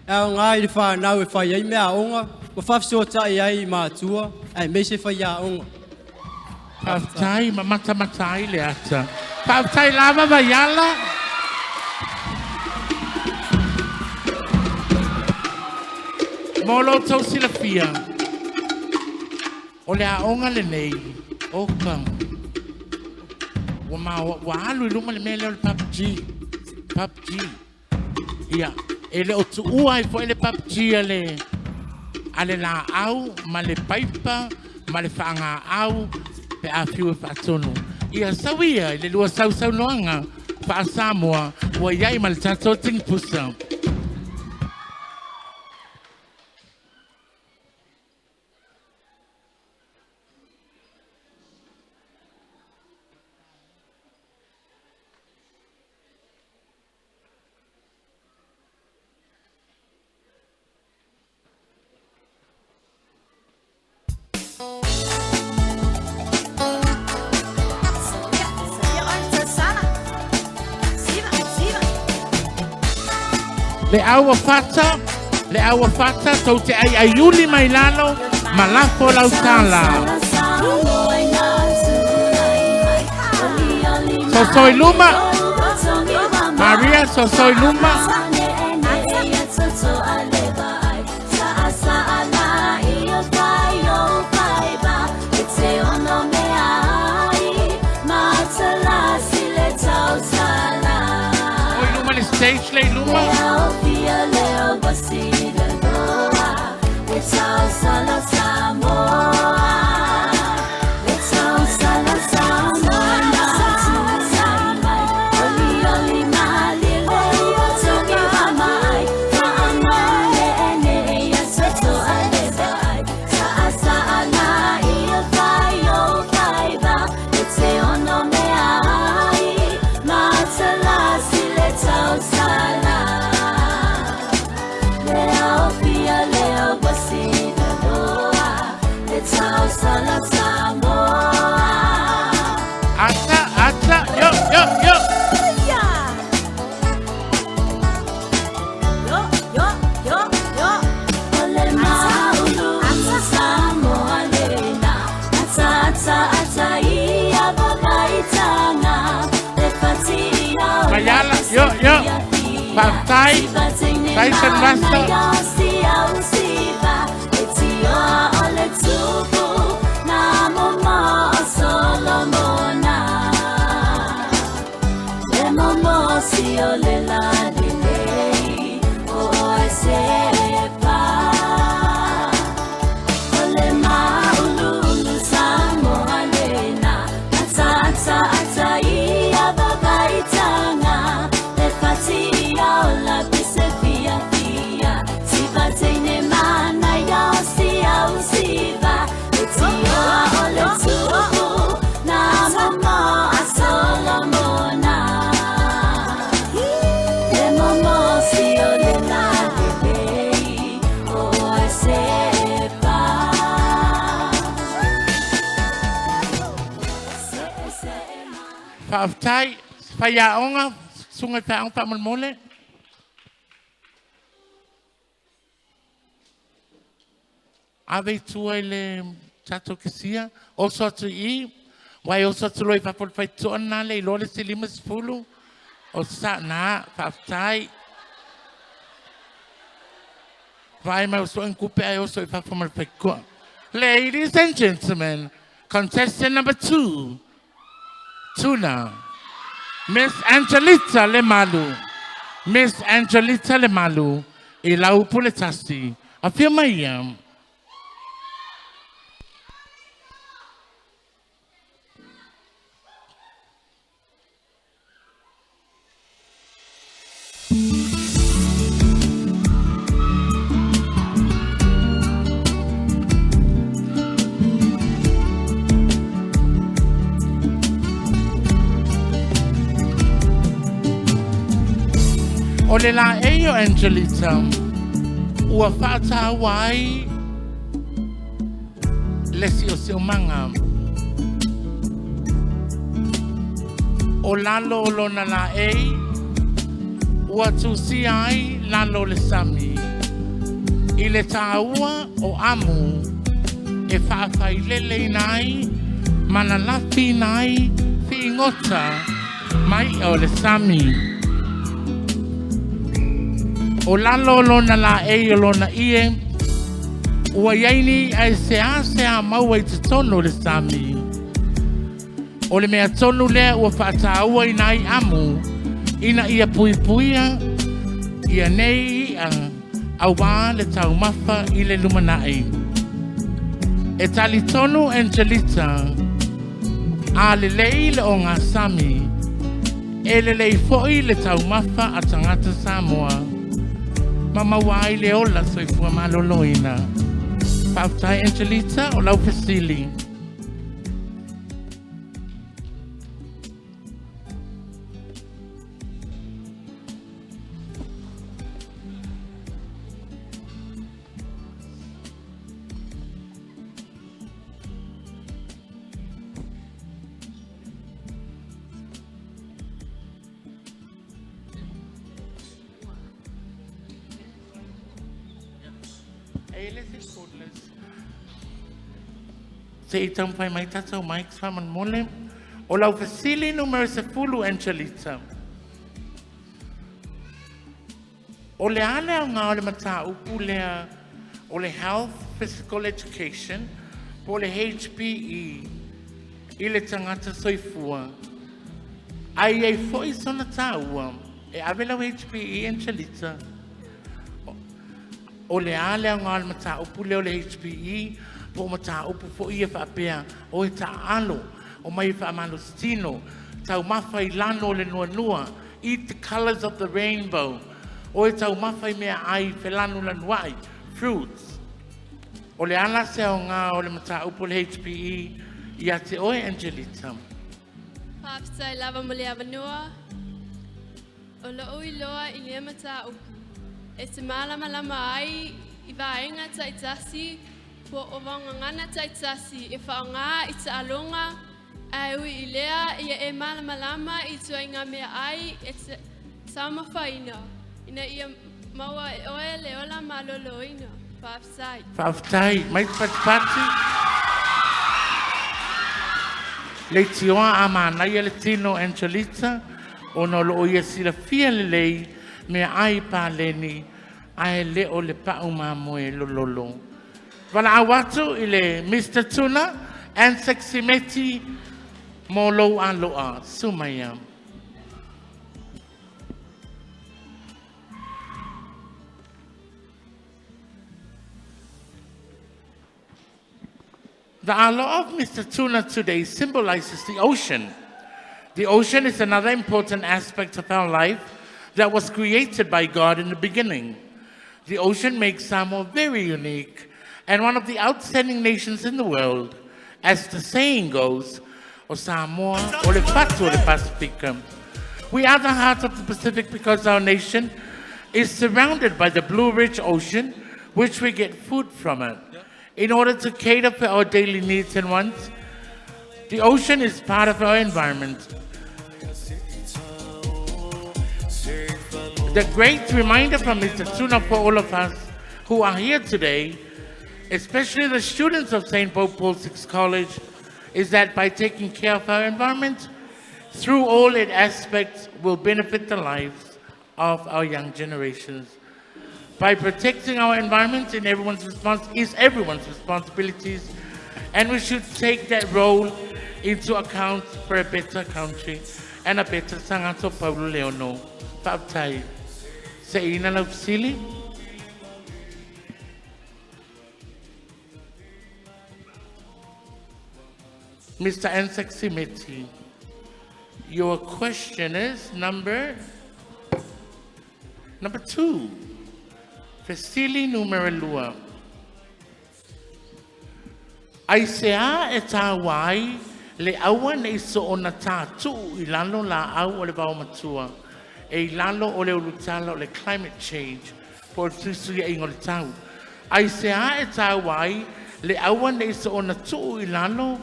e aoga i le fanau e fai ai meaaoga ma faafesootai ai i matua aemaise faiaoga. Faafetai ma matamata ai le ata. Faafetai lava Vaiala. Mo lo outou silafia, o le aoga lenei, oka, ua, ma, ua alu i luma le mea lea o le PUBG. PUBG. Ia, e le o tuua ai foi le PUBG a le laau ma le paipa ma le faagaau pe a fiu e faatonu. Ia sau ia i le lua sausaunoaga faa-Samoa ua i ai ma le tatou tigipusa. Le au fata, le au fata, tou te aiaiuli mai lalo, ma lafo lau tala. Soso i luma. Maria, soso i luma. Oi luma le stage le i luma. Yo, yo. Fa'afetai. Tyson Master. Fa'afetai, faiaoga, susuga i faiaoga faamolemole. Ave i tua i le tatou kesia, oso atu i i, ua e oso atu loa i fafo o le faitotoa lena le iloa le isi 50. O sa na, faafetai. Vaai mai ua sue ni tupe ae oso i fafo ma le faitotoa. Ladies and gentlemen, contestant number 2, Tuna, Miss Angelita Lemalu. Miss Angelita Lemalu i lau pule tasi. Afio mai ia. O le laei o Angelita ua faataua ai le siosiomaga o lalo o lona laei ua tusia ai lalo o le sami i le tāua o amu e faafaileleina ai ma lalafiina ai figota ma i'a o le sami. O lalo o lona laei o lona ie, ua i ai ni i'a e seāseā maua i totonu o le sami. O le mea tonu lea ua faataua ai amu ina ia puipuia ia nei i'a auā le taumafa i le lumana'i. E talitonu Angelita, a lelei le ogasami, e lelei fo'i le taumafa a tagata Samoa ma maua ai le ola soifua maloloina. Faafetai Angelita, o lau fesili. E le se cordless. Se i taumafai mai tatou mics faamolemole. O lau fesili numera 10 Angelita. O le a le aoga o le mataupu lea o le Health Physical Education po o le HPE i le tagata soifua? Ae i ai foi sona tāua e ave lau HPE Angelita. O le a le aoga o le mataupu lea o le HPE po o mataupu foi ia faapea o e taaalo o mai e faamalositino taumafa i lalo o le nuanua, eat the colors of the rainbow, o e taumafa i meaai felanulanuai, fruits. O le a la se aoga o le mataupu o le HPE ia te oe Angelita? Faafetai lava mo le avanoa. O lo'u iloa i lea mataupu. E te malamalama ai i vaega taitasi po o vagagana taitasi e faaaoga i taaloga ae ui i lea ia e malamalama i ituaiga meaai e te taumafaina ina ia maua e oe le ola maloloina. Faafetai. Faafetai. Mai te patipati. Leitioa a manaia le tino Angelita. Ona o loo ia silafia lelei meaai paleni ae le o le pau mamoe lololo. Valaau atu i le Mr. Tuna Anzac Simeti mo lou aloa. Sumaia. The aloa of Mr. Tuna today symbolizes the ocean. The ocean is another important aspect of our life that was created by God in the beginning. The ocean makes Samoa very unique and one of the outstanding nations in the world. As the saying goes, O Samoa, o le fatu o le Pasifika. We are the heart of the Pacific because our nation is surrounded by the Blue Ridge Ocean, which we get food from it. In order to cater for our daily needs and wants, the ocean is part of our environment. The great reminder from Mr. Tuna for all of us who are here today, especially the students of St. Pope Paul VI College, is that by taking care of our environment through all its aspects will benefit the lives of our young generations. By protecting our environment in everyone's response is everyone's responsibilities, and we should take that role into account for a better country and a better Sangato Paulo Leono. Fa'afetai. Se ina lau fesili. Mr. Anzac Simeti, your question is number 2. Fesili numero 2. Aisea e tāua ai le aua nei soona tātuu i lalo laau o le vaomatua e i lalo o le ulutala o le climate change po o le fesuisuiaiga o le tau. Aisea e tāua ai le aua nei soona tuu i lalo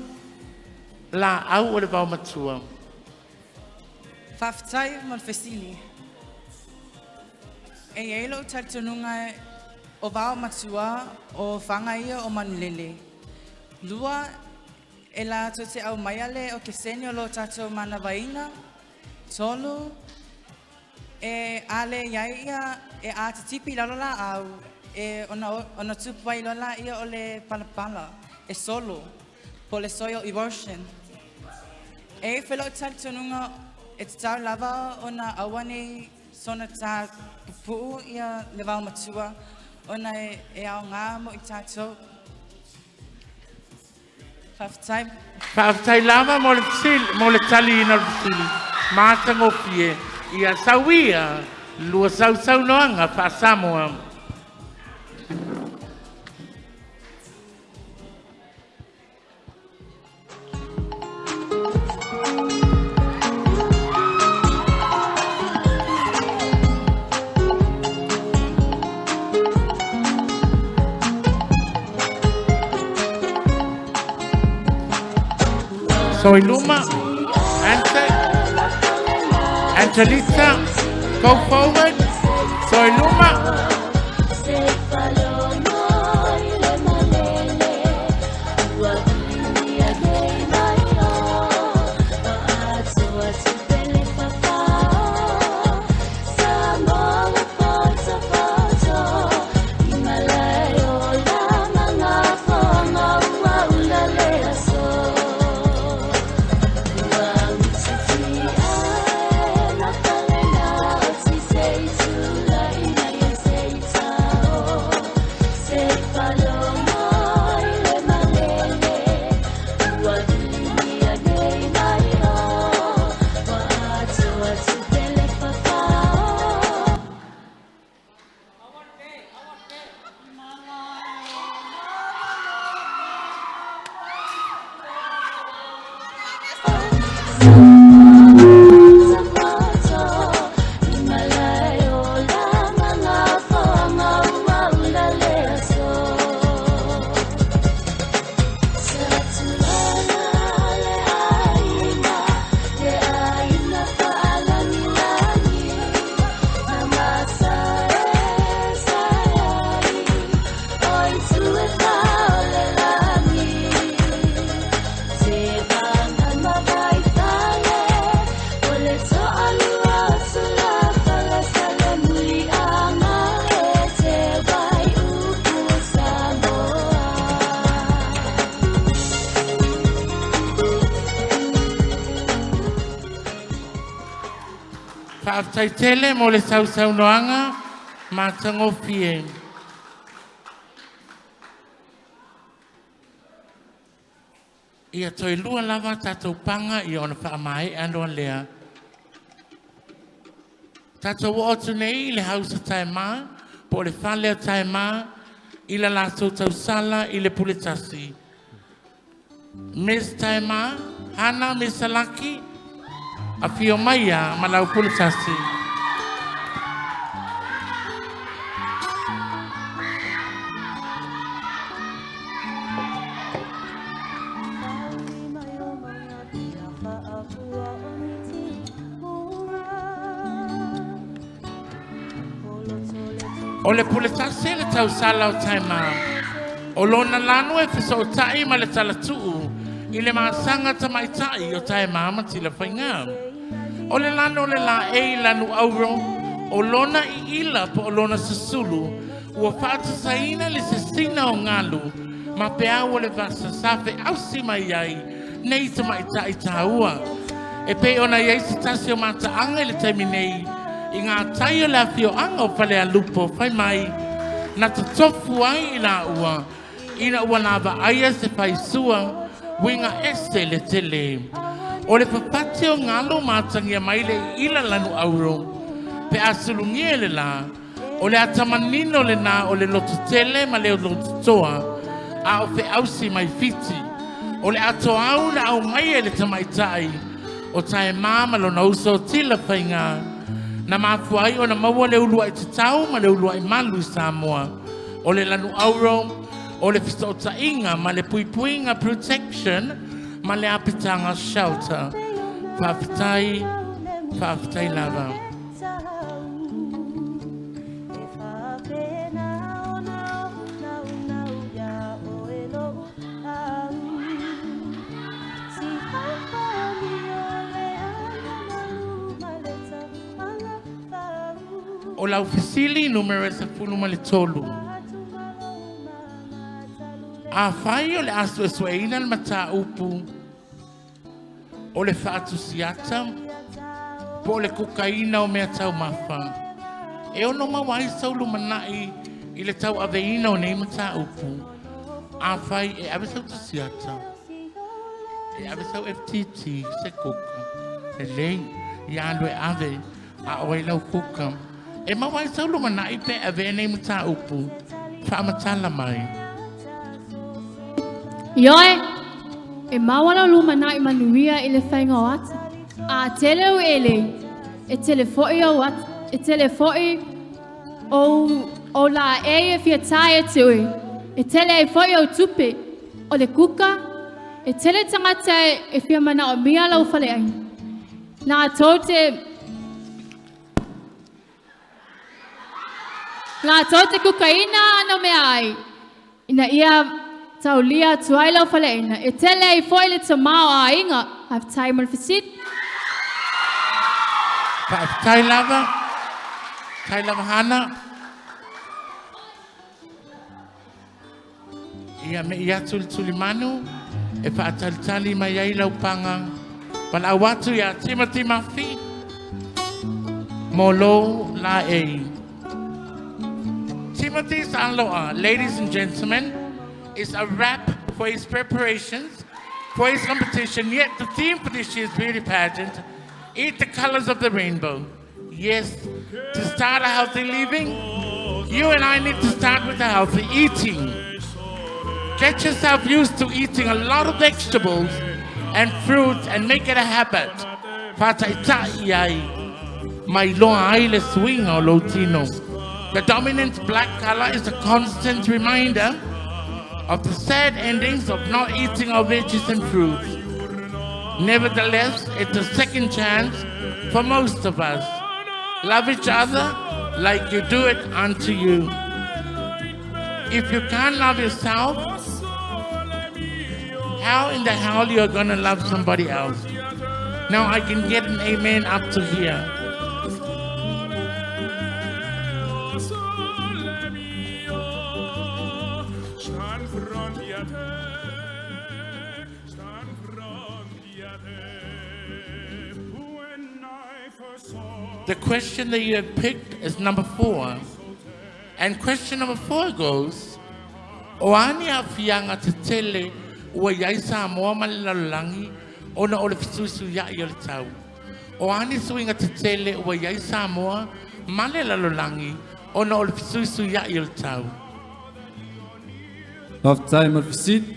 laau o le vaomatua? Fa'afetai mo le fesili. E iai lou talitonuga o vao matua o faga ia o manulele. Lua e latou te aumaia le okesene o lo tatou manavaina. Tolu e a leai ia e atitipi i lalo laau e ona tupu ai loa laia o le palapala e solo po o le soil erosion. E iai foi lou talitonuga e tatau lava ona aua nei soona tā pupuu ia le vao matua ona e aogā mo i tatou. Fa'afetai. Fa'afetai lava mo le fesili, mo le taliina o le fesili. Matagofie. Ia sauia lua sausaunoaga faa-Samoa. Soiluma, Ante, Angelita, go forward. Soiluma. Faafetai tele mo le sausaunoaga matagofie. Ia toe lua lava tatou paga ia ona faamaea loa lea. Tatou oo atu nei i le House of Taema po o le fale o Taema i le latou tausala i le pule tasi. Miss Taema, Hana Misalaki, afio maia ma lau pule tasi. O le pule tasi le tausala o Taema. O lona lanu e fesootai ma le talatuu i le masaga tamaitai o Taema ma Tilafaiga. O le lanu o le laei lanu auro, o lona iila po o lona susulu, ua faatasaina le sesina o galu ma peau o le vasa sa feausi mai ai nei tamaitai tāua. E pei ona i ai se tasi o mataaga i le taimi nei i ngā tai o le afioaga o Falealupo fai mai na totofu ai i laua ina ua lavaaia se faisua uiga ese le tele. O le fafati o galo ma atagia mai le iila lanu auro pe a sulugia i le lā o le atamanino lenā o le lototele ma le lototoa a o feausi mai Fiti. O le atoau na aumaia e le tamaitai o Taema ma lona uso o Tilafaiga na mafua ai ona maua le uluai tatau ma le uluai malu i Samoa. O le lanu auro o le fesootaiga ma le puipuiga protection ma le apitaga shelter. Faafetai, faafetai lava. O lau fesili numera 13. Afai o le a suesueina le mataupu o le faatusiata po o le kukaina o mea taumafa, e ono maua ai sau lumanai i le tauaveina o nei mataupu. Afai e ave sau tusiata, e ave sau FTT se kuka, lelei, ia alu e ave a o ai lau kuka. E maua ai sau lumanai pe avea nei mataupu, faamatala mai. Ioe, e maua lau lumanai manuia i le faiga o ata. A tele au ele, e tele foi au ata, e tele foi o, o la e e fia tae te oe. E tele ai foi au tupe, o le kuka, e tele tangata e fia mana o mia lau fale ai. Nā tau te Nā tau te kukaina ana mea ai. Ina ia taulia atu ai lau faleaina. E tele ai foi le tamā o aiga. Faafetai mo le fesili. Faafetai lava. Tai lava Hana. Ia me i atu le tulimanu e faatalitali mai ai lau paga. Valaau atu ia Timothy Mafi mo lou laei. Timothy Saloa, ladies and gentlemen, is a wrap for his preparations for his competition. Yet the theme for this year's beauty pageant is the colors of the rainbow. Yes, to start a healthy living, you and I need to start with a healthy eating. Get yourself used to eating a lot of vegetables and fruit and make it a habit. Faataitai ai, mai loa ai le suiga o lou tino. The dominant black color is a constant reminder of the sad endings of not eating our veggies and fruits. Nevertheless, it's a second chance for most of us. Love each other like you do it unto you. If you can't love yourself, how in the hell you're gonna love somebody else? Now I can get an amen up to here. The question that you have picked is number four. And question number four goes, O a ni aafiaga tetele ua i ai Samoa ma le lalolagi ona o le fesuisuia'i o le tau? O a ni suiga tetele ua i ai Samoa ma le lalolagi ona o le fesuisuia'i o le tau? Faafetai mo le fesili.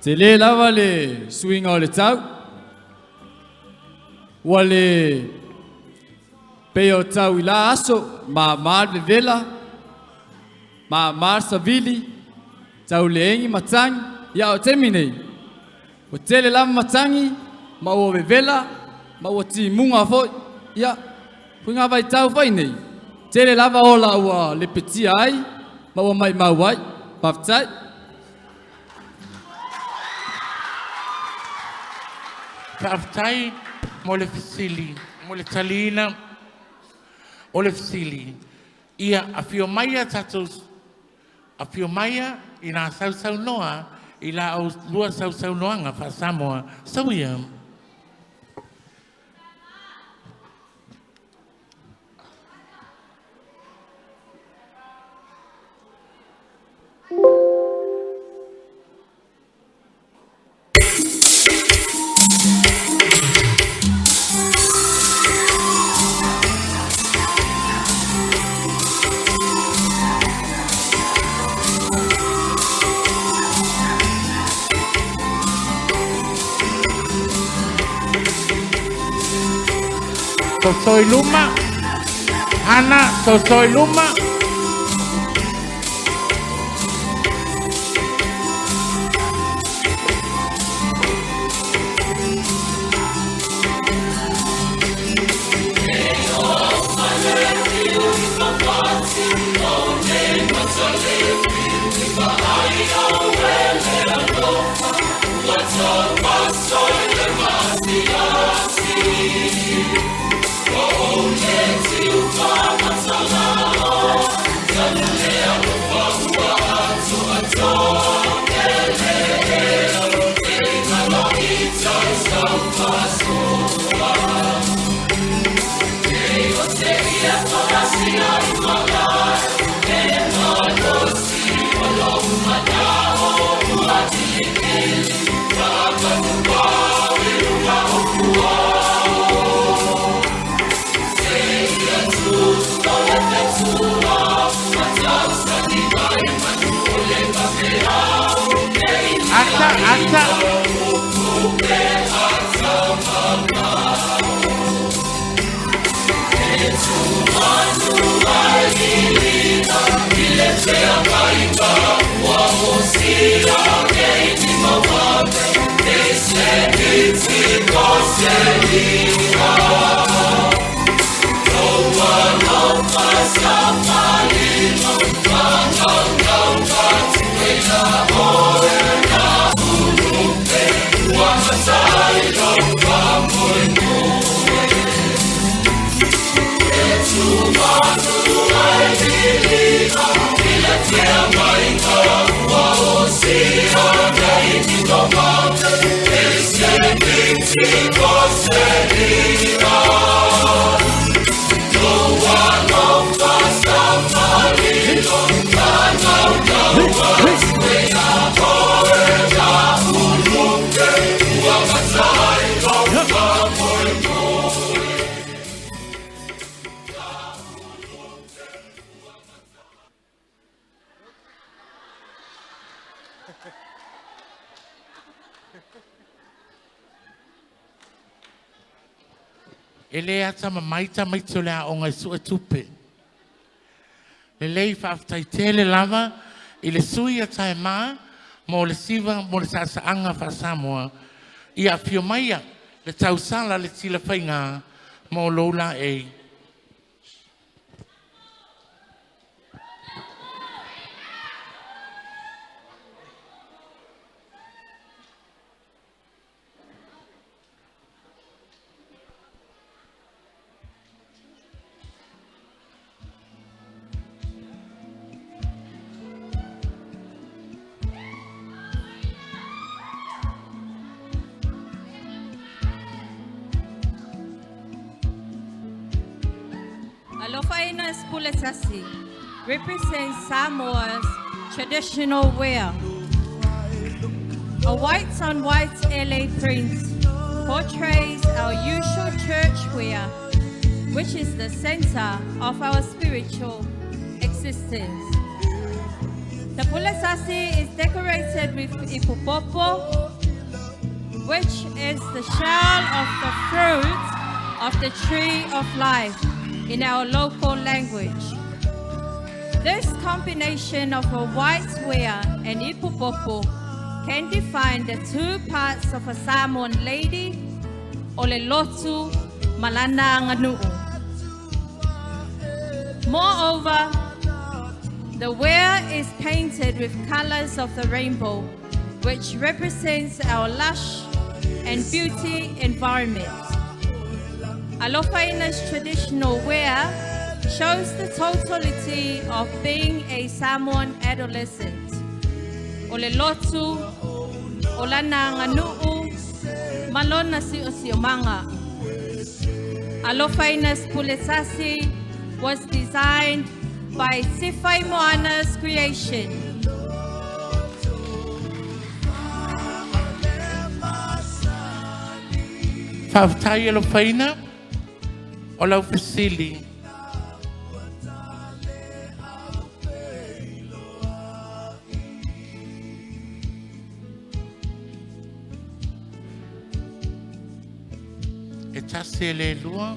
Tele lava le suiga o le tau. Ua le pei o tau i la aso, mama le vevela, mama le savili, tau le egi matagi, ia o taimi nei, ua tele lava matagi ma ua vevela ma ua timuga foi. Ia, fuiga vaitau foi nei, tele lava ola ua lepetia ai ma ua maimau ai. Faafetai. Faafetai mo le fesili, mo le taliina o le fesili. Ia afio mai a tatou afio mai i nā sausaunoa i la lua sausaunoaga faa-Samoa. Sauia. Soso i luma. Hana, soso i luma. Ata, ata. E le atamamai tamaiti o le aoga e suetupe. Lelei faafetai tele lava i le sui a Taema mo le siva mo le saasaaga faa-Samoa. Ia afio maia le tausala le tilafaiga mo lou laei. Alofaina's Puletasi represents Samoa's traditional wear. A white on white LA print portrays our usual church wear, which is the center of our spiritual existence. The Puletasi is decorated with ipupopo, which is the shell of the fruit of the tree of life in our local language. This combination of a white wear and ipupopo can define the two parts of a Samoan lady, o le lotu malana nganu'u. Moreover, the wear is painted with colors of the rainbow, which represents our lush and beauty environment. Alofaina's traditional wear shows the totality of being a Samoan adolescent. O le lotu, o lana nganu'u, malona si osiomanga. Alofaina's Puletasi was designed by Sifai Moana's creation. Faafetai Alofaina, o lau fesili. E tasi e le lua.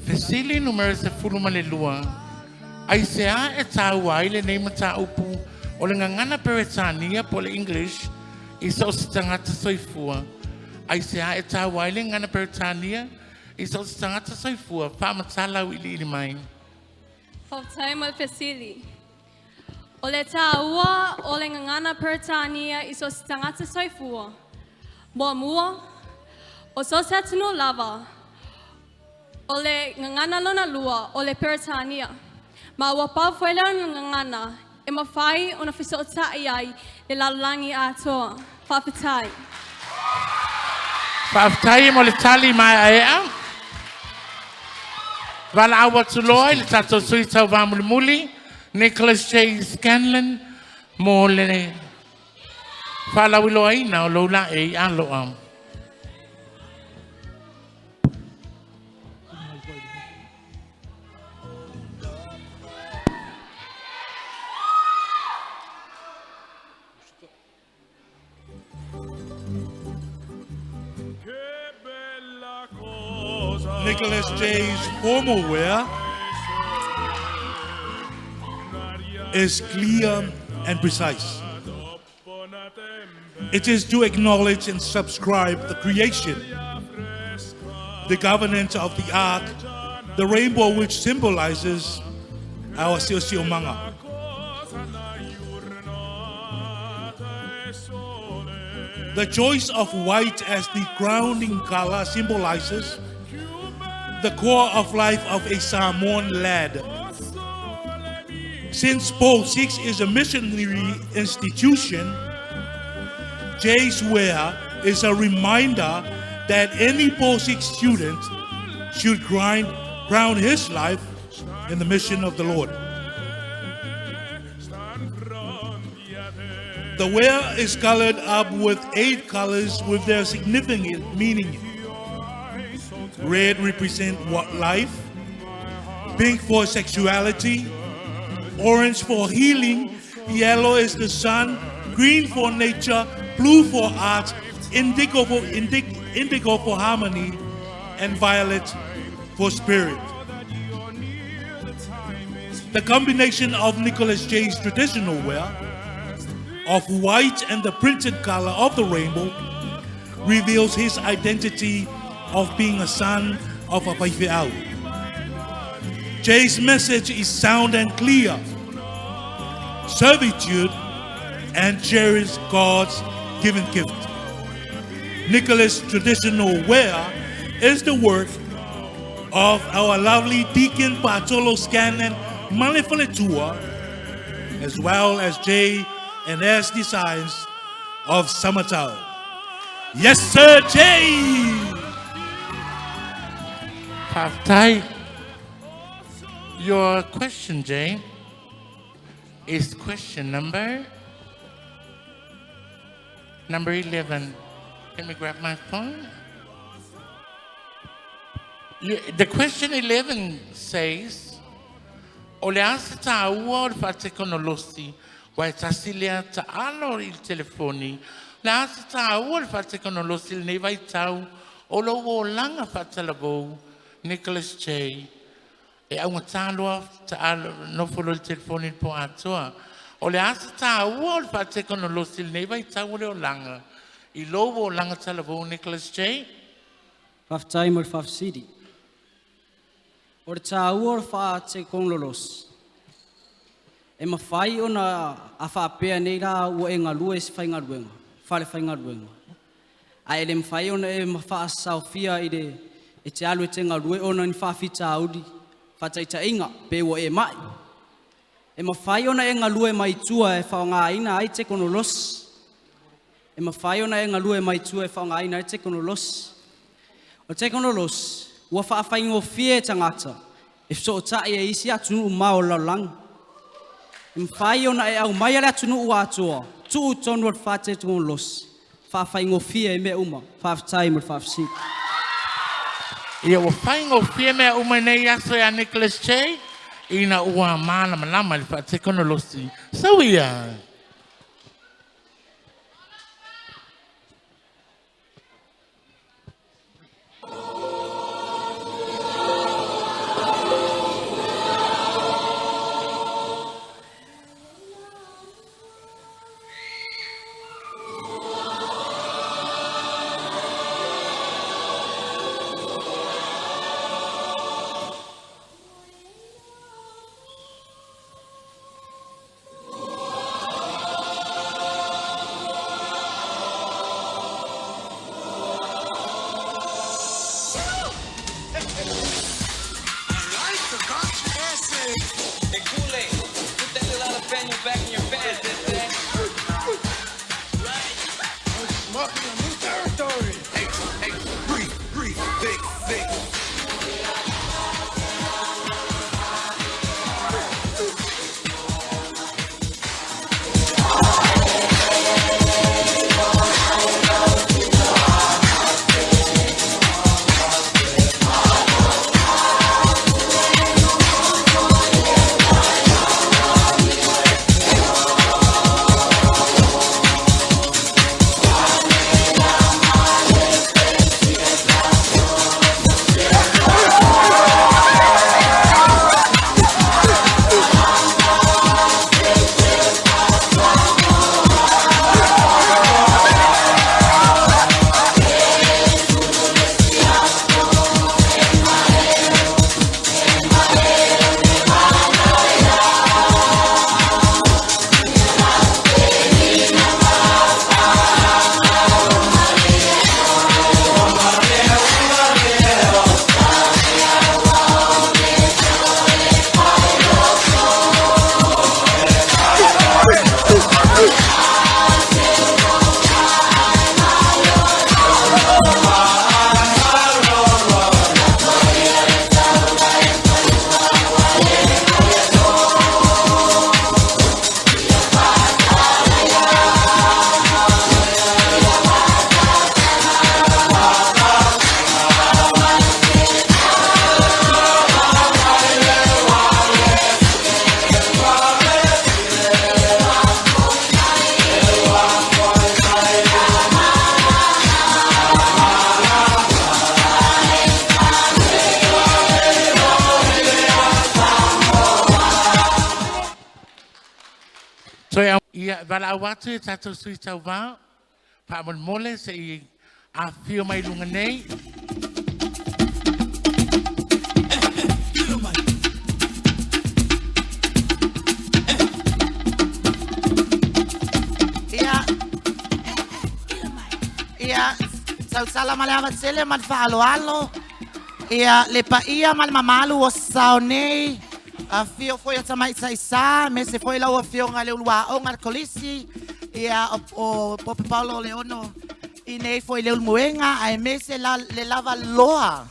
Fesili numera 12. Aisea e tāua ai lenei mataupu o le gagana Peretania po o le English i so o se tagata soifua. Aisea e tāua ai le gagana Peretania i so o se tagata soifua faamatala auiliili mai. Faafetai mo le fesili. O le tāua o le gagana Peretania i so o se tagata soifua. Muamua, o so o se atunuu lava, o le gagana lona lua o le Peretania. Ma ua pau foi lea o le gagana e mafai ona fesootai ai le lalolagi atoa. Faafetai. Faafetai mo le tali maeaea. Valaau atu loa i le tatou sui tauvā mulimuli, Nicholas J. Scanlon, mo le faalauiloaina o lou laei aloa. Nicholas J's formal wear is clear and precise. It is to acknowledge and subscribe the creation, the governance of the ark, the rainbow which symbolizes our siosiomaga. The choice of white as the grounding color symbolizes the core of life of a Samoan lad. Since Paul VI is a missionary institution, Jay's Wear is a reminder that any Paul VI student should ground his life in the mission of the Lord. The wear is colored up with 8 colors with their significant meaning. Red represents what life, pink for sexuality, orange for healing, yellow is the sun, green for nature, blue for art, indigo for harmony, and violet for spirit. The combination of Nicholas J's traditional wear of white and the printed color of the rainbow reveals his identity of being a son of a Faifeau. Jay's message is sound and clear. Servitude and cherish God's given gift. Nicholas' traditional wear is the work of our lovely Deacon Bartolo Scanlon Malefaletua, as well as J and S Designs of Samatau. Yes, sir, Jay! Fa'afetai. Your question, Jay, is question number 11. Let me grab my phone. The question 11 says, O le a se tāua o le faatekonolosi, ua e tasi lea taalo i le telefoni, le a se tāua o le faatekonolosi i lenei vaitau o lou olaga faatalavou, Nicholas J. E augatā loa taalo nofo loa i le telefoni i le po atoa. O le a se tāua o le faatekonolosi i lenei vaitau o le olaga i lou olaga talavou, Nicholas J. Faafetai mo le faafesili. O le tāua o le faatekonolosi, e mafai ona a faapea nei la ua e galue i se faigaluega, fale faigaluega, ae le mafai ona e faasaofia i le e te alu e te galue ona o ni faafitauli, faataitaiga, pe ua e mai. E mafai ona e galue mai tua e faaaogaina ai tekonolosi. E mafai ona e galue mai tua e faaaogaina ai tekonolosi. O tekonolosi, ua faafaigofie tagata e fesootai i isi atunuu mamao o le lalolagi. E mafai ona e aumaia le atunuu atoa tuu i totonu o le faatekonolosi, faafaigofie ai mea uma. Faafetai mo le faafesili. Ia ua faigofie mea uma i nei aso ia Nicholas J. Ina ua malamalama i le faatekonolosi. So ia. Hey, Kool-Aid, put that little jalapeno back in your pants, eh? I'm marking a new territory. Hey, hey, breathe, breathe, think, think. Toe au ia valaau atu i tatou sui tauvā, faamolemole se i afifio mai i luga nei. Ia. Ia, sausala ma le avatele ma le faaaloalo. Ia, le paia ma le mamalu o sao nei. Afio foi o tamaitai sa, me se foi lau afioga i le uluaoga le kolisi. Ia, o Pope Paulo o le ono i nei foi le ulumoega, ae me se la, le lava loa.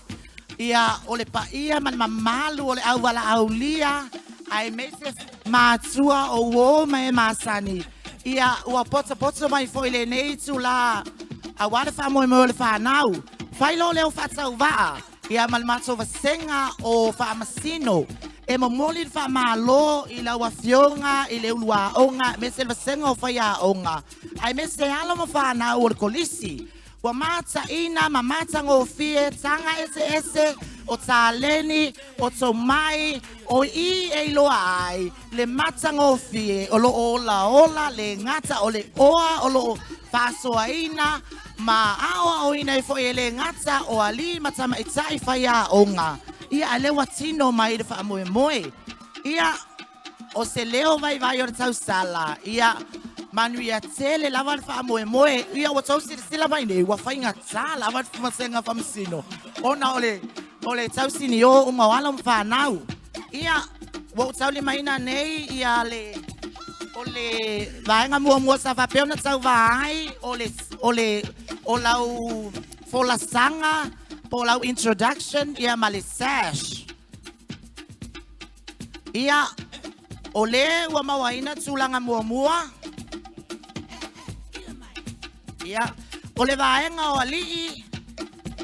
Ia, o le paia ma le mamalu o le aualaaulia, aemaise matua o uō ma e masani. Ia, ua potopoto mai foi i lenei itulā aua le faamoemoe o le fanau. Fai loa leo faatauvaa, ia ma le matou vasega o Faamasino e momoli le faamalo i lau Afioga i le Uluaoga aemaise le vasega o faiaoga, aemaise alo ma fanau o le Kolisi. Ua mataina ma matagofie taga eseese o taleni, o tomai, o i e iloa ai le matagofie o lo o olaola le gata o le oa o lo o faasoaina ma aoaoina ai foi e le gata o alii ma tamaitai faiaoga, ia a o lea ua tino mai le faamoemoe. Ia, o se leo vaivai o le tausala, ia manuia tele lava le faamoemoe. Ia ua outou silasila mai nei, ua faigata lava le vasega faamasino ona o le o le tausinio uma o alo ma fanau. Ia, ua ou taulimaina nei ia le o le vaega muamua sa faapea ona tauva ai o le o le o lau folasaga po o lau introduction ia ma le sash. Ia, o le ua mauaina tulaga muamua. Ia, o le vaega o alii,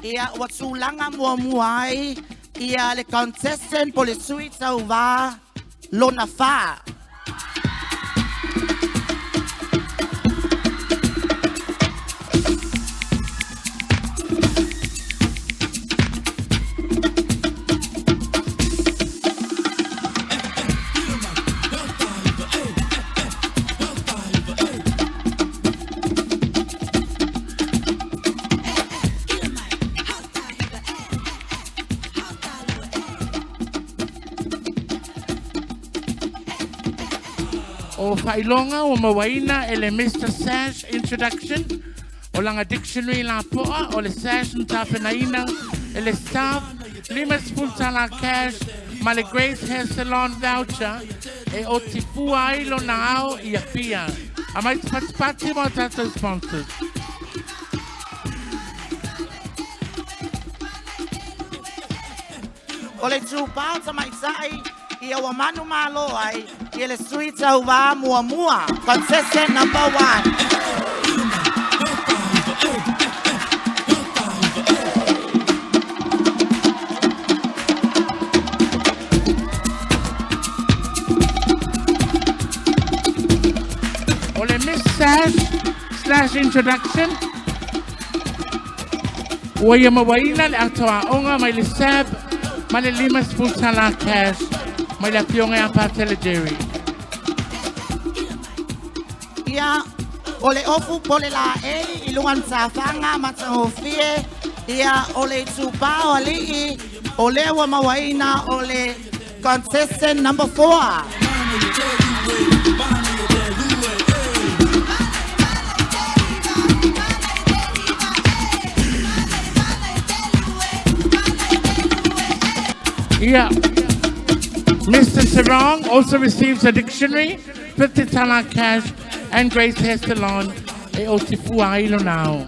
ia, ua tulaga muamua ai ia le contestant po le sui tauva lona fa. O faailoga ua mauaina e le Mister Sash Introduction o lana dictionary lapoa o le sash na tapenaina e le staff, $50 cash ma le Grace Hair Salon voucher e oti fua ai lona ao i Apia. Aumai se patipati mo a tatou sponsors. O le itupa o tamaitai ia ua manumalo ai ia le sui tauva muamua, contestant number one. O le Miss Sash slash Introduction ua ia mauaina le ato aoga mai le SAB ma le $50 cash mai le afioga ia Patele Jerry. Ia, o le ofu po le laei i luga o le matafaga matagofie, ia, o le itupa o alii, o lea ua mauaina o le contestant number 4. Ia, Mr. Sarong also receives a dictionary, 50 tala cash, and Grace Hair Salon e oti fua ai lona ao.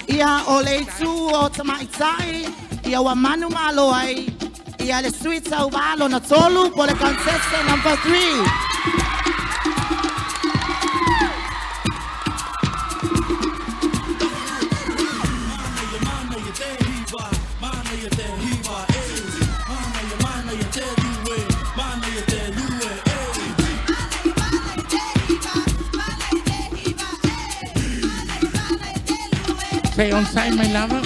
Ia, o le itu o tamaitai, ia ua manumalo ai ia le sui tauva lona tolu po le contestant number 3. Se i onosai mai lava.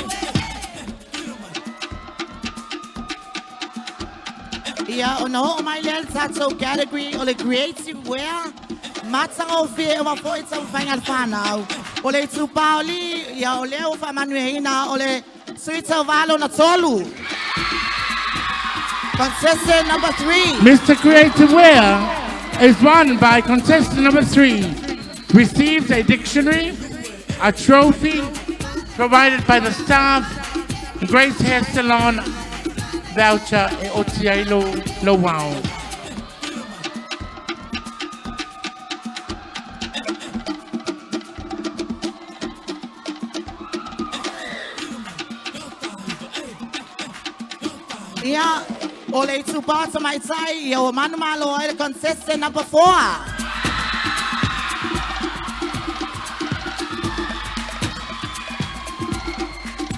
Ia, ona oo mai lea le tatou category o le creative wear, matagofie uma foi taumafaiga a le fanau. O le itupa o alii, ia o lea ua faamanuiaina o le sui tauva lona tolu. Contestant number 3. Mr. Creative Wear is won by contestant number 3. Receives a dictionary, a trophy provided by the staff, Grace Hair Salon voucher e oti ai lo, lo wao. Ia, o le itupa o tamaitai, ia ua manumalo ai le contestant number 4.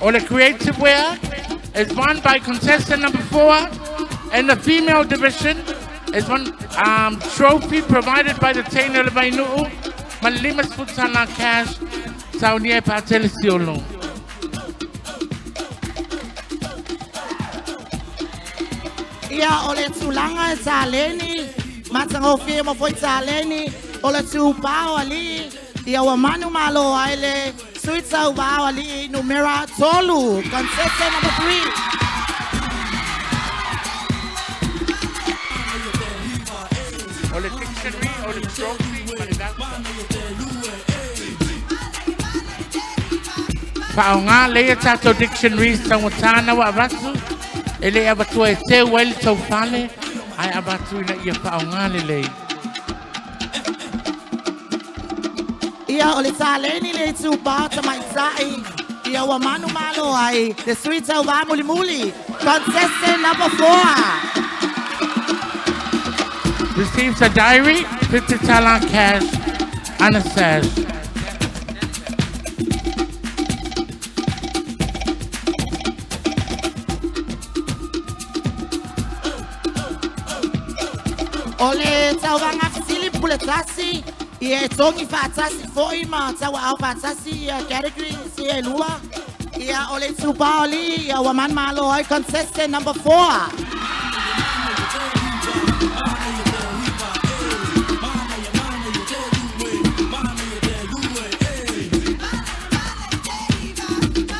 O le creative wear is won by contestant number 4 in the female division is one trophy provided by the Taina Levainu'u, Malimas Futana cash, Saunia Patele Siolo. Ia, o le tulaga e taleni, matagofie ma foi taleni, o le tupao ali'i, ia ua manumalo ai le sui tauvā o ali'i numera 3, contestant number 3. O le dictionary, o le trophy, ma le voucher. Whaonga leia tātou dictionaries taumatana wa avatu. E le avatua e te uai le taufale, ai avatu ina ia whaonga le lei. Ia, o le taleni le itupa o tamaitai, ia ua manumalo ai le sui tauvā mulimuli, contestant number 4. Receives a diary, 50 tala cash, and a sash. O le tauvaga fesili puletasi, ia e togi faatasi fo'i ma tauaau faatasi ia category si e lua. Ia o le itupa o ali'i, ia ua manumalo ai contestant number 4.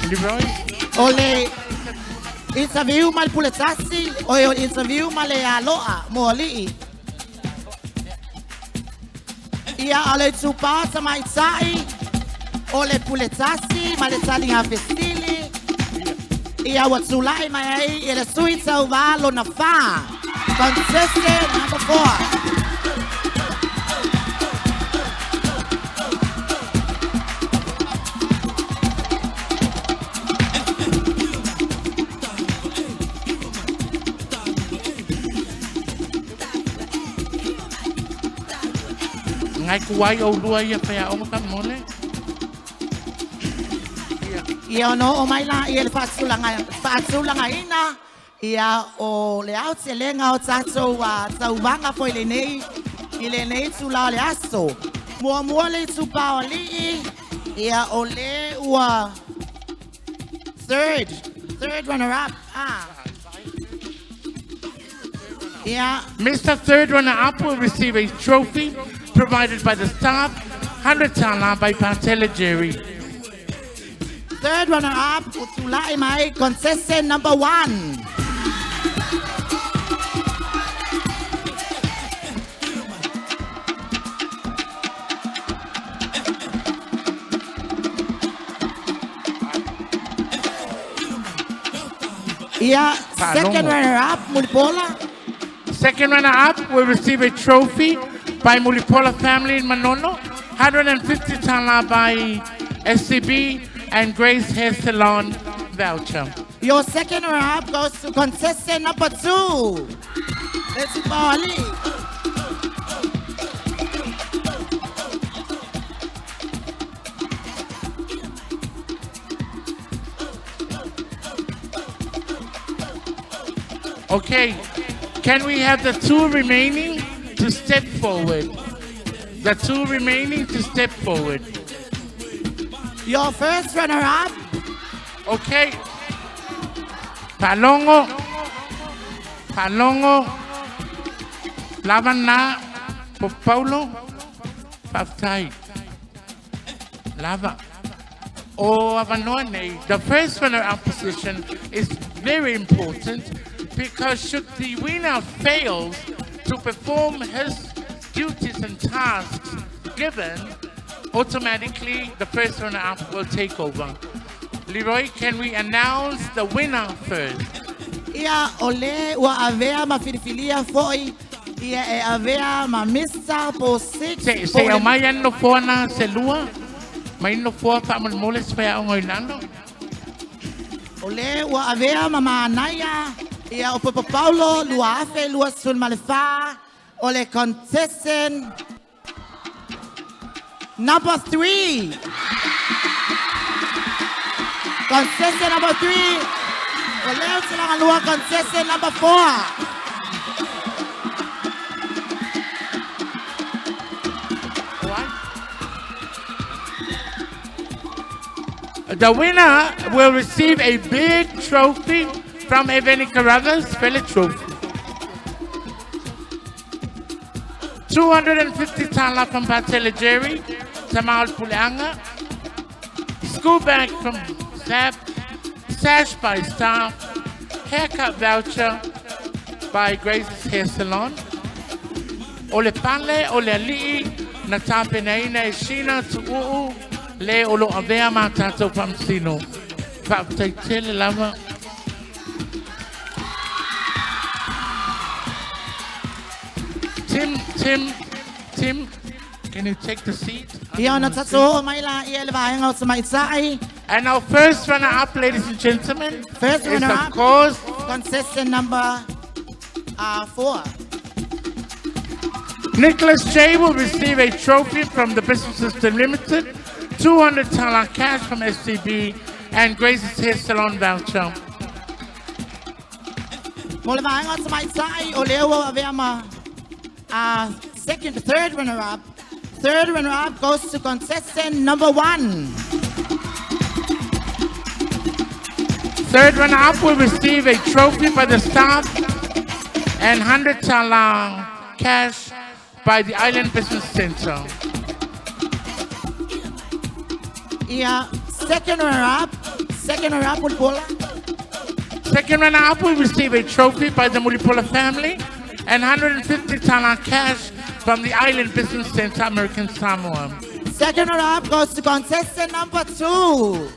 Leroy? O le interview ma le puletasi, o le interview ma le alo'a mo ali'i. Ia, o le itupa o tamaitai, o le puletasi ma le taliga fesili, ia ua tula'i mai ai i le sui tauvā lona 4, contestant number 4. Ngai kuai o lua ia whea onga pa mole. Ia ono o mai la ia le faatulaga ina ia o le aotelega o tatou tauvaga foi lenei i lenei tula o le aso. Muamua le itupa o ali'i, ia o le ua third runner up. Ia. Mr. Third Runner Up will receive a trophy provided by the staff, 100 tala by Partella Jerry. Third runner up, utulai mai contestant number 1. Ia, second runner up, Mulipola. Second runner up will receive a trophy by Mulipola family in Manono, 150 tala by SCB and Grace Hair Salon voucher. Your second runner up goes to contestant number 2. Let's Ali. Okay, can we have the 2 remaining to step forward? The 2 remaining to step forward. Your first runner-up. Okay. Palongo. Palongo. Lavana. Paulo. Paftai. Lava. O avanoa nei. The first runner-up position is very important because should the winner fail to perform his duties and tasks given, automatically the first runner-up will take over. Leroy, can we announce the winner first? Ia ole ua avea ma filifilia foi ia e avea ma Mr. Po 6. Se au mai ano foa na se lua, mai no foa wha mole se whea ongo i lalo. Ole ua avea ma manaia Ia o Popo Paulo, 2024, o le contestant number 3. Contestant number 3. O leo tulaga lua, contestant number 4. The winner will receive a big trophy from Eveni Carruthers, Fele Trophy. 250 tala from Patele Jerry, Tamal Puleanga. School bag from SAP, sash by staff, haircut voucher by Grace's Hair Salon. O le pale, o le ali'i, na tapenaina e Sheena Tu'u'u, le o lo avea ma tātou whamsino. Whaafetai lava. Tim, Tim, Tim, can you take the seat? Ia ona tatou mai la ia le vaega o tamaitai. And our first runner-up, ladies and gentlemen, First is runner-up, of course contestant number 4. Nicholas J will receive a trophy from the Business System Limited, 200 tala cash from SCB, and Grace's Hair Salon voucher. Mo le vaega o tamaitai o lea ua avea ma second, third runner-up. Third runner-up goes to contestant number 1. Third runner-up will receive a trophy by the staff and 100 tala cash by the Island Business Center. Ia, second runner-up, second runner-up, Mulipola. Second runner-up will receive a trophy by the Mulipola family and 150 tala cash from the Island Business Center, American Samoa. Second runner-up goes to contestant number 2.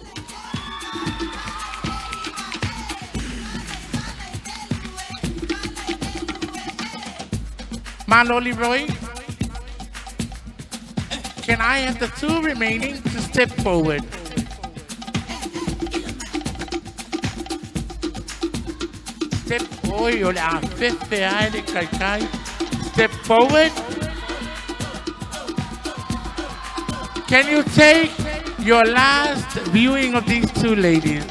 Malo Leroy, can I have the 2 remaining to step forward? Step, oi, ole a fefe ai le kai kai. Step forward. Can you take your last viewing of these 2 ladies?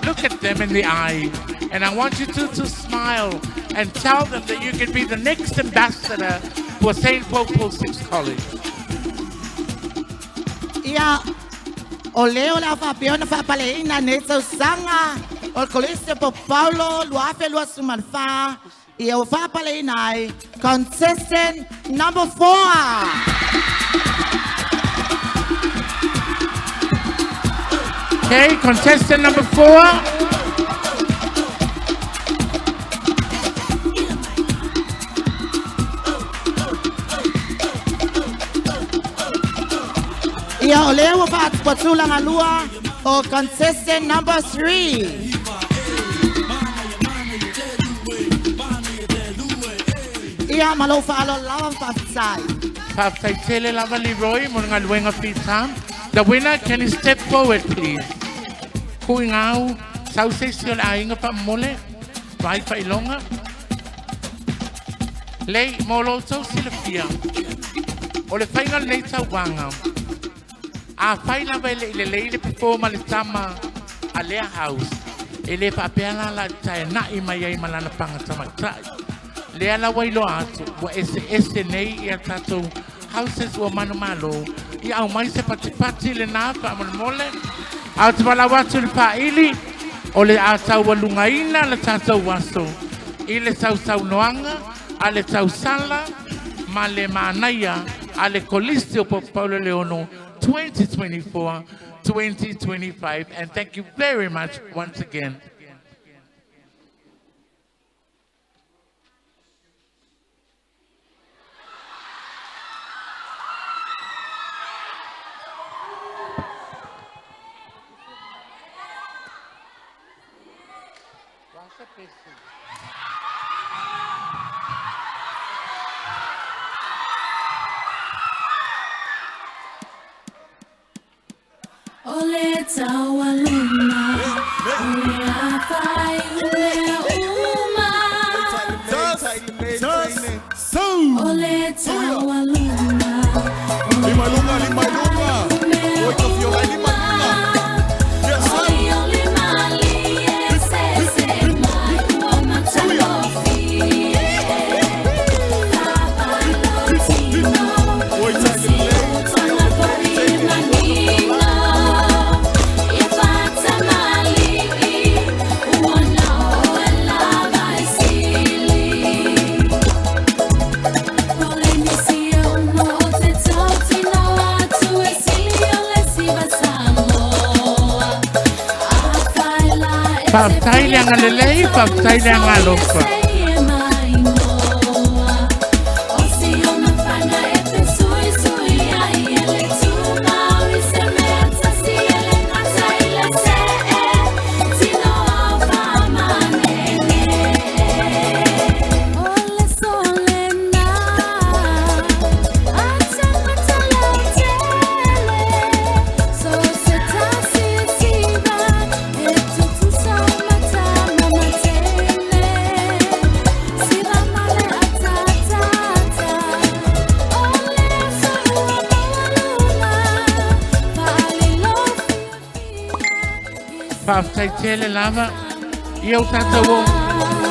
Look at them in the eye. And I want you two to smile and tell them that you can be the next ambassador for St. Pope Paul VI College. Ia, o leo le awhapeo na whapaleina nei tausaga o le Kolisi o Pope Paulo 2024, ia o whapaleina ai, contestant number 4. Okay, contestant number 4. Ia o lea ua whaatupatulanga lua o contestant number 3. Ia malo whaalo lava whaafetai. Whaafetai tele lava Leroy, mo ngā luenga whita. The winner, can you step forward, please? Kui ngau, sau se si o le ainga pa mole, vai pa ilonga. Lei, mo lo tau si le fia. O le whainga le tau wanga. A whai lava le le le le performa le tama a Lea House. E le whaapea la tae nai mai ai malana panga tamaitai. Lea la wailoa atu, ua ese ese nei ia tātou houses ua manu malo. I au mai se patipati le nā wha mole. Au te wala watu le whaili, o le a tau walungaina le tātou waso. I le tau tau noanga, a le tau sala, ma le mānaia, a le Kolisi o Pope Paulo Leono, 2024-2025. And thank you very much once again. Ole taualuna, ole afai, ole uma. Faafetai le agalelei, faafetai le agalofa. Faafetai tele lava. Ia o tatou o.